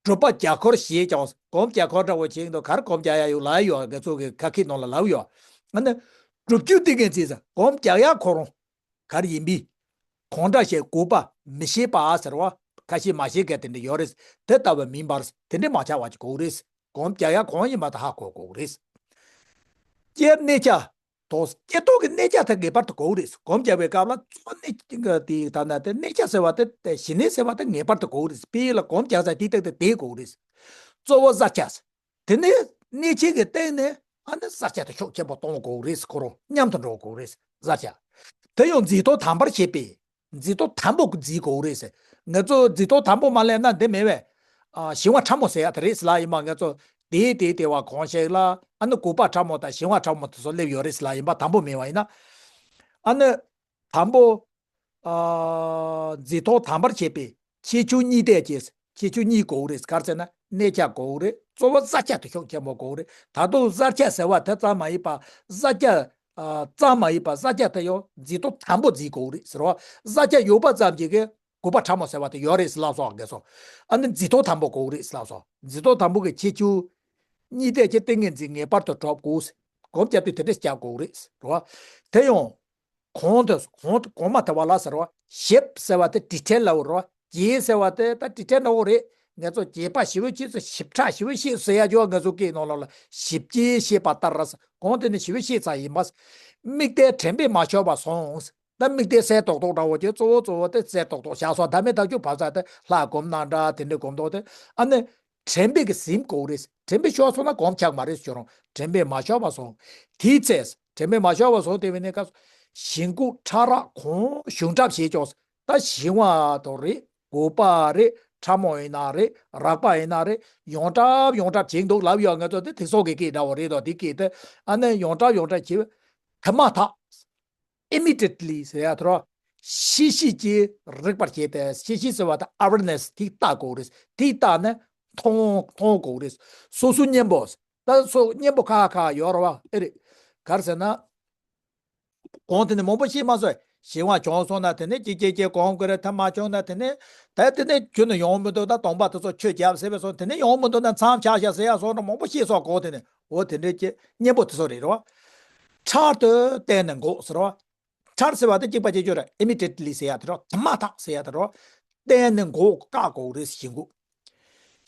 སྒྲུབ་པ་རྒྱ་འཁོར་ཞེས་ཀྱང་གོམ་རྒྱ་འཁོར་འདྲ་བོ་བྱེད་ཀྱི་འདུག་ག་རེ་གོམ་རྒྱག་ཡ་ཡོད་ལབ་ཡོད། ང་ཚོ་གི་ཁ་སྐད་ནང་ལ་ལབ་ཡོད། ཨ་ནི། སྒྲུབ་རྒྱུ་ཏིང་ངེ་འཛིན་ཟེར་གོམ་རྒྱག་ཡ་ཁོ་རང་ག་རེ་ཡིན་པས། གང་འདྲ་ཞིག་དགོས་པ་མི་ཤེས་པ་ཟེར་བ། ཁ་ཤས་མ་ཤེས་མཁན་དེ་འདྲ་ཡོད་རེད། དེ་ལྟ་བུ་མིན་པར་དེ་འདྲ་མ་ཆགས་པ་ཅིག་དགོས་རེད། གོམ་རྒྱག་ཡ་གང་ཡིན་པ་དེ་ཧ་གོ་དགོས་རེད། སྐྱེ་གནས་ཆ་དང་སྐྱེ་ཐོག་གི་གནས་ཆ་དེ་ངེས་པར་དུ་དགོས་རེད། གོམ་རྒྱག་པའི་སྐབས་ལ་གཙོ་བོ་གནས་དེ་ད་ན་དེ་གནས་ཆ་ཟེར་བ་དེ་དེ་ཞི་གནས་ཟེར་བ་དེ་ངེས་པར་དུ་དགོས་རེད། དཔེ་ལ་གོམ་རྒྱག་ས་དེ་ཏག་ཏག་དེ་དགོས་རེད། གཙོ་བོ་བཟའ་བཅའ་ཟེར། དེ་ནས་གནས་ཆེན་གྱི་སྟེང་ནས་ཨ་ནི་བཟའ་བཅའ་དེ་ཤུགས་ཆེན་པོ་གཏོང་དགོས་རེད། ཁོ་རང་མཉམ་དུ་འགྲོ་དགོས་རེད། བཟའ་བཅའ། དེ་ཡང་འཛིན་སྟངས་དམ་པར་བྱེད་པས་འཛིན་སྟངས་དམ་པོ་འཛིན་དགོས་རེད་ཟེར། ང་ཚོ་འཛིན་སྟངས་དམ་པོ་མ་སླེབས་ན་འདི་མེད་པས། ཨ། ཞི་བ་ཕྲ་མོ་ཟེར་ཡ་དེ་རེད་ཟེར་ལབ་ཡིན་པ། ང་ཚོ་ དེའི་དེའི་དེ་བ་གང་ཞིག་ལ་ཨ་ནི་དགོས་པ་ཕྲ་མོ་དང་ཞེན་པ་ཕྲ་མོ་དེ་ཚོ་སླེབས་ཡོད་རེད་ཟེར་ལབ་ཡིན་པ། དང་པོ་མེད་པ་ཡིན་ན། ཨ་ནི་དང་པོ། ཨ། འཛིན་སྟངས་དམ་པར་བྱེད་པའི་ཁྱད་ཆོས་གཉིས་ལྡན་གྱི། ཁྱད་ཆོས་གཉིས་དགོས་རེད། ག་རེ་ཟེར་ན་གནས་ཆ་དགོས་རེད། གཙོ་བོ་བཟའ་བཅའ་དེ་ཤུགས་ཆེན་པོ་དགོས་རེད། ད་དུང་བཟའ་བཅའ་ཟེར་བ་དེ་ཙམ་མ་ཡིན་པ། བཟའ་བཅའ། ཨ། ཙམ་མ་ཡིན་པ་བཟའ་བཅའ་དེ་ཡང་འཛིན་སྟངས་དམ་པོ་འཛིན་དགོས་རེད་ཟེར་བ། བཟའ་བཅའ་ཡོད་པ་ཙམ་གྱིས་ཀྱི་དགོས་པ་ཕྲ་མོ་ཟེར་བ་དེ་ཡོད་རེད་ཟེར་ལབ་སོང་། ངས་སོང་། ཨ་ནི་འཛིན་སྟངས་དམ་པོ་དགོས་རེད་ཟེར་ལབ་སོང་། འཛིན་སྟངས་དམ་པོ་གི་ཁྱད་ཆོས་གཉིས་ལྡན་གྱི་ཏིང་ངེ་འཛིན་ངེས་པར་དུ་གྲུབ་དགོས། སྒོམ་རྒྱབ་དུས་དེ་འདྲ་རྒྱག་དགོས་རེད་ཟེར་བ། དེ་ཡང་གོང་དུ་གོང་དུ་གོང་མ་དེ་བ་ལ་ཟེར་བ། ཞིབ་ཟེར་བ་དེ་ཌི་ཊེལ་ལ་འོ་རེད་བ། རྒྱས་ཟེར་བ་དེ་ད་ཌི་ཊེལ་ལ་འོ་རེད། ངས་ཚོ་རྒྱས་པ་ཞེ་པོ་ཅིག་ཚོ་ཞིབ་ཕྲ་ཞེ་པོ་ཞིག་ཟེར་ཡ་ཅིག་ང་ཚོ་སྐད་ནང་ལོགས་ལ་ཞིབ་ཅིང་ཤེས་པ་ལྟར་ར་ཟེར། གོང་དེ་ནི་ཞེ་པོ་ཤེས་ཚར་ཡིན་པ། དམིགས་གཏད་དྲན་པས་མ་ཆོད་པ་སོང་། ད་དམིགས་གཏད་གསལ་ཏོག་ཏོག་འདྲ་བོ་ཅིག་གཙོ་བོ་གཙོ་བོ་དེ་གསལ་ཏོག་ཏོག་བཞག་སོང་། ད་མེད་ཐག་ཆོད་བབས་ཚར་དེ་ལྷ་སྒོམ་ན་འདྲ་དེ་འདྲའི་སྒོམ་ཏོག་དེ། ཨ་ནི་དྲན་པས་ཀྱི་ཟིན་དགོས་རེད། དྲན་པས་ཆོད་སོང་ན་གོམས་ཆག་མ་རེད་ཟེར་རུང་། དྲན་པས་མ་ཆོད་པ་སོང་། དེའི་ཚེ་དྲན་པས་མ་ཆོད་པ་སོང་དེ་བས་ནས་སྐབས་སུ་ཞེན་ཁོག་ཕྲ་རགས་གང་བྱུང་གྲབས་བྱེད་ཆོག་ད་ཞེན་པ་དང་རེད། དགོས་པ་རེད། ཕྲ་མོ་ཡིན་ན་རེད། རགས་པ་ཡིན་ན་རེད། ཡོངས་གྲབས་ཡོངས་གྲབས་བྱེད་འདུག་ལབ་ཡོད། ང་ཚོ་དེ་དེ་སོགས་ཀྱི་སྐད་འདྲ་བོ་རེད་དོ། དེ་སྐད་དེ་ཨ་ནི་ཡོངས་གྲབས་ཡོངས་གྲབས་བྱེད་དེ་མ་ཐག immediately ཟེར་ཡ་དེ་རོ། ཤེས་བཞིན་གྱིས་རིག་པར་བྱེད་དེ། ཤེས་བཞིན་ཟེར་བ་དེ་awareness དེ་བལྟ་དགོས་རེད། དེ་བལྟ་ནས་མཐོང་མཐོང་དགོས་རེད། སོ་སོ་གཉེན་པོ། ད་སོ་གཉེན་པོ་ཁ་ཁ་ཡོད་རེད་བ། ཨེ་རེད། ག་རེ་ཟེར་ན། གོང་དེ་ནས་མང་པོ་ཤེས་མ་སོང་། ཞེན་པ་བྱུང་སོང་ན་དེ་ནས་ཅིག་ཅིག་ཅིག་གོམས་དགོས་རེད། ད་མ་བྱུང་ན་དེ་ནས་ད་དེ་ནས་ཁྱོན་ནས་ཡོང་མི་འདུག་ད་སྡོམ་པ་དེ་ཚོ་ཆོས་བརྒྱབ་ཟེར་བས་སོང་། དེ་ནས་ཡོང་མི་འདུག་ན་མཚམས་ཆགས་ཤག་ཟེར་ཡ་སོང་ན་མང་པོ་ཤེས་སོང་། གོང་དེ་ནས་འོ་དེ་འདྲའི་ཅིག་གཉེན་པོ་དེ་ཚོ་རེད་རེད་བ། ཕྲག་ཏུ་བསྟན་ནས་འགོག་ཟེར་བ། ཕྲག་ཟེར་བ་དེ་གཅིག་པ་གཅིག་གྱུར་རེད། immediately ཟེར་ཡ་དེ་རོ། དེ་མ་ཐག་ཟེར་ཡ་དེ་རོ། བསྟན་ནས་འགོག་བཀག་དགོས་རེད། ཞེན་ཁོག་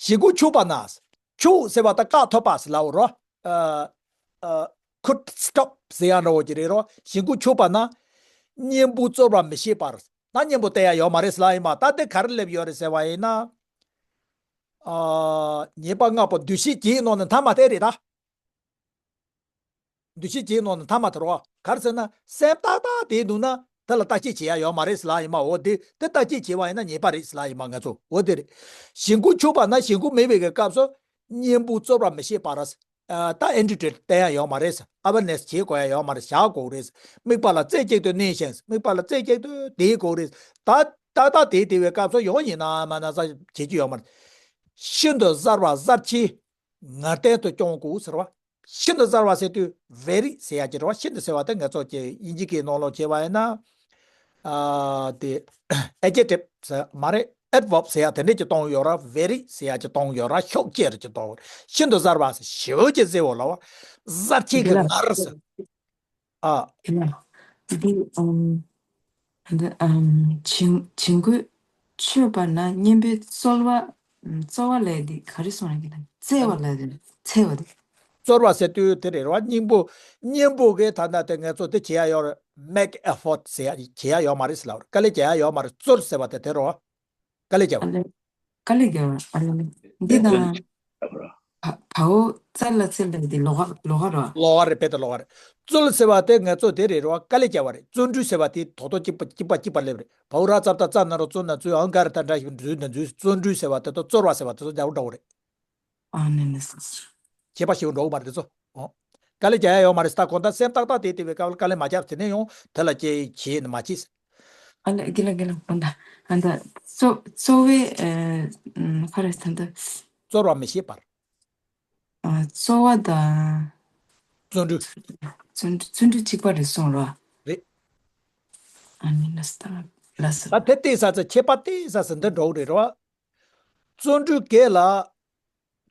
ཞེན་ཁོག་ཆུག་པ་ན། ཆུག་ཟེར་བ་དེ་བཀག་ཐུབ་པ་ཟེར་ལབ་རོ། ཨ། ཨ། ཁུར་སི་ཊོབ་ཟེར་ཡ་འདྲ་བོ་ཅིག་རེད་རོ། ཞེན་ཁོག་ཆུག་པ་ན། གཉེན་པོ་རྩོལ་བ་མི་བྱེད་པར། ད་གཉེན་པོ་བསྟེན་ཡ་ཡོད་མ་རེད་ཟེར་ལབ་ཡིན་པ། ད་དེ་ག་རེ་སླེབས་ཡོད་རེད་ཟེར་བ་ཡིན་ན། ཨ། ཉེས་པ་ལྔ་པོ་འདུ་ཤེས་བརྒྱད་ནང་ནས་མཐའ་མ་དེ་རེད་ད། འདུ་ཤེས་བརྒྱད་ནང་ནས་མཐའ་མ་དེ་རོ། ག་རེ་ཟེར་ན་སེམས་ཏག་ཏག་དེ་འདུག་ན་དེ་ལ་བརྟག་དཔྱད་བྱེད་ཡ་ཡོད་མ་རེད་ཟེར་ལབ་ཡིན་པ། འོ་དེ་དེ་བརྟག་དཔྱད་བྱེད་པ་ཡིན་ན་ཉེས་པ་རེད་ཟེར་ལབ་ཡིན་པ་ང་ཚོ། འོ་དེ་རེད། ཞེན་ཁོག་ཆུག་པ་ན་ཞེན་ཁོག་མེད་པའི་གི་སྐབས་སུ་གཉེན་པོ་རྩོལ་བ་མི་བྱེད་པར། ཨ། ད་ཨེ་ཊི་ཊུ་ཌི་བསྟེན་ཡ་ཡོད་མ་རེད། ཨ་ཝེར་ནེ་སི་བྱེད་དགོས་ཡ་ཡོད་མ་རེད། བཞག་དགོས་རེད། དམིགས་པ་ལ་རྩེ་གཅིག་ཏུ་གནས་ཤིང་། དམིགས་པ་ལ་རྩེ་གཅིག་ཏུ་བསྡད་དགོས་རེད། ད་ཏག་ཏག་དེ་དེ་བའི་སྐབས་སུ་ཡོང་ཡིན་ན་མ་ན་ས་བྱེད་རྒྱུ་ཡོད་མ་རེད། ཤིན་ཏུ་གཟར་བ་གཟར་ཆེན་ངར་ལྡན་དུ་སྐྱོང་དགོས་ཟེར་བ། ཤིན་ཏུ་གཟར་བ་ཟེར་དུས་very ཟེར་ཡ་ཅིག་རེད་བ། ཤིན་ཏུ་ཟེར་བ་དེ་ང་ཚོ་ཀྱི་དབྱིན་ཇི་སྐད་ནང་ལོགས་བྱས་པ་ཡིན་ན། ཨ། དེ་ཨེ་ཌི་ཇེག་ཊིབ་ཟེར་མ་རེད། ཨེཌ་བརབ་ཟེར་ཡ་དེ་འདྲས་ཀྱི་གཏོང་ཡོད་ར། very ཟེར་ཡ་ཅིག་གཏོང་ཡོད་ར། ཤུགས་ཆེར་ཅིག་གཏོང་། ཤིན་ཏུ་གཟར་བ་ཟེར་ཞེ་པོ་ཅིག་གཟེར་བ་ལ་བ། གཟར་ཆེན་གྱི་ངར་ཟེར། ཨ། ཡིན་ན། འདི་ཨམ། འདི་ཨམ། བྱིང་བྱིང་རྒོད་ཆོད་པ་ན་གཉེན་པོའི་རྩོལ་བ། ཨམ། རྩོལ་བ་ལས་འདི་ག་རེ་གསུངས་ན་གི་ན་རྩེ་བ་ལས་འདི་རྩེ་བ་འདི། རྩོལ་བ་ཟེར་དུས་དེ་རེད་ར། གཉེན་པོ་གཉེན་པོ་གི་ད་ལྟ་དེ་ང་ཚོ་དེ་བྱེད་ཡ་ཡོད་རེད། make effort ཟེར་ཡ་བྱེད་ཡ་ཡོད་མ་རེད་ཟེར་ལབ་རེད། དཀའ་ལས་རྒྱག་ཡ་ཡོད་མ་རེད། རྩོལ་ཟེར་བ་དེ་དེ་རེད་བ། དཀའ་ལས་རྒྱག་པ། ཨ་ལེ། དཀའ་ལས་རྒྱག་པ། ཨ་ལེ། འདི་དང་། བ་བའོ་ཙ་ལ་ཙེ་ལ་འདི་ལོགས་ཀ་ལོགས་ཀ་རེད་བ། ལོགས་ཀ་རེད། དཔེ་དེ་ལོགས་ཀ་རེད། རྩོལ་ཟེར་བ་དེ་ང་ཚོ་དེ་རེད་རེད་བ། དཀའ་ལས་རྒྱག་པ་རེད། བརྩོན་འགྲུས་ཟེར་བ་དེ་ཐོག་ཐོག་གཅིག་པ་གཅིག་པ་གཅིག་པ་སླེབས་རེད། བའོ་ར་ཙ་བཏགས་རྩ་ན་རོ་རྩོ་ན་རྩོས། འང་ག་རེ་ད་འདྲ་ཞིག་འཛུལ་ན་འཛུལ། བརྩོན་འགྲུས་ཟེར་བ་དེ་དང་རྩོལ་བ་ཟེར་བ་དེ་ཚོ་འདྲ་བོ་འདྲ་བོ་རེད། ཨ་ནི་ནི་སི། ཁྱད་པར་ཞིག་འགྲོ་གི་མ་རེད་དེ་ཚོ། ཨོ། དཀའ་ལས་རྒྱག་ཡ་ཡོད་མ་རེད། ད་གོང་ད་སེམས་ཏག་ཏག་དེ་དེ་བའི་སྐབས་ལ་དཀའ་ལས་མ་རྒྱབ། དེ་ནས་ཡང་དེ་ལ་ཅིག་བྱེད་ནི་མ་བྱེད། ཨ་ལ་གི་ལ་གི་ལ་གོང་ད་ཨ་ད་གཙོ་གཙོ་བའི་ཨ་ཁ་རེ་ད་ད། རྩོལ་བ་མི་བྱེད་པར། ཨ་རྩོལ་བ་དང་། བརྩོན་འགྲུས། བརྩོན་བརྩོན་འགྲུས་གཅིག་པ་རེད་གསུངས་རོ། རེད། ཨ་ནི་ལ་སྟ་ལ་ས། ད་དེ་ལྟས་ས་ཚེ་ཁྱད་པར་ལྟས་ས་ཚེ་འདི་འགྲོ་གི་རེད་རོ། བརྩོན་འགྲུས་དགེ་ལ།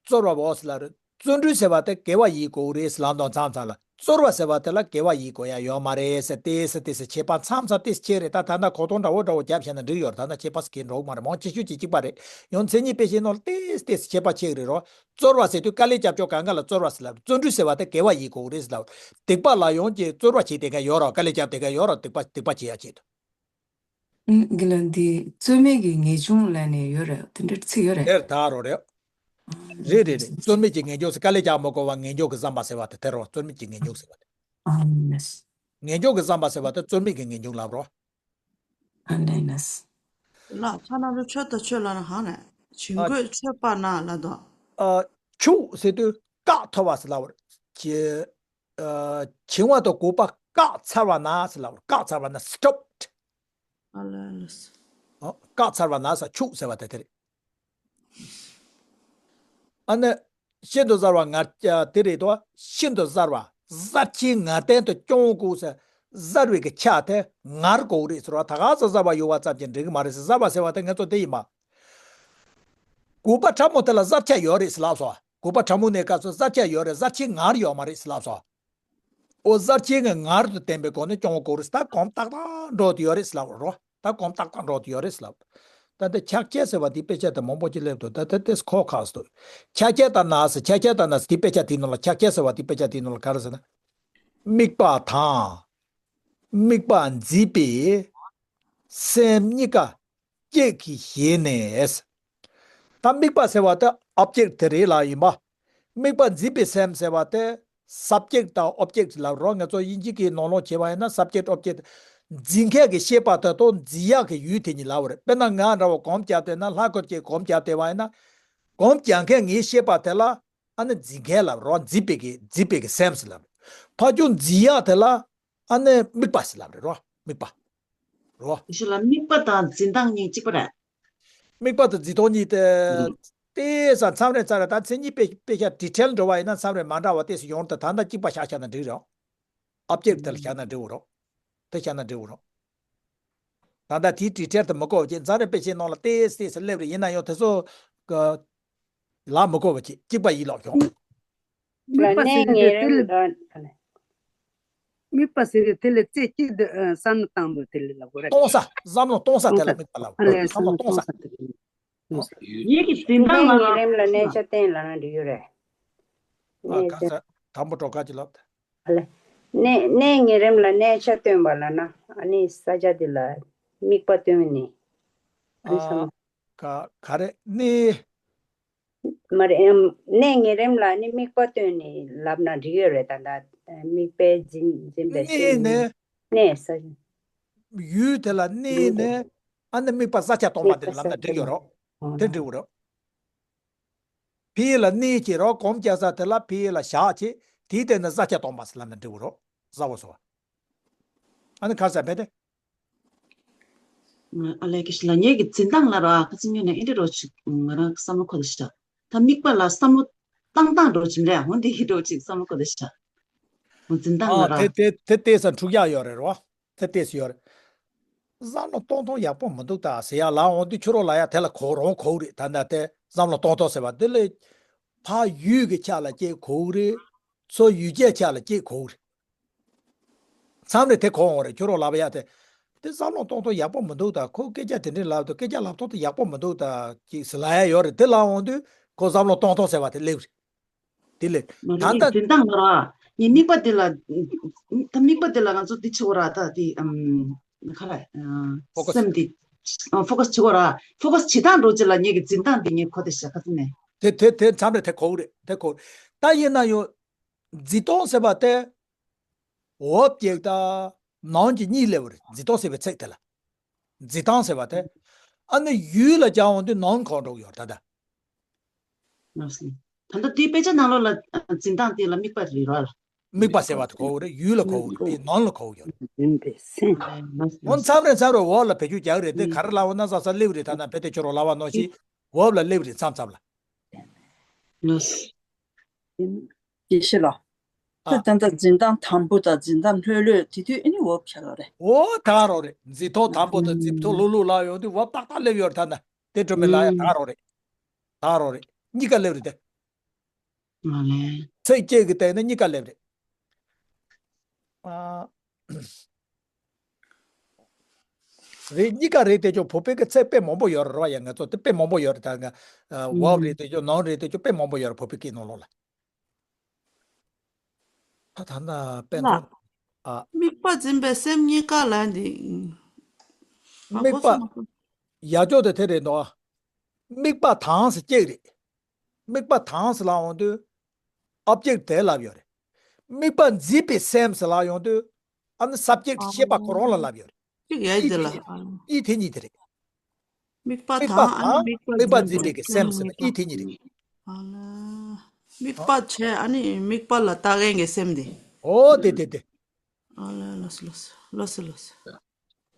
རྩོལ་བ་བོ་ཟེར་ལ་རེད། བརྩོན་འགྲུས་ཟེར་བ་དེ་དགེ་བ་ཡིན་དགོས་རེད་ཟེར་ལབ་དང་མཚམས་མཚམས་ལ། རྩོལ་བ་ཟེར་བ་དེ་ལ་དགེ་བ་ཡིན་དགོས་ཡ་ཡོད་མ་རེད་ཟེར། ཏེ་ཟེར་ཏེ་ཟེར་ཁྱད་པར་མཚམས་མཚམས་ཏེ་ཟེར་ཆེ་རེད། ད་ད་ལྟ་གོ་སྟོང་འདྲ་བོ་འདྲ་བོ་རྒྱབ་བྱས་ན་འགྲིག་ཡོད་རེད། ད་ལྟ་ཁྱད་པར་ཟེར་གི་འགྲོ་གི་མ་རེད། མང་ཆེ་ཤོས་ཀྱི་གཅིག་པ་རེད། ཡང་མཚན་ཉིད་དཔེ་བཞིན་ནོར་ཏེ་ཟེར་ཏེ་ཟེར་ཁྱད་པར་ཆེ་གི་རེད་རོ། རྩོལ་བ་ཟེར་དུས་དཀའ་ལས་རྒྱབ་ཕྱོགས་གང་ག་ལ་རྩོལ་བ་ཟེར་ལབ། བརྩོན་འགྲུས་ཟེར་བ་དེ་དགེ་བ་ཡིན་དགོས་རེད་ཟེར་ལབ། སྡིག་པ་ལ་ཡོང་གི་རྩོལ་བ་བྱེད་དེ་ག་ཡོད་རོ། དཀའ་ལས་རྒྱབ་དེ་ག་ཡོད་རོ། སྡིག་པ་སྡིག་པ་བྱེད་ཡ་ཆེད་དུ། ཨུམ། གི་ལ་འདི་རྩོལ་མེད་ཀྱི་ངེས་འབྱུང་ལབ་ནས་ཡོད་རེད། དེ་འདྲ་ཚིག་ཡོད་རེད། དེར་ད་རོ་རེད། རེད་རེད་རེད། རྩོལ་མེད་ཀྱི་ངེས་འབྱུང་ཟེར། དཀའ་ལས་རྒྱག་མ་དགོས་པ་ངེས་འབྱུང་གིས་བསམ་པ་ཟེར་བ་དེ་དེ་རོ། རྩོལ་མེད་ཀྱི་ངེས་འབྱུང་ཟེར་བ་དེ། ཨ་ནི། ངེས་འབྱུང་གིས་བསམ་པ་ཟེར་བ་དེ་རྩོལ་མེད་ཀྱི་ངེས་འབྱུང་ལབ་རོ། ཨ་ནི་ནི། ལ་ཕྱག་ན་རུ་ཆོད་དང་ཆོད་ལ་ན་ཧང་ནས་བྱིང་རྒོད་ཆོད་པ་ན་ལ་དོ། ཨ། འཁྱུག་ཟེར་དུས་བཀག་ཐུབ་པ་ཟེར་ལབ་པ་རེད། བྱི- ཨ། བྱིང་བ་དང་གོམས་པ་བཀག་ཚར་བ་ན་ཟེར་ལབ་པ་རེད། བཀག་ཚར་བ་ན་stopped། ཨ་ལ་ལ་ས། ཨ། བཀག་ཚར་བ་ན་ཟེར་འཁྱུག་ཟེར་བ་དེ་དེ་རེད། ཨ་ནི། ཤིན་ཏུ་གཟར་བ་ངར་དེ་རེད་དོ། ཤིན་ཏུ་གཟར་བ། གཟར་ཆེན་ངར་ལྡན་དུ་སྐྱོང་དགོས་ཟེར། གཟར་བའི་གི་ཆ་དེ་ངར་དགོས་རེད་ཟེར་བ། ད་ག་ཚོད་གཟར་བ་ཡོད་པ་ཙམ་གྱིས་འགྲིག་གི་མ་རེད་ཟེར། གཟར་བ་ཟེར་བ་དེ་ངེད་ཚོ་དེ་ཡིན་པ། གོམས་པ་ཕྲ་མོ་དེ་ལ་གཟར་ཆ་ཡོད་རེད་ཟེར་ལབ་སོང་། གོམས་པ་ཕྲ་མོ་ནས་སྐབས་སུ་གཟར་ཆ་ཡོད་རེད། གཟར་ཆེན་ངར་ཡོད་མ་རེད་ཟེར་ལབ་སོང་། ཨོ་གཟར་ཆེན་གྱི་ངར་དུ་བསྟན་པའི་སྒོ་ནས་སྐྱོང་དགོས་རེད། ད་གོམས་ཏག་ཏག་འགྲོ་དུ་ཡོད་རེད་ཟེར་ལབ་རོ། ད་གོམས་ཏག་ཏག་འགྲོ་དུ་ཡོད་རེད་ཟེར་ལབ། ད་ལྟ་ཕྱག་རྒྱ་ཟེར་བ་འདི་དཔེ་ཆ་དེ་མང་པོ་ཅིག་སླེབས་འདུག་ད་ལྟ་དེ་ཁོ་ཁག་སུ་འདུག་ཕྱག་རྒྱ་ལྟར་ན་ཟེར། ཕྱག་རྒྱ་ལྟར་ན་ཟེར། འདི་དཔེ་ཆ་དེའི་ནང་ལ་ཕྱག་རྒྱ་ཟེར་བ་འདི་དཔེ་ཆ་དེའི་ནང་ལ་ག་རེ་ཟེར་ན། དམིགས་པ་དང་། དམིགས་པ་འཛིན་པའི་སེམས་གཉིས་ཀ་གཅིག་གི་ཞེན་ནས། ད་དམིགས་པ་ཟེར་བ་དེ་object་དེ་རེད་ལ་ཡིན་པ། དམིགས་པ་འཛིན་པའི་སེམས་ཟེར་བ་དེ་subject་དང་object་ལབ་རོགས། ང་ཚོ་དབྱིན་ཇི་གི་ནང་ལོགས་བྱས་པ་ཡིན་ན་subject object། འཛིན་མཁན་གྱི་ཤེས་པ་དེ་དང་འཛིན་ཡག་གི་ཡུལ་དེ་གཉིས་ལབ་པ་རེད། དཔེར་ན་ང་འདྲ་བོ་སྒོམ་རྒྱབ་བསྡད་ན། ལྷ་སྐུ་གཅིག་སྒོམ་རྒྱབ་བསྡད་པ་ཡིན་ན། སྒོམ་རྒྱག་མཁན་ངའི་ཤེས་པ་དེ་ལ་ཨ་ནི་འཛིན་མཁན་ལབ་རོགས། འཛིན་པའི་གི་འཛིན་པའི་གི་སེམས་ལབ་རེད། ཕར་ཕྱོགས་འཛིན་ཡག་དེ་ལ་ཨ་ནི་དམིགས་པ་ཟེར་ལབ་རེད་རོ། དམིགས་པ་རོ། ཞུ་ལ་དམིགས་པ་དང་འཛིན་སྟངས་གཉིས་གཅིག་པ་རེད། དམིགས་པ་དང་འཛིན་སྟངས་གཉིས་དེ། ཨུ། དེ་ས་མཚམས་རེ་མཚམས་རེ་ད་མཚན་ཉིད་དཔེ་དཔེ་ཆ་detail་འགྲོ་བ་ཡིན་ན་མཚམས་རེ་མ་འདྲ་བ་དེ་སུ་ཡོང་། ད་ད་ལྟ་གཅིག་པ་བཞག་བཞག་ན་འགྲིག་རོ། object་དེ་ལ་བཞག་ན་འགྲིག་འོ་རོ། དེ་བཞག་ན་འགྲིག་འོ་རོ། ད་ལྟ་དེའི་detail་དེ་མི་དགོས་པ་བྱས། མཚམས་རེ་དཔེ་ཆའི་ནང་ལ་ཏེས་ཏེས་སླེབས་རེད། ཡིན་ན་ཡང་དེ་ཚོ་ག་ལ་མི་དགོས་པ་བྱས། གཅིག་པ་ཡིན་ལོག་ཤོག་དམིགས་པ་ཟེར་དེ་དེ་ལ། དམིགས་པ་ཟེར་དེ་དེ་ལ་རྩེ་གཅིག་ཏུ་བསམ་བློ་བཏང་འདུག་དེ་ལ་ལབ་དགོས་རེད། གཏོང་ས། བསམ་བློ་གཏོང་ས་དེ་ལ་དམིགས་པ་ལབ་དགོས། བསམ་བློ་གཏོང་ས། ཡིད་ཀྱི་འཛིན་སྟངས་ལ་ཉེ་རིམ་ལ་གནས་ཆ་གཏན་ལ་ན་འགྲིག་ཡོད་རེད། ཨ་ག་ས་དང་པོ་གྲོགས་ཁ་ཅིག་ལབ། ཨ་ལས། གནས་གནས་ཉེ་རིམ་ལ་གནས་ཆ་སྟོན་པ་ལབ་ན་ཨ་ནི་ས་ཆ་དེ་ལ་དམིགས་པ་སྟོན་ནས། ཨ་ནི་ཨ་བསམ། ག་ག་རེ་གནས། མ་རེད་ཨམ། གནས་ཉེ་རིམ་ལ་ནི་དམིགས་པ་སྟོན་ནས་ལབ་ན་འགྲིག་ཡོད་རེད། ད་ལྟ་དམིགས་པའི་འཛིན་འཛིན་པའི་གནས་སེམས་ནས། གནས་ས། ཡུལ་དེ་ལ་གནས་ནས་ཨ་ནི་དམིགས་པ་ས་ཆ་སྟོན་པ་དེ་ལབ་ན་འགྲིག་ཡོད་རོགས། དེ་འགྲིག་འོ་རོགས། ཕ་གི་ལ་གནས་བྱེད་རོགས། སྒོམ་རྒྱག་ས་དེ་ལ་ཕ་གི་ལ་བཞག་བྱེད། དེའི་སྟེང་ན་ས་ཆ་སྟོན་པ་ཟེར་ལབ་ན་འགྲིག་འོ་རོགས། གཟར་བ་ཟེར་བ། ཨ་ནི་ག་རེ་ཟེར་བས་ཏེ། ཨ་ལས་ཀྱི་ཞིག་ལ་ངེད་ཀྱི་འཛིན་སྟངས་ལ་ར་ཁ་ཚིག་ཉོས་ནས་ཨེ་འདྲ་རོ་ཅིག་ང་རང་བསམ་བློ་འཁོར་ཏེ་ཤག་ད་དམིགས་པ་ལ་བསམ་བློ་བཏང་སྟངས་འགྲོ་ཅིག་རེད། འོ་འདི་ཧི་འགྲོ་ཅིག་བསམ་བློ་འཁོར་ཏེ་ཤག་འོ་འཛིན་སྟངས་ལ་ཨ་ར། དེ་དེ་དེ་ལྟས་ས་འཁྲུག་ཡག་ཡོད་རེད་རོ། དེ་ལྟས་ཡོད་རེད། བསམ་བློ་གཏོང་སྟངས་ཡག་པོ་མི་འདུག་ད་ཟེར་ཡག་ལ་འོང་དུས་ཁྱོད་རང་ལ་ཡ་དེ་ལ་གོ་རང་གོ་རེད། ད་ནི་དེ་བསམ་བློ་གཏོང་སྟངས་ཟེར་བ་འདི་ལས་ཕ་ཡུལ་གྱི་ཆ་ལ་སྐྱེས་གོ་རེད། ཚོ་ཡུལ་སྐྱེས་ཆ་ལ་སྐྱེས་གོ་རེད། མཚམས་རེ་དེ་གོ་འོང་རེད། ཁྱོད་རང་ལབ་ཡ་དེ། དེ་བསམ་བློ་གཏོང་སྟངས་ཡག་པོ་མི་འདུག་ད་ཁོ་སྐད་ཆ་དེ་འདྲའི་ལབ་དུས་སྐད་ཆ་ལབ་སྟངས་དེ་ཡག་པོ་མི་འདུག་ད་ཅིག་ཟེར་ལབ་ཡ་ཡོད་རེད། དེ་ལབ་འོང་དུས་ཁོ་བསམ་བློ་གཏོང་སྟངས་ཟེར་བ་དེ་སླེབས་རེད། དེ་ལས་མ་ད་རེད་ལྟ། འཛིན་སྟངས་ལ་ར། ངས་དམིགས་པ་དེ་ལ། ད་དམིགས་པ་དེ་ལ་ང་ཚོ་འདི་བྱེད་དགོས་ར། ད་དེ་ཨམ། ག་རེ། ཨ། ཕོ་ཀ་སི། སེམས་དེ། ཨ། ཕོ་ཀ་སི་བྱེད་དགོས་ར། ཕོ་ཀ་སི་བྱེད་སྟངས་འགྲོ་ཅིག་ལ་ངས་ཀྱི་འཛིན་སྟངས་དེ་ངས་གོ་དེ་ཤག་ཁ་ཚིག་ནས། དེ་དེ་དེ་མཚམས་རེ་དེ་གོ་རེད། དེ་གོ། ད་ཡིན་ན་ཡང་། འཛིན་སྟངས་ཟེར་བ་དེ། འོབ་ཀྱི་ད་ནང་གི་གཉིས་སླེབས་པ་རེད། འཛིན་སྟངས་ཟེར་བའི་ཚིག་དེ་ལ། འཛིན་སྟངས་ཟེར་བ་དེ། ཨ་ནི་ཡུལ་ལ་སྦྱར་འོང་དུས་ནང་གང་འགྲོ་གི་ཡོད་ད་ལྟ། ལགས་སོ། ད་ལྟ་དེའི་དཔེ་ཆ་ནང་ལོགས་ལ་འཛིན་སྟངས་དེ་ལ་དམིགས་པ་རེད་རོ་ལ། དམིགས་པ་ཟེར་བ་དེ་གོ་གི་རེད། ཡུལ་ལ་གོ་གི་རེད། དེ་ནང་ལ་གོ་གི་ཡོད་རེད། འཛིན་པའི་སེམས། ལགས་སོ། འོ་མཚམས་རེ་མཚམས་རེ་འོབ་ལ་བེད་སྤྱོད་རྒྱག་གི་རེད། དེ་ག་རེ་ལབ་འོང་ན་ས་ས་སླེབས་རེད། ད་ནི་བེད་དེ་ཁྱོད་རང་ལབ་པ་ནང་བཞིན་འོབ་ལ་སླེབས་རེད། མཚམས་མཚམས་ལ། ལགས་སོ། ཡིན། དགེ་བཤེས་ལགས། ཨ། ད་ལྟ་འཛིན་སྟངས་དམ་པོ་དང་འཛིན་སྟངས་ལྷོད་ལྷོད་དེ་དུས་ཨ་ནི་འོབ་ཆགས་ཡོད་རེད། འོ་ད་རོ་རེད། འཛིན་སྟངས་དམ་པོ་དང་འཛིན་སྟངས་ལྷོད་ལྷོད་ལ་ཡོང་དུས་འོབ་ཏག་ཏག་སླེབས་ཡོད་རེད། ད་ནི་དེ་སྒྲོལ་མའི་ལ་ཡ་ད་རོ་རེད། ད་རོ་རེད། གཉིས་ཀ་སླེབས་རེད་དེ། ཨ་ལས། ཚིག་གཅིག་གི་སྟེང་ནས་གཉིས་ཀ་སླེབས་རེད། ཨ། རེད། གཉིས་ཀ་རེད་དེ་ཅོ་བོད་པའི་གི་ཚིག་དཔེ་མང་པོ་ཡོད་རེད་རོ། ཡ་ང་ཚོ་དེ་དཔེ་མང་པོ་ཡོད་རེད། ད་ང་། ཨ། འོབ་རེད་དེ་ཅོ་ནང་རེད་དེ་ཅོ་དཔེ་མང་པོ་ཡོད་རེད་བོད་པའི་སྐད་ནང་ལོགས་ལ། ད་ད་ན་དཔེ་ལ། མཚོན། ཨ། དམིགས་པ་འཛིན་པའི་སེམས་གཉིས་ཀ་ལ་འདི། དམིགས་པ། ཡ་ཅོ་དེ་དེ་རེད་འདུག་དམིགས་པ་དང་ཟེར་གཅིག་རེད། དམིགས་པ་དང་ཟེར་ལབ་ཡོང་དུས། ཨོབ་ཇེག་དེ་ལབ་ཡོད་རེད། དམིགས་པ་འཛིན་པའི་སེམས་ཟེར་ལབ་ཡོང་དུས། ཨ་ནི་སབ་ཇེག་ཤེས་པ་ཁོ་རང་ལ་ལབ་ཡོད་རེད། གཅིག་ཡ་དེ་ལ། གཉིས་དེ་གཉིས་དེ་རེད། དམིགས་པ་དམིགས་པ་དང་ཨ་ནི་དང་དམིགས་པ་འཛིན་པའི་གི་སེམས་ཟེར་ན་གཉིས་དེ་གཉིས་རེད། ཨ་ལ། དམིགས་པ་བྱས། ཨ་ནི་དམིགས་པ་ལ་ལྟ་མཁན་གྱི་སེམས་དེ། ཨོ་དེ་དེ་དེ། ཨ་ལ་ལོས་ལོས་ལོས་ལོས།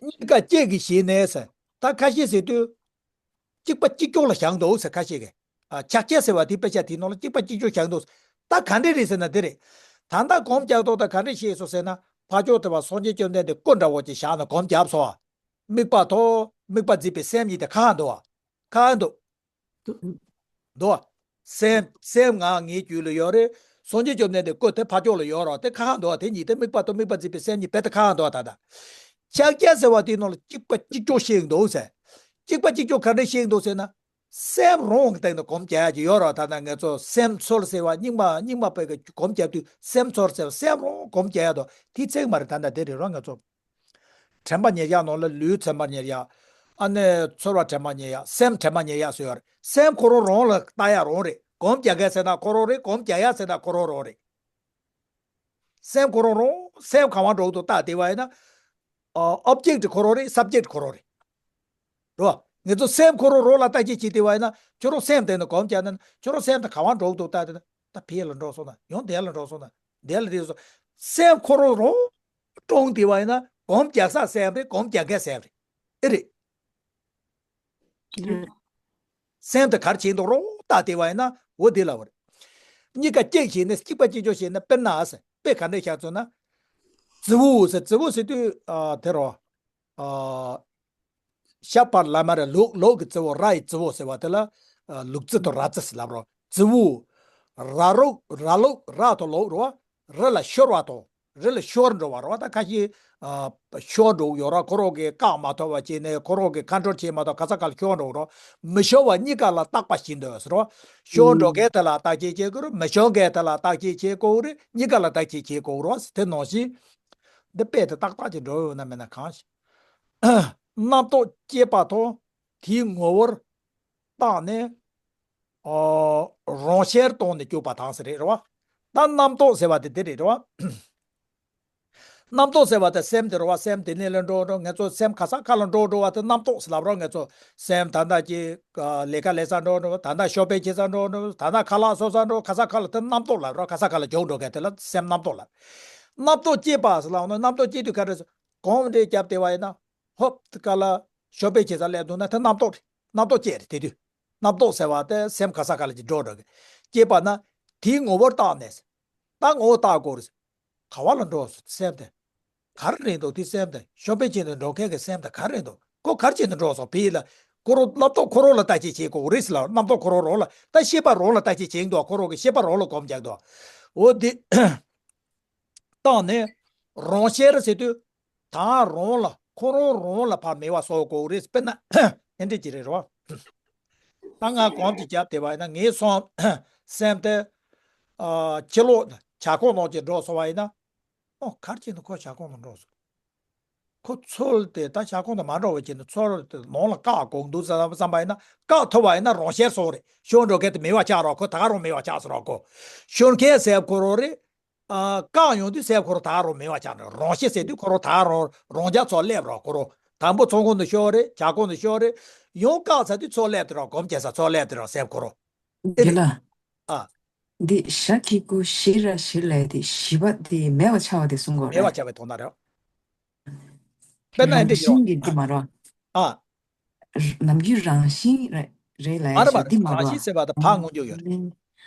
གཉིས་ཀ་གཅིག་གི་ཞིག་ནས་ཟེར། ད་ཁ་ཤས་ཟེར་དུས། གཅིག་པ་གཅིག་ཀྱོག་ལ་བཞག་འདུག་ཟེར་ཁ་ཤས་ཀྱིས། ཨ་ཕྱག་རྒྱ་ཟེར་བ་དེ་དཔེ་ཆ་དེའི་ནང་ལ་གཅིག་པ་གཅིག་ཀྱོག་བཞག་འདུག་ད་ག་འདྲས་རེད་ཟེར་ན་དེ་རེད། ད་ལྟ་སྒོམ་རྒྱག་ཐོག་ད་ག་འདྲས་ཤེས་སོང་ཟེར་ན། ཕར་ཕྱོགས་དེ་བ་སངས་རྒྱས་བཅོམ་ལྡན་འདས་སྐུ་འདྲ་བོ་ཅིག་བཞག་ན་སྒོམ་རྒྱབ་སོང་བ། དམིགས་པ་ཐོག་དམིགས་པ་འཛིན་པའི་སེམས་གཉིས་དེ་ཁ་འདུག་བ། ཁ་འདུག་འདུག་བ། སེམས་སེམས་ང་ངའི་རྒྱུད་ལ་ཡོད་རེད། སངས་རྒྱས་བཅོམ་ལྡན་འདས་སྐུ་དེ་ཕར་ཕྱོགས་ལ་ཡོད་རེད། དེ་ཁ་འདུག་བ། དེ་གཉིས་དེ་དམིགས་པ་དང་དམིགས་པ་འཛིན་པའི་སེམས་གཉིས་རྦད་དེ་ཁ་འདུག་བ། ད་ལྟ་ཕྱག་རྒྱ་ཟེར་བ་དེའི་ནང་ལ་གཅིག་པ་གཅིག་ཀྱོག་ཤེས་འདུག་ཟེར། གཅིག་པ་གཅིག་ཀྱོག་ག་འདྲས་ཤེས་འདུག་ཟེར་ན། སེམས་རང་གི་སྟེང་དུ་སྒོམ་རྒྱག་ཡ་ཅིག་ཡོད་རེད། ད་ལྟ་ང་ཚོ་སེམས་ཚོར་ཟེར་བ་རྙིང་མ་རྙིང་མ་པའི་གི་སྒོམ་རྒྱག་དུས་སེམས་ཚོར་ཟེར་བ་སེམས་རང་སྒོམ་རྒྱག་ཡ་དོ་དེ་ཚིག་མ་རེད། ད་ལྟ་དེ་རེད་རོ། ང་ཚོ་དྲན་པ་ཉེར་བཞག་ནང་ལ་ལུས་དྲན་པ་ཉེར་བཞག་ཨ་ནི་ཚོར་བ་དྲན་པ་ཉེར་བཞག་སེམས་དྲན་པ་ཉེར་བཞག་ཟེར་ཡོད་རེད། སེམས་ཁོ་རང་རང་ལ་ལྟ་ཡ་རང་རེད། སྒོམ་རྒྱག་མཁན་ཟེར་ན་ཁོ་རང་རེད། སྒོམ་རྒྱག་ཡ་ཟེར་ན་ཁོ་རང་རང་རེད། སེམས་ཁོ་རང་རང་སེམས་ག་བ་འགྲོ་འདུག་ལྟ་བསྡད་པ་ཡིན་ན། ཨོབ་ཇེག་ཊི་ཁོ་རང་རེད། སབ་ཇེག་ཊི་ཁོ་རང་རེད། རོ། ང་ཚོ་སེམས་ཁོ་རང་རང་ལ་བརྟག་དཔྱད་བྱེད་བསྡད་པ་ཡིན་ན་ཁྱོད་རང་སེམས་དེ་ནི་སྒོམ་རྒྱག་ན་ཁྱོད་རང་སེམས་དེ་ག་བ་འགྲོ་འདུག་ལྟ་བསྡད་ན་ད་ཕི་ལ་འགྲོ་སོང་ན་ཡང་དེ་ལ་འགྲོ་སོང་ན་དེ་ལ་དེ་སོང་། སེམས་ཁོ་རང་རང་སྐྲོང་བསྡད་པ་ཡིན་ན་སྒོམ་རྒྱག་ས་སེམས་རེད། སྒོམ་རྒྱག་མཁན་སེམས་རེད། ཨེ་རེད། སེམས་དེ་ག་རེ་བྱེད་འདུག་རོ་ལྟ་བསྡད་པ་ཡིན་ན་འོ་དེ་ལ་བ་རེད། གཉིས་ཀ་གཅིག་བྱས་ནས་གཅིག་པ་གཅིག་ཀྱོག་བྱས་ན་དཔེར་ན་ཟེར་དཔེ་ག་འདྲས་བཞག་ཚོད་ན། རྫི་བོ་ཟེར། རྫི་བོ་ཟེར་དུས་ཨ་དེ་རོ། ཨ་ཤ་པ་ལ་མ་རེད། ལུག་ལུག་གི་རྫི་བོ། ར་ཡི་རྫི་བོ་ཟེར་བ་དེ་ལ་ཨ་ལུག་རྫི་དང་ར་རྫི་ཟེར་ལབ་རོ། རྫི་བོ། ར་ལུག་ར་ལུག་ར་དང་ལུག་རོ། རི་ལ་ཤོར་བ་དང་། རི་ལ་ཤོར་འགྲོ་བ་རོ། ད་ཁ་ཤས་ཨ་ཤོར་འགྲོ་གི་ཡོད་རོ། ཁོ་རང་གིས་བཀག་མ་ཐུབ་པ་བྱས་ནས་ཁོ་རང་གིས་ཁ་འགྲོལ་བྱེད་མ་ཐུབ་ག་ས་ག་ལ་ཤོར་འགྲོ་གི་རོ། མི་ཤོར་བ་གཉིས་ཀ་ལ་བརྟག་པ་བྱེད་འདོད་ཟེར་རོ། ཤོར་འགྲོ་མཁན་དེ་ལ་བརྟག་དཔྱད་བྱེད་དགོས་རེད། མི་ཤོར་མཁན་དེ་ལ་བརྟག་དཔྱད་བྱེད་དགོས་རེད། གཉིས་ཀ་ལ་བརྟག་དཔྱད་བྱེད་དགོས་རོ། དེ་ནང་བཞིན་འདི་དཔེ་དེ་ཏག་ཏག་ཅིག་འགྲོ་ཡོད་ན་མེད་ན་གང་ཞིག་རྣམ་རྟོག་སྐྱེས་པ་དང་དེའི་ངོ་བོར་བརྟགས་ནས། ཨོ། རང་ཤེར་བཏང་ནས་སྐྱོབ་པ་དང་ཟེར་རེད་རེད་བ། ད་རྣམ་རྟོག་ཟེར་བ་དེ་དེ་རེད་རེད་བ། རྣམ་རྟོག་ཟེར་བ་དེ་སེམས་དེ་རེད་བ། སེམས་དེ་ནས་ལ་འགྲོ་འགྲོ། ང་ཚོ་སེམས་ག་ས་ག་ལ་འགྲོ་འགྲོ་བ་དེ་རྣམ་རྟོག་ཟེར་ལབ་རོགས། ང་ཚོ་སེམས་ད་ལྟ་ཀྱི་ལས་ཀ་ལས་ས་འགྲོ་འགྲོ། ད་ལྟ་ཤོ་པའི་ཁྱེད་ས་འགྲོ་འགྲོ། ད་ལྟ་ཁ་ལག་བཟོ་ས་འགྲོ། ག་ས་ག་ལ་དེ་རྣམ་རྟོག་ལབ་རོགས། ག་ས་ག་ལ་འཇོག་འགྲོ་ག་དེ་ལ་སེམས་རྣམ་རྟོག་ལབ། རྣམ་རྟོག་སྐྱེས་པ་ཟེར་ལབ་ན་རྣམ་རྟོག་སྐྱེས་དུས་ག་རེ་ཟེར། གོམ་རེ་རྒྱབ་བསྡད་པ་ཡིན་ན། ཧོབ་ཏེ་ཀ་ལ་ཤོ་པའི་ཁྱེད་ས་སླེབས་འདུག་ན་དེ་རྣམ་རྟོག་རེད། རྣམ་རྟོག་སྐྱེས་རེད། དེ་དུས་རྣམ་རྟོག་ཟེར་བ་དེ་སེམས་ག་ས་ག་ལ་ཅིག་འགྲོ་འགྲོ་གི། སྐྱེས་པ་ན་དེའི་ངོ་བོར་བརྟགས་ནས། ད་ངོ་བོ་བརྟག་དགོས་རེད། ག་བ་ལ་འགྲོ་སོང་སེམས་དེ། ག་རེ་རེད་འདུག་དེ་སེམས་དེ་ཤོ་པའི་ཁྱེད་དུ་འགྲོ་མཁན་གྱི་སེམས་དེ་ག་རེ་རེད་འདུག་ཁོ་ག་རེ་བྱེད་དུ་འགྲོ་སོང་ཕི་ལ། ཁོ་རང་རྣམ་རྟོག་ཁོ་རང་ལ་བརྟག་དཔྱད་བྱེད་དགོས་རེད་ཟེར་ལ། རྣམ་རྟོག་ཁོ་རང་རང་ལ་ད་ཤེས་པ་རང་ལ་བརྟག་དཔྱད་བྱེད་འདུག་ཁོ་རང་གི་ཤེས་པ་རང་ལ་སྒོམ་རྒྱག་འདུག་འོ་དེ། བཏང་ནས་རང་ཤེར་ཟེར་དུས་ད་རང་ལ་ཁོ་རང་རང་ལ་ཕར་མེད་པ་བཟོ་དགོས་རེད། དཔེར་ན་ཨེ་འདྲ་ཅིག་རེད་རོ། ད་ང་གོམ་གཅིག་བརྒྱབ་བསྡད་པ་ཡིན་ན་ངའི་སེམས་སེམས་དེ་ཨ་ཕྱི་ལོགས་ཇ་ཁང་ནང་ཅིག་འགྲོ་སོང་བ་ཡིན་ན། ཨོ་ག་རེ་བྱས་ནས་ཁོ་ཇ་ཁང་ནང་འགྲོ་སོང་། ཁོ་ཚུར་དེ་ད་ཇ་ཁང་དུ་མ་འགྲོ་བ་བྱས་ནས་ཚུར་དེ་ནང་ལ་བཀག་དགོས་འདུག་བསམ་བསམ་པ་ཡིན་ན། བཀག་ཐུབ་པ་ཡིན་ན་རང་ཤེར་སོང་རེད། ཤོར་འགྲོ་མཁན་དེ་མེད་པ་ཆགས་རོགས། ཁོ་ད་ག་རང་མེད་པ་ཆགས་སོང་རོགས། ཁོ་ཤོར་མཁན་སེམས་ཁོ་རང་རེད། ཨ་བཀག་ཡོང་དུས་སེམས་ཁོ་རང་ད་ག་རང་མེད་པ་ཆགས་རོགས། རང་ཤེར་ཟེར་དུས་ཁོ་རང་ད་ག་རང་རང་རྒྱ་ཚོ་སླེབས་རོགས། ཁོ་རང་དང་པོ་ཚོང་ཁང་དུ་ཤོར་རེད། ཇ་ཁང་དུ་ཤོར་རེད། ཡང་བཀག་ཚར་དུས་ཚུར་སླེབས་དེ་རོགས། སྒོམ་རྒྱག་ས་ཚུར་སླེབས་དེ་རོགས་སེམས་ཁོ་རང་། ཨེ་རེད། ལ། ཨ། འདི་ཞ་གི་གུ་ཞི་ར་ཞི་ལས་དེ་ཞི་བ་དེ་མེད་པ་ཆགས་པ་དེ་གསུང་དགོས་མེད་པ་རེད། ཆགས་པའི་དོན་དག་རེད། དཔེར་ན་ཨེ་རང་འདྲ་ཡོད། བཞིན་གྱི་འདི་མ་རོ། ཨ། ནམ་རྒྱུན་རང་བཞིན་རེད་རེད་ལ་ཡ་མ་རེད་ཞོ་འདི་མ་མ་རེད། རོ། རང་བཞིན་ཟེར་བ་དང་ཕར་མངོན་རྒྱུ་ཡོད་རེད།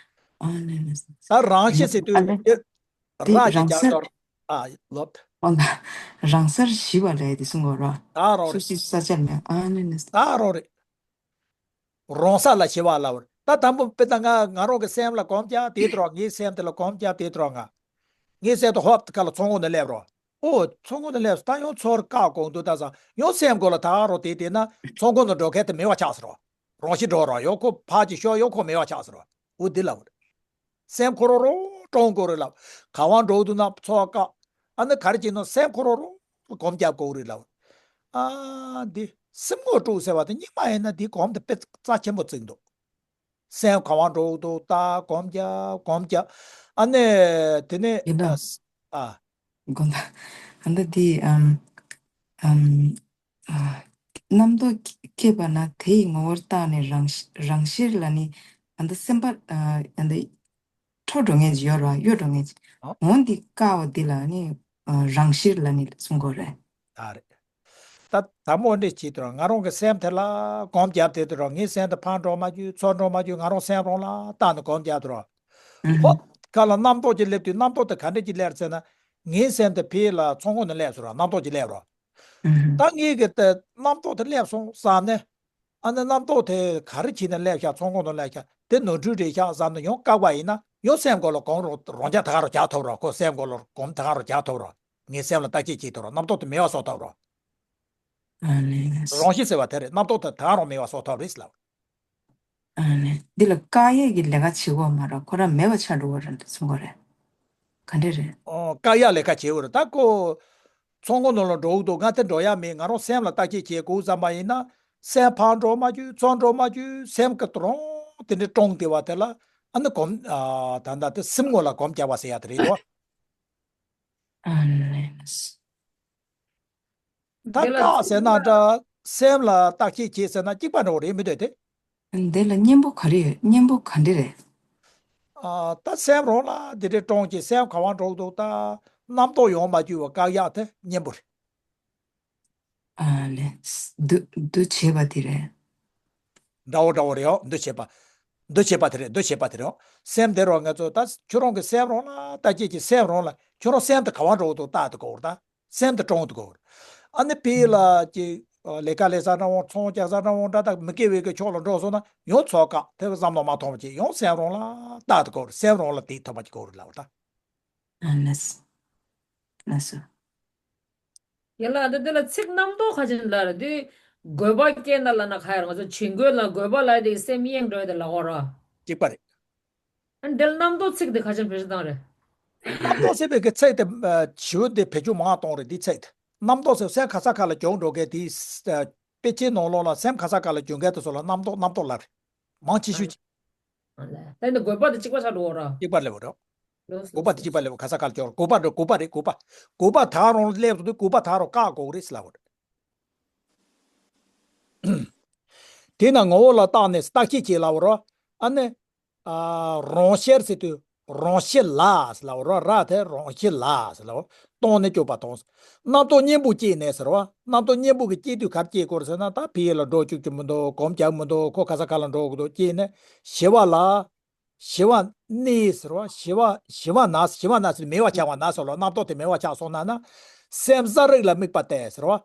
ཨ་ནི་ནི། ད་རང་བཞིན་ཟེར་དུས་ཨ་ནི། དེ་དེ་ར་ཞིག་རང་ཀྱང་སར། ཏོར། ཨ་ལོབ། ཨོ་ན། རང་སར་ཞི་བ་ལས་དེ་གསུང་དགོས་རོ། ད་རོ་རེད། སུ་སུ་ས་ཆ་མེད། ཨ་ནི་ནི། ད་རོ་རེད། རང་ས་ལ་ཞི་བ་ལབ་རེད། ད་དང་པོ་དཔེར་ན་ང་ང་རང་གི་སེམས་ལ་གོམ་རྒྱག་དེའི་ཐོག་ངའི་སེམས་དེ་ལ་གོམ་རྒྱག་དེའི་ཐོག་ང་། ངའི་སེམས་དེ་ཧོབ་ཁ་ལ་ཚོང་ཁང་ནས་སླེབས་རོགས། ཨོ་ཚོང་ཁང་ནས་སླེབས་སོང་། ད་ཡང་ཚུར་བཀག་དགོས་འདུག་ད་ས་ཡང་སེམས་སྒོ་ལ་ད་རོགས་དེ་དེ་ན་ཚོང་ཁང་ནས་འགྲོ་མཁན་དེ་མེད་པ་ཆགས་སོང་རོགས། རང་ཤི་འགྲོ་རོགས། ཡང་ཁོ་ཕར་ཅིག་ཤོག་ཡང་ཁོ་མེད་པ་ཆགས་སོང་རོགས། ཨོ་འདི་ལབ་རེད། སེམས་ཁོ་རང་རང་སྐྲོང་དགོས་རེད་ལབ། ག་བ་འགྲོ་འདུག་ན་ཚོར་བ་བཀག་ཨ་ནི་ག་རེ་བྱེད་ན་སེམས་ཁོ་རང་རང་གོམ་རྒྱབ་དགོས་རེད་ལབ། ཨ་འདི་སེམས་ངོ་སྤྲོད་ཟེར་བ་དེ་རྙིང་མ་ཡིན་ན་འདི་གོམ་དེ་དཔེ་རྩ་ཆེན་པོ་བརྩིགས་འདུག་སེམས་ག་བ་འགྲོ་འདུག་ལྟ་གོམ་རྒྱབ་གོམ་རྒྱབ། ཨ་ནི་དེ་ནས་ཡིན་ན། ཨ། དགོངས་དག་ཨ་འདི་འདི་ཨམ་ཨམ། ཨ། རྣམ་རྟོག་སྐྱེས་པ་ན་དེ་ཡི་ངོ་བོར་བརྟགས་ནས་རང་རང་ཤེར་ལ་ནི་ཨ་འདི་སེམས་པ་ཨ་འདི་ འཕྲོ་འགྲོ་མཁན་ཅིག་ཡོད་རེད་བ། གཡོ་འགྲོ་མཁན་ཅིག་ཨ། འོ་འདི་བཀག་པ་འདི་ལ་ནི་ཨ་རང་བཞིན་ལབ་ནས་གསུང་གི་རེད། ད་རེད། ད་དང་པོ་འདི་བྱེད་དུས་ར་ང་རང་གི་སེམས་དེ་ལ་སྒོམ་བརྒྱབ་བསྡད་དུས་ར་ངའི་སེམས་དེ་ཕར་འགྲོ་མ་བཅུག་ཚུར་འགྲོ་མ་བཅུག་ང་རང་སེམས་རང་ལ་བལྟས་ནས་སྒོམ་བརྒྱབ་དུས་ར། ཨུ་ཧུ། ཧོ། ཁ་ལ་རྣམ་རྟོག་ཅིག་སླེབས་དུས་རྣམ་རྟོག་དེ་ག་འདྲ་ཅིག་སླེབས་ཟེར་ན། ངའི་སེམས་དེ་ཕར་ལ་ཚོར་ཁུངས་ནས་སླེབས་སོང་ར། རྣམ་རྟོག་ཅིག་སླེབས་ར། ཨུ་ཧུ། ད་ངས་གི་དེ་རྣམ་རྟོག་དེ་སླེབས་སོང་བསམ་ནས། ཨ་ནི་རྣམ་རྟོག་དེ་ག་རེ་བྱས་ནས་སླེབས་ཤག་ཚོར་ཁུངས་ནས་སླེབས་ཤག་དེ་ནོར་འཁྲུལ་རེད་ཤག་བསམ་ནས་ཡང་བཀག་པ་ཡིན་ན་ཡང་སེམས་སྒོ་ལ་སྒོམ་རང་རང་རྐྱ་ད་ག་རང་རྒྱག་ཐུབ་ར། ཁོ་སེམས་སྒོ་ལ་སྒོམ་ད་ག་རང་རྒྱག་ཐུབ་ར། ངའི་སེམས་ལ་བརྟག་དཔྱད་བྱེད་ཐུབ་ར། རྣམ་རྟོག་དེ་མེད་པ་བཟོ་ཐུབ་ར། ཨ་ནི། རང་བཞིན་ཟེར་བ་དེ་རེད། རྣམ་རྟོག་དེ་ད་ག་རང་མེད་པ་བཟོ་ཐུབ་རེད་ལབ། ཨ་ནི། འདི་ལ་བཀག་ཡས་ཀྱི་ལས་ཀ་བྱེད་དགོས་མ་རེད། ཁོ་རང་མེད་པ་ཆགས་འགྲོ་བ་རེད་འདུག་གསུང་གི་རེད། ག་འདྲ་རེད། ཨོ། བཀག་ཡ་ལས་ཀ་བྱེད་དགོས་རེད། ད་ཁོ་ཚོར་ཁུངས་ནང་ལ་འགྲོ་འདུག་ང་དེ་འགྲོ་ཡ་མེད། ང་རང་སེམས་ལ་བརྟག་དཔྱད་བྱེད་དགོས་བསམ་པ་ཡིན་ན། སེམས་ཕར་འགྲོ་མ་བཅུག་ཚུར་འགྲོ་མ་བཅུག་སེམས་ཀྱི་དོ་རང་དེ་འདྲའི་ཀྲོང་དེ་བ་དེ་ལ་ཨ་ནི་གོམས། ཨ། ད་ལྟ་དེ་སེམས་ངོ་ལ་གོམས་རྒྱག་པ་ཟེར་ཡ་དེ་རེད་དོ། ཨ་ནི། ད་དེ་ལ་བཀག་ཟེར་ན་འདྲ། སེམས་ལ་བརྟག་དཔྱད་བྱེད་ཟེར་ན་གཅིག་པ་འདྲ་བོ་རེད་མི་འདུག་དེ། འདི་ལ་གཉེན་པོ་ག་རེ་ཡོད། གཉེན་པོ་ག་འདྲ་རེད། ཨ། ད་སེམས་རང་ལ་འདི་འདྲའི་ཀྲོང་གི་སེམས་ག་བ་འགྲོ་འདུག་ད་རྣམ་རྟོག་ཡོང་མ་བཅུག་པ་བཀག་ཡག་དེ་གཉེན་པོ་རེད། ཨ་ལས། འདུ་འདུ་བྱེད་པ་དེ་རེད། འདྲ་བོ་འདྲ་བོ་རེད་ཨོ། འདུ་བྱེད་པ། འདུ་བྱེད་པ་དེ་རེད། འདུ་བྱེད་པ་དེ་རེད་ཨོ། སེམས་དེ་རོ་ང་ཚོ་ད་ཁྱོད་རང་གི་སེམས་རང་ལ་བརྟག་དཔྱད་ཀྱི་སེམས་རང་ལ་ཁྱོད་རང་སེམས་དེ་ག་བ་འགྲོ་འདུག་བལྟ་དེ་གོ་ར་ད། སེམས་དེ་ཀྲོང་དུ་གོ། ཨ་ནི་ཕི་ལ་ཀྱི་ལས་ཀ་ལས་ས་འདྲ་བོ་ཚོང་རྒྱག་ས་འདྲ་བོ་འདྲ་དག་མི་དགེ་བའི་གི་ཕྱོགས་ལ་འགྲོ་སོང་ན་ཡང་ཚོགས་ཀ་དེ་བསམ་བློ་མ་ཐོངས་པ་ཅིག་ཡང་སེམས་རང་ལ་ལྟ་དུ་གོ། སེམས་རང་ལ་དེ་ཐོབ་པ་ཅིག་གོ་རེད་ལབ་ད། ཨ་ལས། ལགས་སོ། ཡ་ལ་འདི་འདི་ལ་ཚིག་རྣམ་རྟོག་ཁ་ཅན་ལ་རེད་དེ། དགོས་པ་སྐྱེས་ན་ལ་ན་ཁ་ཡར་ང་ཚོ་བྱིང་རྒོད་ལ་དགོས་པ་ལ་དེ་སེམས་གཡེང་འགྲོ་ཡ་དེ་ལ་གོ་ར། གཅིག་པ་རེད། ཨ་འདི་ལ་རྣམ་རྟོག་ཚིག་དེ་ཁ་ཅན་བེད་སྤྱོད་བཏང་རེད། རྣམ་རྟོག་ཟེར་བའི་གི་ཚིག་དེ་ཞི་བོ་འདི་བེད་སྤྱོད་མང་གཏོང་རེད། འདི་ཚིག་དེ་རྣམ་རྟོག་ཟེར་སེམས་ག་ས་ག་ལ་སྐྱོང་འགྲོ་མཁན་དེ། དཔེ་ཆའི་ནང་ལོགས་ལ་སེམས་ག་ས་ག་ལ་སྐྱོང་མཁན་དེ་ཚོ་ལ་རྣམ་རྟོག་རྣམ་རྟོག་ལབ་རེད། མང་ཆེ་ཤོས་ཀྱི། ད་ནི་དགོས་པ་དེ་གཅིག་པ་ཆགས་འགྲོ་ར། གཅིག་པ་ལབ་རོགས། ལོས་དགོས་པ་དེ་གཅིག་པ་ལབ་ག་ས་ག་ལ་སྐྱོང་ར། དགོས་པ་འགྲོ་དགོས་པ་རེད། དགོས་པ། དགོས་པ་ད་རང་སླེབས་སོང་དུས་དགོས་པ་ད་རང་བཀག་དགོས་རེད་ཟེར་ལབ་རེད། དེས་ན་ངོ་བོ་ལ་བརྟགས་ནས་བརྟག་དཔྱད་བྱེད་ལབ་རོ། ཨ་ནི། ཨ། རང་ཤེར་ཟེར་དུས་རང་ཤེར་ལ་ཟེར་ལབ་རོ། ར་དེ་རང་ཤེར་ལ་ཟེར་ལབ་རོ། སྟོང་ནས་སྐྱོབ་པ་དང་། རྣམ་རྟོག་གཉེན་པོ་སྐྱེས་ནས་ཟེར་བ། རྣམ་རྟོག་གཉེན་པོ་གི་སྐྱེས་དུས་ག་རེ་སྐྱེ་དགོས་རེད་ཟེར་ན། ད་ཕི་ཡི་ལ་འགྲོ་བཅུག་རྒྱུ་མི་འདུག་གོམས་རྒྱག་མི་འདུག་ཁོ་ག་ས་ག་ལ་འགྲོ་དགོས་འདུག་སྐྱེས་ནས་ཞི་བ་ལ། ཞི་བ་གནས་ཟེར་བ། ཞི་བ་ཞི་བ་ན་ཞི་བ་ན་ཟེར་མེད་པ་ཆགས་པ་ན་ཟེར་ལ་རྣམ་རྟོག་དེ་མེད་པ་ཆགས་སོང་ན་ན། སེམས་ཟ་རིག་ལ་དམིགས་པ་གཏད་ཟེར་བ།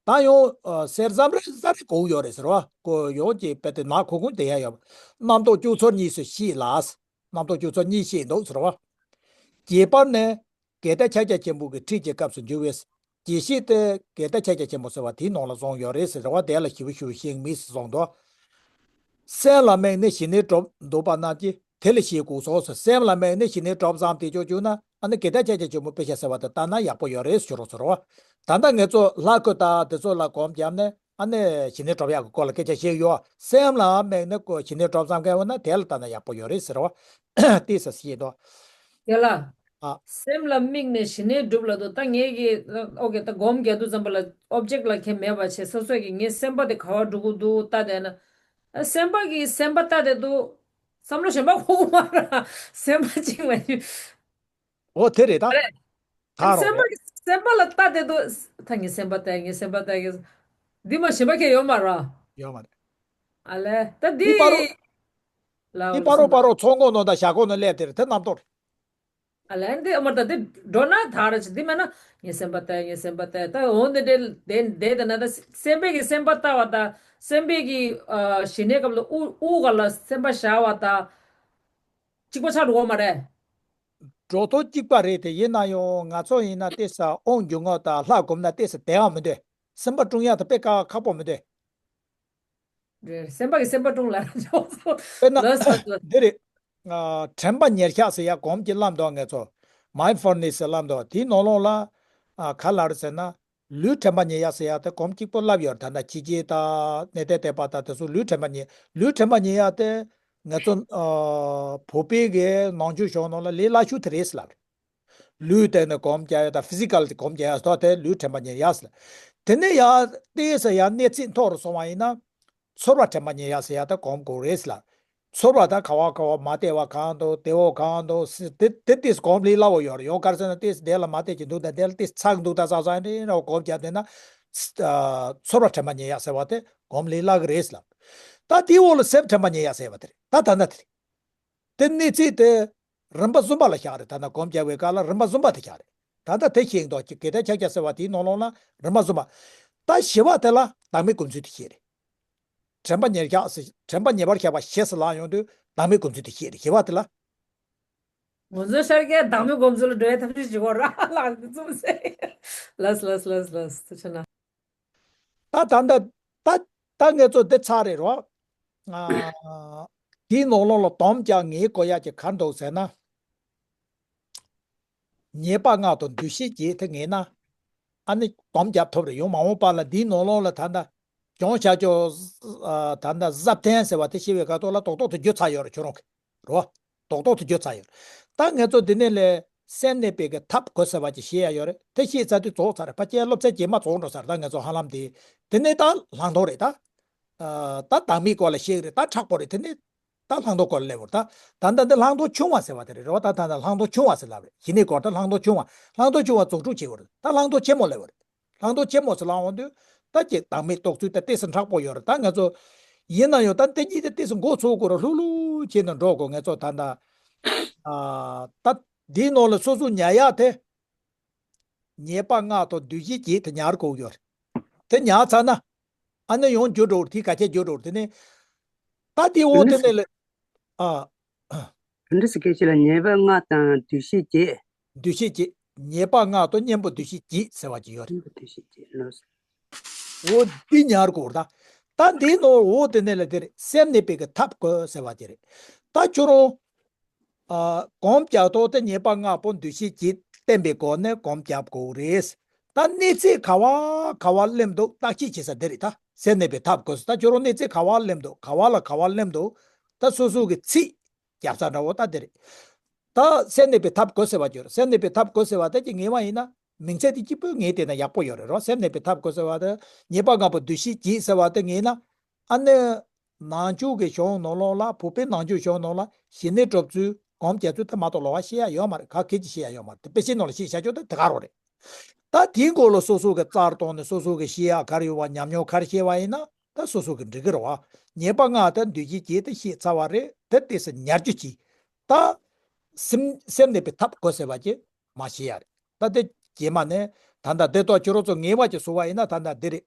ད་ཡང་། ཨ། གསེར་ཟམ་རེ་ཟ་རེ་གོ་ཡོད་རེད་ཟེར་བ། གོ་ཡོང་གི་དཔེ་དེ་ནག་ཁུག་ཁུག་དེ་ཡ་ཡོད། རྣམ་རྟོག་སྐྱུག་ཚོར་གཉིས་སུ་ཤེས་ལ། རྣམ་རྟོག་སྐྱུག་ཚོར་གཉིས་ཤེས་འདུག་ཟེར་བ། བརྒྱད་པར་ནི། དགེ་ལྡན་ཕྱག་རྒྱ་ཆེན་པོ་གི་ཁྲིད་ཀྱི་སྐབས་སུ་འཇུག་པས། དགེ་བཤེས་དེ་དགེ་ལྡན་ཕྱག་རྒྱ་ཆེན་པོ་ཟེར་བ་དེའི་ནང་ལ་གསུངས་ཡོད་རེད་ཟེར་བ། དེ་ལ་ཞིབ་ཞིབ་ཤེས་མིན་ཟེར་གསུངས་འདུག་སེམས་ལ་དམིགས་ནས་ཞི་གནས་སྒྲུབ་འདོད་པ་རྣམས་ཀྱིས། དེ་ལ་ཞེས་དགོངས་སོ་ཟེར། སེམས་ལ་དམིགས་ནས་ཞི་གནས་སྒྲུབ་བསམ་དེ་ཅོག་བཅུག་ན། ཨ་ནི་དགེ་ལྡན་ཕྱག་རྒྱ་ཆེན་པོ་དཔེ་ཆ་ཟེར་བ་དེ་ལྟ་ན་ཡག་པོ་ཡོད་རེད་ཞུ་རོགས་ཟེར་བ། ད་ལྟ་ངེད་ཚོ་ལྷ་སྐུ་དང་དེ་ཚོ་ལ་སྒོམ་བརྒྱབ་ནས་ཨ་ནི་ཞི་གནས་སྒྲུབ་ཡག་གི་སྐོར་ལ་སྐད་ཆ་བཤད་ཡོད། སེམས་ལ་དམིགས་ནས་ཀོ་ཞི་གནས་སྒྲུབ་བསམ་མཁན་ཡོད་ན་དེ་ལ་ལྟ་ན་ཡག་པོ་ཡོད་རེད་ཟེར་བ། ཏོག་ཙམ་ཤེས་དོ། དེ་ལ། ཨ། སེམས་ལ་དམིགས་ནས་ཞི་གནས་སྒྲུབ་ལ་དོ། ད་ངེད་ཀྱིས་ཨོ་ཀེ་ད་སྒོམ་རྒྱག་དུས་ཙམ་པ་ལ་ཨོབ་ཇེག་ལ་ཁྱད་མེད་པ་བྱས་སོ་སོ་གིས་ངའི་སེམས་པ་དེ་ག་བ་འགྲོ་གི་འདུག་ལྟ་བསྡད་ན། ཨ། སེམས་པ་གིས་སེམས་པ་ལྟ་བསྡད་འདུག་བསམ་བློ་གཞན་པ་འཁོར་གི་མ་རེད། སེམས་པ་གཅིག་མ་ཡིན། འོ་དེ་རེད་ད། རེད། ད་རོགས་སེམས་པ་རེད། གིས་སེམས་པ་ལ་ལྟ་བསྡད་འདུག་ད་ངའི་སེམས་པ་ལྟ་ངའི་སེམས་པ་ལྟ་གི། འདི་མ་གཞན་པ་གང་ཡོད་མ་རེད། ཡོད་མ་རེད། ཨ་ལས་ད་འདི། འདི་པ་རོ། ལ་འདི་པ་རོ་པ་རོ་ཚོགས་འགོ་ནང་དང་ཞྭ་གོ་ནང་སླེབས་དེ་རེད། དེ་རྣམ་རྟོག་རེད། ཨ་ལས་འདི་ཨ་མར་ད་འདི་འགྲོ་ན་ད་རེད་ཅི་འདི་མེད་ན་ངའི་སེམས་པ་ལྟ་ངའི་སེམས་པ་ལྟ་ད་འོ་འདི་འདྲའི་བསྡད་བསྡད་དེ་ན་ད་སེམས་པའི་གི་སེམས་པ་ལྟ་བ་ད་སེམས་པའི་གི་ཨ་ཞི་གནས་སྐབས་ལ་དབུགས་དབུགས་ག་ལ་སེམས་པ་བཞག་པ་ད། གཅིག་པ་ཆགས་འགྲོ་གི་མ་རེད། འགྲོ་ཐོག་གཅིག་པ་རེད་དེ། ཡིན་ན་ཡང་ང་ཚོ་ཡིན་ན་ཏོག་ཙམ་དབང་སྒྱུར་ངག་དང་ལྷ་སྒོམ་ན་ཏོག་ཙམ་བདེ་བ་མི་འདུག་སེམས་པ་སྲུང་ཡག་དེ་དཔེ་དཀའ་ཁག་པོ་མི་འདུག་རེད། སེམས་པ་གིས་སེམས་པ་སྲུང་ལ་ཆོག་སོ། དཔེར་ན་ལོས་སོ་ལོས། འདི་རེད། ཨ། དྲན་པ་ཉེར་གཞག་ཟེར་ཡག་སྒོམ་གྱི་བསླབ་འདུག་ངེད་ཚོ། མའིན་ཌ་ཕུལ་ནེས་ཟེར་བསླབ་འདུག་དེའི་ནང་ལོགས་ལ། ཨ། ག་ལ་རེད་ཟེར་ན། ལུས་དྲན་པ་ཉེར་གཞག་ཟེར་ཡག་དེ་སྒོམ་གཅིག་པོ་བསླབ་ཡོད་རེད། ད་ལྟ་ཕྱི་རྐྱེན་དང་གནས་བརྟན་དད་པ་དང་དེ་ཚོ་ལུས་དྲན་པ་ཉེར། ལུས་དྲན་པ་ཉེར་གཞག་དེ་ང་ཚོ་ཨ་བོད་པའི་གི་ནང་ཆོས་ཕྱོགས་ནང་ལ་ལས་སླ་ཤོས་དེ་རེད་ཟེར་ལབ་རེད། ལུས་བསྟན་ནས་སྒོམ་རྒྱག་ཡག་དང་ཕི་ཟི་ཀལ་དེ་སྒོམ་རྒྱག་ཡག་སོགས་དེ་ལུས་དྲན་པ་ཉེར་གཞག་ཟེར་ལབ། དེ་ནས་ཡང་ཏོག་ཙམ་ཡང་གནས་ཚད་མཐོ་རུ་སོང་བ་ཡིན་ན། ཚོར་བ་དྲན་པ་ཉེར་གཞག་ཟེར་ཡག་དེ་སྒོམ་དགོས་རེད་ཟེར་ལབ། ཚོར་བ་དང་ག་བ་ག་བ་མ་བདེ་བ་གང་འདུག་བདེ་བོ་གང་འདུག་ཟེར་དེ་དེ་ཏིས་གོམས་ལི་སླ་བོ་ཡོད་རེད། ཡོང་གར་ཟེར་ན་ཏིས་དེ་ལ་མ་བདེ་གི་འདུག་དང་དེ་ལ་ཏིས་ཚགས་འདུག་ད་ཟ་ཟ་ནི་ར་བ་གོམས་རྒྱབ་བསྡད་ན་ཚོར་བ་དྲན་པ་ཉེ་ཡག་ཟེར་བ་དེ་གོམས་ལི་སླ་གི་རེད་ལབ། ད་དེའི་འོག་ལ་སེམས་དྲན་པ་ཉེ་ཡག་ཟེར་བ་དེ་རེད། ད་ད་ན་དེ་རེད། དེ་གནས་ཚད་དེ་རིམ་པ་གསུམ་པ་ལ་བཞག་རེད། ད་ན་གོམས་རྒྱབ་པའི་སྐབས་ལ་རིམ་པ་གསུམ་པ་དེ་བཞག་རེད། ད་ལྟ་དེ་ཤེས་འདུག་ཀྱི་གེ་ད་ཆ་ཁྱ་ཟེར་བ་དེའི་ནང་ལོགས་ལ་རིམ་པ་གསུམ་པ། ད་བཞི་པ་དེ་ལ་བདག་མེད་སྒོམ་ཚུལ་དེ་ཤེས་རེད། དྲན་པ་ཉེར་བཞག་ཟེར་དྲན་པ་ཉེ་བར་བཞག་པ་ཞེས་སུ་ལབ་ཡོང་དུས་བདག་མེད་སྒོམ་ཚུལ་དེ་ཤེས་རེད། བཞི་པ་དེ་ལ། ང་ཚོའི་ཤར་རྒྱས་བདག་མེད་སྒོམ་ཚུལ་ལ་འགྲོ་བའི་ཐབས་ཤེས་བྱེད་དགོས་ར་ལགས་འདི་ཙམ་ཟེར། ལགས་ལགས་ལགས་ལགས་ཐུགས་ཆེ་གནང་། ད་ད་ད་ད་ད་ངེད་ཚོ་འདི་ཚར་རེད་རོ། ཨ། དེའི་ནང་ལོགས་ལ་སྡོམ་རྒྱག་ངེས་དགོས་ཡག་གི་ག་རེ་འདུག་ཟེར་ན། ཉེས་པ་ལྔ་དང་འདུ་ཤེས་བརྒྱད་དེ་ངེས་ན། ཨ་ནི་སྡོམ་རྒྱག་ཐུབ་རེད། ཡང་མ་འོངས་པ་ལ་འདིའི་ནང་ལོགས་ལ་ད་ལྟ་གྱོང་བཞག་ཆོག་ཨ། ད་ལྟ་གཟབ་ཐན་ཟེར་བ་དེ་ཤེས་པའི་སྐབས་ཐོག་ལ་རྡོག་རྡོག་དེ་བརྗོད་ཚར་ཡོད་རེད་ཁྱོད་རང་གི། རོ། རྡོག་རྡོག་དེ་བརྗོད་ཚར་ཡོད་རེད། ད་ངེད་ཚོ་འདི་ནས་ལས་སེམས་གནས་པའི་གི་ཐབས་གོ་ཟེར་བ་ཅིག་ཤེས་ཡ་ཡོད་རེད། དེ་ཤེས་ཚར་དུས་རྫོགས་ཚར་རེད། ཕ་སྐྱེས་སློབ་ཚན་རྗེས་མ་རྫོགས་འགྲོ་ཚར། ད་ངེད་ཚོ་ཧ་ལམ་དེ། དེ་ནས་ད་ལྷག་མཐོང་རེད་ད། ཨ། ད་བདག་མེད་སྐོར་ལ་ཤེས་རེད། ད་མཁྲེགས་པོ་རེད། དེ་ནས་ད་ལྷག་མཐོང་སྐོར་ལ་སླེབས་པ་རེད། ད་ད་ལྟ་འདི་ལྷག་མཐོང་ཆུང་བ་ཟེར་བ་དེ་རེད། རེད་བ། ད་ད་ལྟ་ལྷག་མཐོང་ཆུང་བ་ཟེར་ལབ་རེད། ཞི་གནས་སྐོར་ད་ལྷག་མཐོང་ཆུང་བ། ལྷག་མཐོང་ཆུང་བ་རྫོགས་སྒྲུབ་བྱེད་དགོས་རེད། ད་ལྷག་མཐོང་ཆེན་མོ་སླེབས་པ་རེད། ལྷག་མཐོང་ཆེན་མོ་ཟེར་ལབ་འོང་དུས་ད་ཀྱི་བདག་མེད་རྟོགས་ཚུལ་ད་ཏོག་ཙམ་མཁྲེགས་པོ་ཡོད་རེད། ད་ང་ཚོ་ཡིན་ན་ཡང་ད་འདི་གཉིས་དེ་ཏོག་ཙམ་མགོ་ཚོས་དགོས་རེད། ལྷུག་ལྷུག་བྱས་ནས་འགྲོ་དགོས། ང་ཚོ་ད་ད། ཨ། ད་འདིའི་ནང་ལ་སོ་སོ་ཉར་ཡག་དེ། ཉེས་པ་ལྔ་དང་འདུ་ཤེས་བརྒྱད་དེ་ཉར་དགོས་ཡོད་རེད། དེ་ཉར་ཚར་ན། ཨ་ནི་ཡང་འགྱུར་འགྲོ་རེད། དེ་ག་ཆད་འགྱུར་འགྲོ་རེད། དེ་ནས། ད་དེ་འོ་དེ་ནས་ལ། ཨ། དེ་འདྲ་ཟེར་སྐད་ཆ་ལ་ཉེས་པ་ལྔ་དང་འདུ་ཤེས་བརྒྱད། འདུ་ཤེས་བརྒྱད། ཉེས་པ་ལྔ་དང་གཉེན་པོ་འདུ་ཤེས་བརྒྱད་ཟེར་བ་ཅིག་ཡོད་རེད། གཉེན་པོ་འདུ་ཤེས་བརྒྱད་ལོས། འོ་འདི་ཉར་དགོས་རེད་ད། ད་འདིའི་ནང་འོ་དེ་ནས་ལ་དེ་རེད། སེམས་གནས་པའི་གི་ཐབས་གོ་ཟེར་བ་དེ་རེད། ད་ཁྱོད་རང་། ཨ། སྒོམ་རྒྱག་ཐོག་དེ་ཉེས་པ་ལྔ་པོ་འདུ་ཤེས་ཀྱིས་བསྟན་པའི་སྒོ་ནས་སྒོམ་རྒྱག་དགོས་རེད། ད་གནས་ཚད་ག་བ་ག་བ་སླེབས་འདུག་བརྟག་དཔྱད་བྱེད་ས་དེ་རེད། ད་སེམས་གནས་པའི་ཐབས་གོ་ས་ད་ཁྱོད་རང་གནས་ཚད་ག་བ་སླེབས་འདུག་ག་བ་ལ་ག་བ་སླེབས་འདུག་ད་སོ་སོ་གི་ཚིག་རྒྱབ་ས་འདྲ་བོ་ད་དེ་རེད། ད་སེམས་གནས་པའི་ཐབས་གོ་ཟེར་བ་ཅིག་ཡོད་རེད། སེམས་གནས་པའི་ཐབས་གོ་ཟེར་བ་དེ་ཅིག་ངེས་པ་ཡིན་ན། མིང་ཚད་དེ་གཅིག་པོས་ངེས་བསྡད་ན་ཡག་པོ་ཡོད་རེད་རོ། སེམས་གནས་པའི་ཐབས་གོ་ཟེར་བ་དེ་ཉེས་པ་ལྔ་པོ་འདུ་ཤེས་བརྒྱད་ཟེར་བ་དེ་ངེས་ན། ཨ་ནི། ནང་ཆོས་ཀྱི་གཞུང་ནང་ལོགས་ལ། བོད་པའི་ནང་ཆོས་གཞུང་ནང་ལ་ཞི་གནས་སྒྲུབ་ཚུལ་སྒོམ་རྒྱག་ཚུལ་དེ་མ་གཏོགས་ལོགས་ཀ་བཤད་ཡ་ཡོད་མ་རེད། ག་གེ་ཅིག་བཤད་ཡ་ཡོད་མ་རེད། དེ་དཔེ་ཆའི་ནང་ལ་བཤད་བཞག་ཆོག་དེ་དེ་ག་རང་རེད། ད་དེའི་སྐོར་ལ་སོ་སོ་གི་རྩར་གཏོང་ནས་སོ་སོ་གི་བཤད་ཡ་ག་རེ་ཡོད་པ་ཉམས་མྱོང་ག་རེ་བཤད་པ་ཡིན་ན་ད་སོ་སོ་གི་འགྲིག་གི་རེད་བ། ཉེས་པ་ལྔ་དང་འདུ་ཤེས་བརྒྱད་དེ་བཤད་ཚར་བ་རེད། དེ་ཏོག་ཙམ་ཉར་རྒྱུ་གྱིས། ད། སེམས་སེམས་གནས་པའི་ཐབས་གོ་ཟེར་བ་ཅིག་མ་བཤད་ཡ་རེད། ད་དེ་རྗེས་མ་ནས་ད་ལྟ་དེ་ཐོག་ཁྱོད་རང་ཚོ་ངེས་པ་ཅིག་བཟོ་བ་ཡིན་ན་ད་ལྟ་འདི་རེད།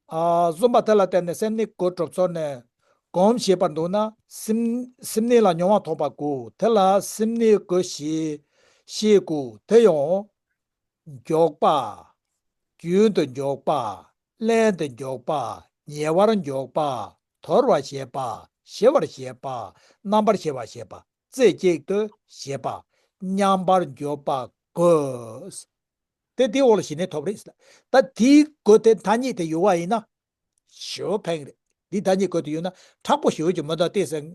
ཨ། བཟུང་བ་དེ་ལ་བརྟེན་ནས་སེམས་གནས་གོ་གྲུབ་ཚོར་ནས་སྒོམ་ཞེས་པར་འདུག་ན། སེམས་སེམས་གནས་ལ་མྱོང་བ་ཐོབ་པ་དགོས། དེ་ལ་སེམས་གནས་གོ་ཞེས་བཤད་དགོས། དེ་ཡང་། འཇོག་པ། རྒྱུན་དུ་འཇོག་པ། ལྷན་དུ་འཇོག་པ། ཉེ་བར་འཇོག་པ། དོར་བར་བྱེད་པ། ཞི་བར་བྱེད་པ། རྣམ་པར་ཕྱེ་བར་བྱེད་པ། རྩེ་གཅིག་ཏུ་བྱེད་པ། མཉམ་པར་འཇོག་པ་དགོས། དེ་དེའི་འོག་ལ་ཞི་གནས་ཐོབ་རེད། ད་དེའི་སྒོ་དེ་ཐ་སྙད་དེ་ཡོད་པ་ཡིན་ན། ཞེ་པོ་ཕན་གི་རེད། འདི་ད་གཉིས་གོ་དུ་ཡོད་ན་མཁྲེགས་པོ་ཞེ་པོ་ཅིག་མི་འདུག་ཏེ་ཟེར།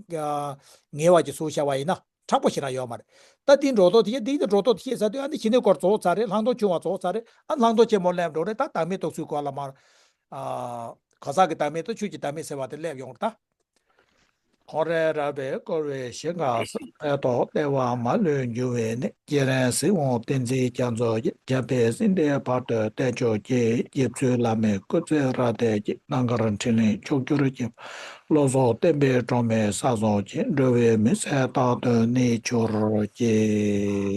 ངེས་པ་ཅིག་བཟོ་བྱ་བ་ཡིན་ན་མཁྲེགས་པོ་ཞེ་དྲག་ཡོད་མ་རེད། ད་འདི་འགྲོ་ཐོག་དེ་འདི་འགྲོ་ཐོག་དེ་ཤེས་ཚར་དུས་ཨ་ནི་ཞི་གནས་སྐོར་རྫོགས་ཚར་རེད། ལྷག་མཐོང་ཆུང་བ་རྫོགས་ཚར་རེད། ཨ་ལྷག་མཐོང་ཆེན་མོ་སླེབས་འགྲོ་རེད། ད་བདག་མེད་རྟོགས་ཚུལ་སྐོར་ལ་མར། ཨ། གང་ཟག་གི་བདག་མེད་དང་ཆོས་ཀྱི་བདག་མེད་ཟེར་བ་དེ་སླེབས་ཡོང་རེད་ད། ཁོང་རེ་ར་བས་བསྐོར་བའི་ཞིང་ཁམས་སུ། ཕན་འདོགས་ལྟེ་བ་མ་ལུས་འབྱུང་བའི་གནས། སྐྱེ་རིང་གཟིགས་འོང་བསྟན་འཛིན་རྒྱ་མཚོ་ཡི། རྒྱལ་པོའི་སྲིད་མཐའི་བར་དུ་བརྟན་ཕྱོགས་ཀྱི། རྗེ་བཙུན་བླ་མའི་སྐུ་ཚེ་རབ་བརྟན་ཅིང་། རྣམ་དཀར་འཕྲིན་ལས་མཆོག་གྱུར་ཅིང་། བློ་བཟང་བསྟན་པའི་སྒྲོན་མེ་ས་སོགས་ཀྱི། འགྲོ་བའི་མུན་སེལ་རྟག་ཏུ་གནས་གྱུར་ཅིག།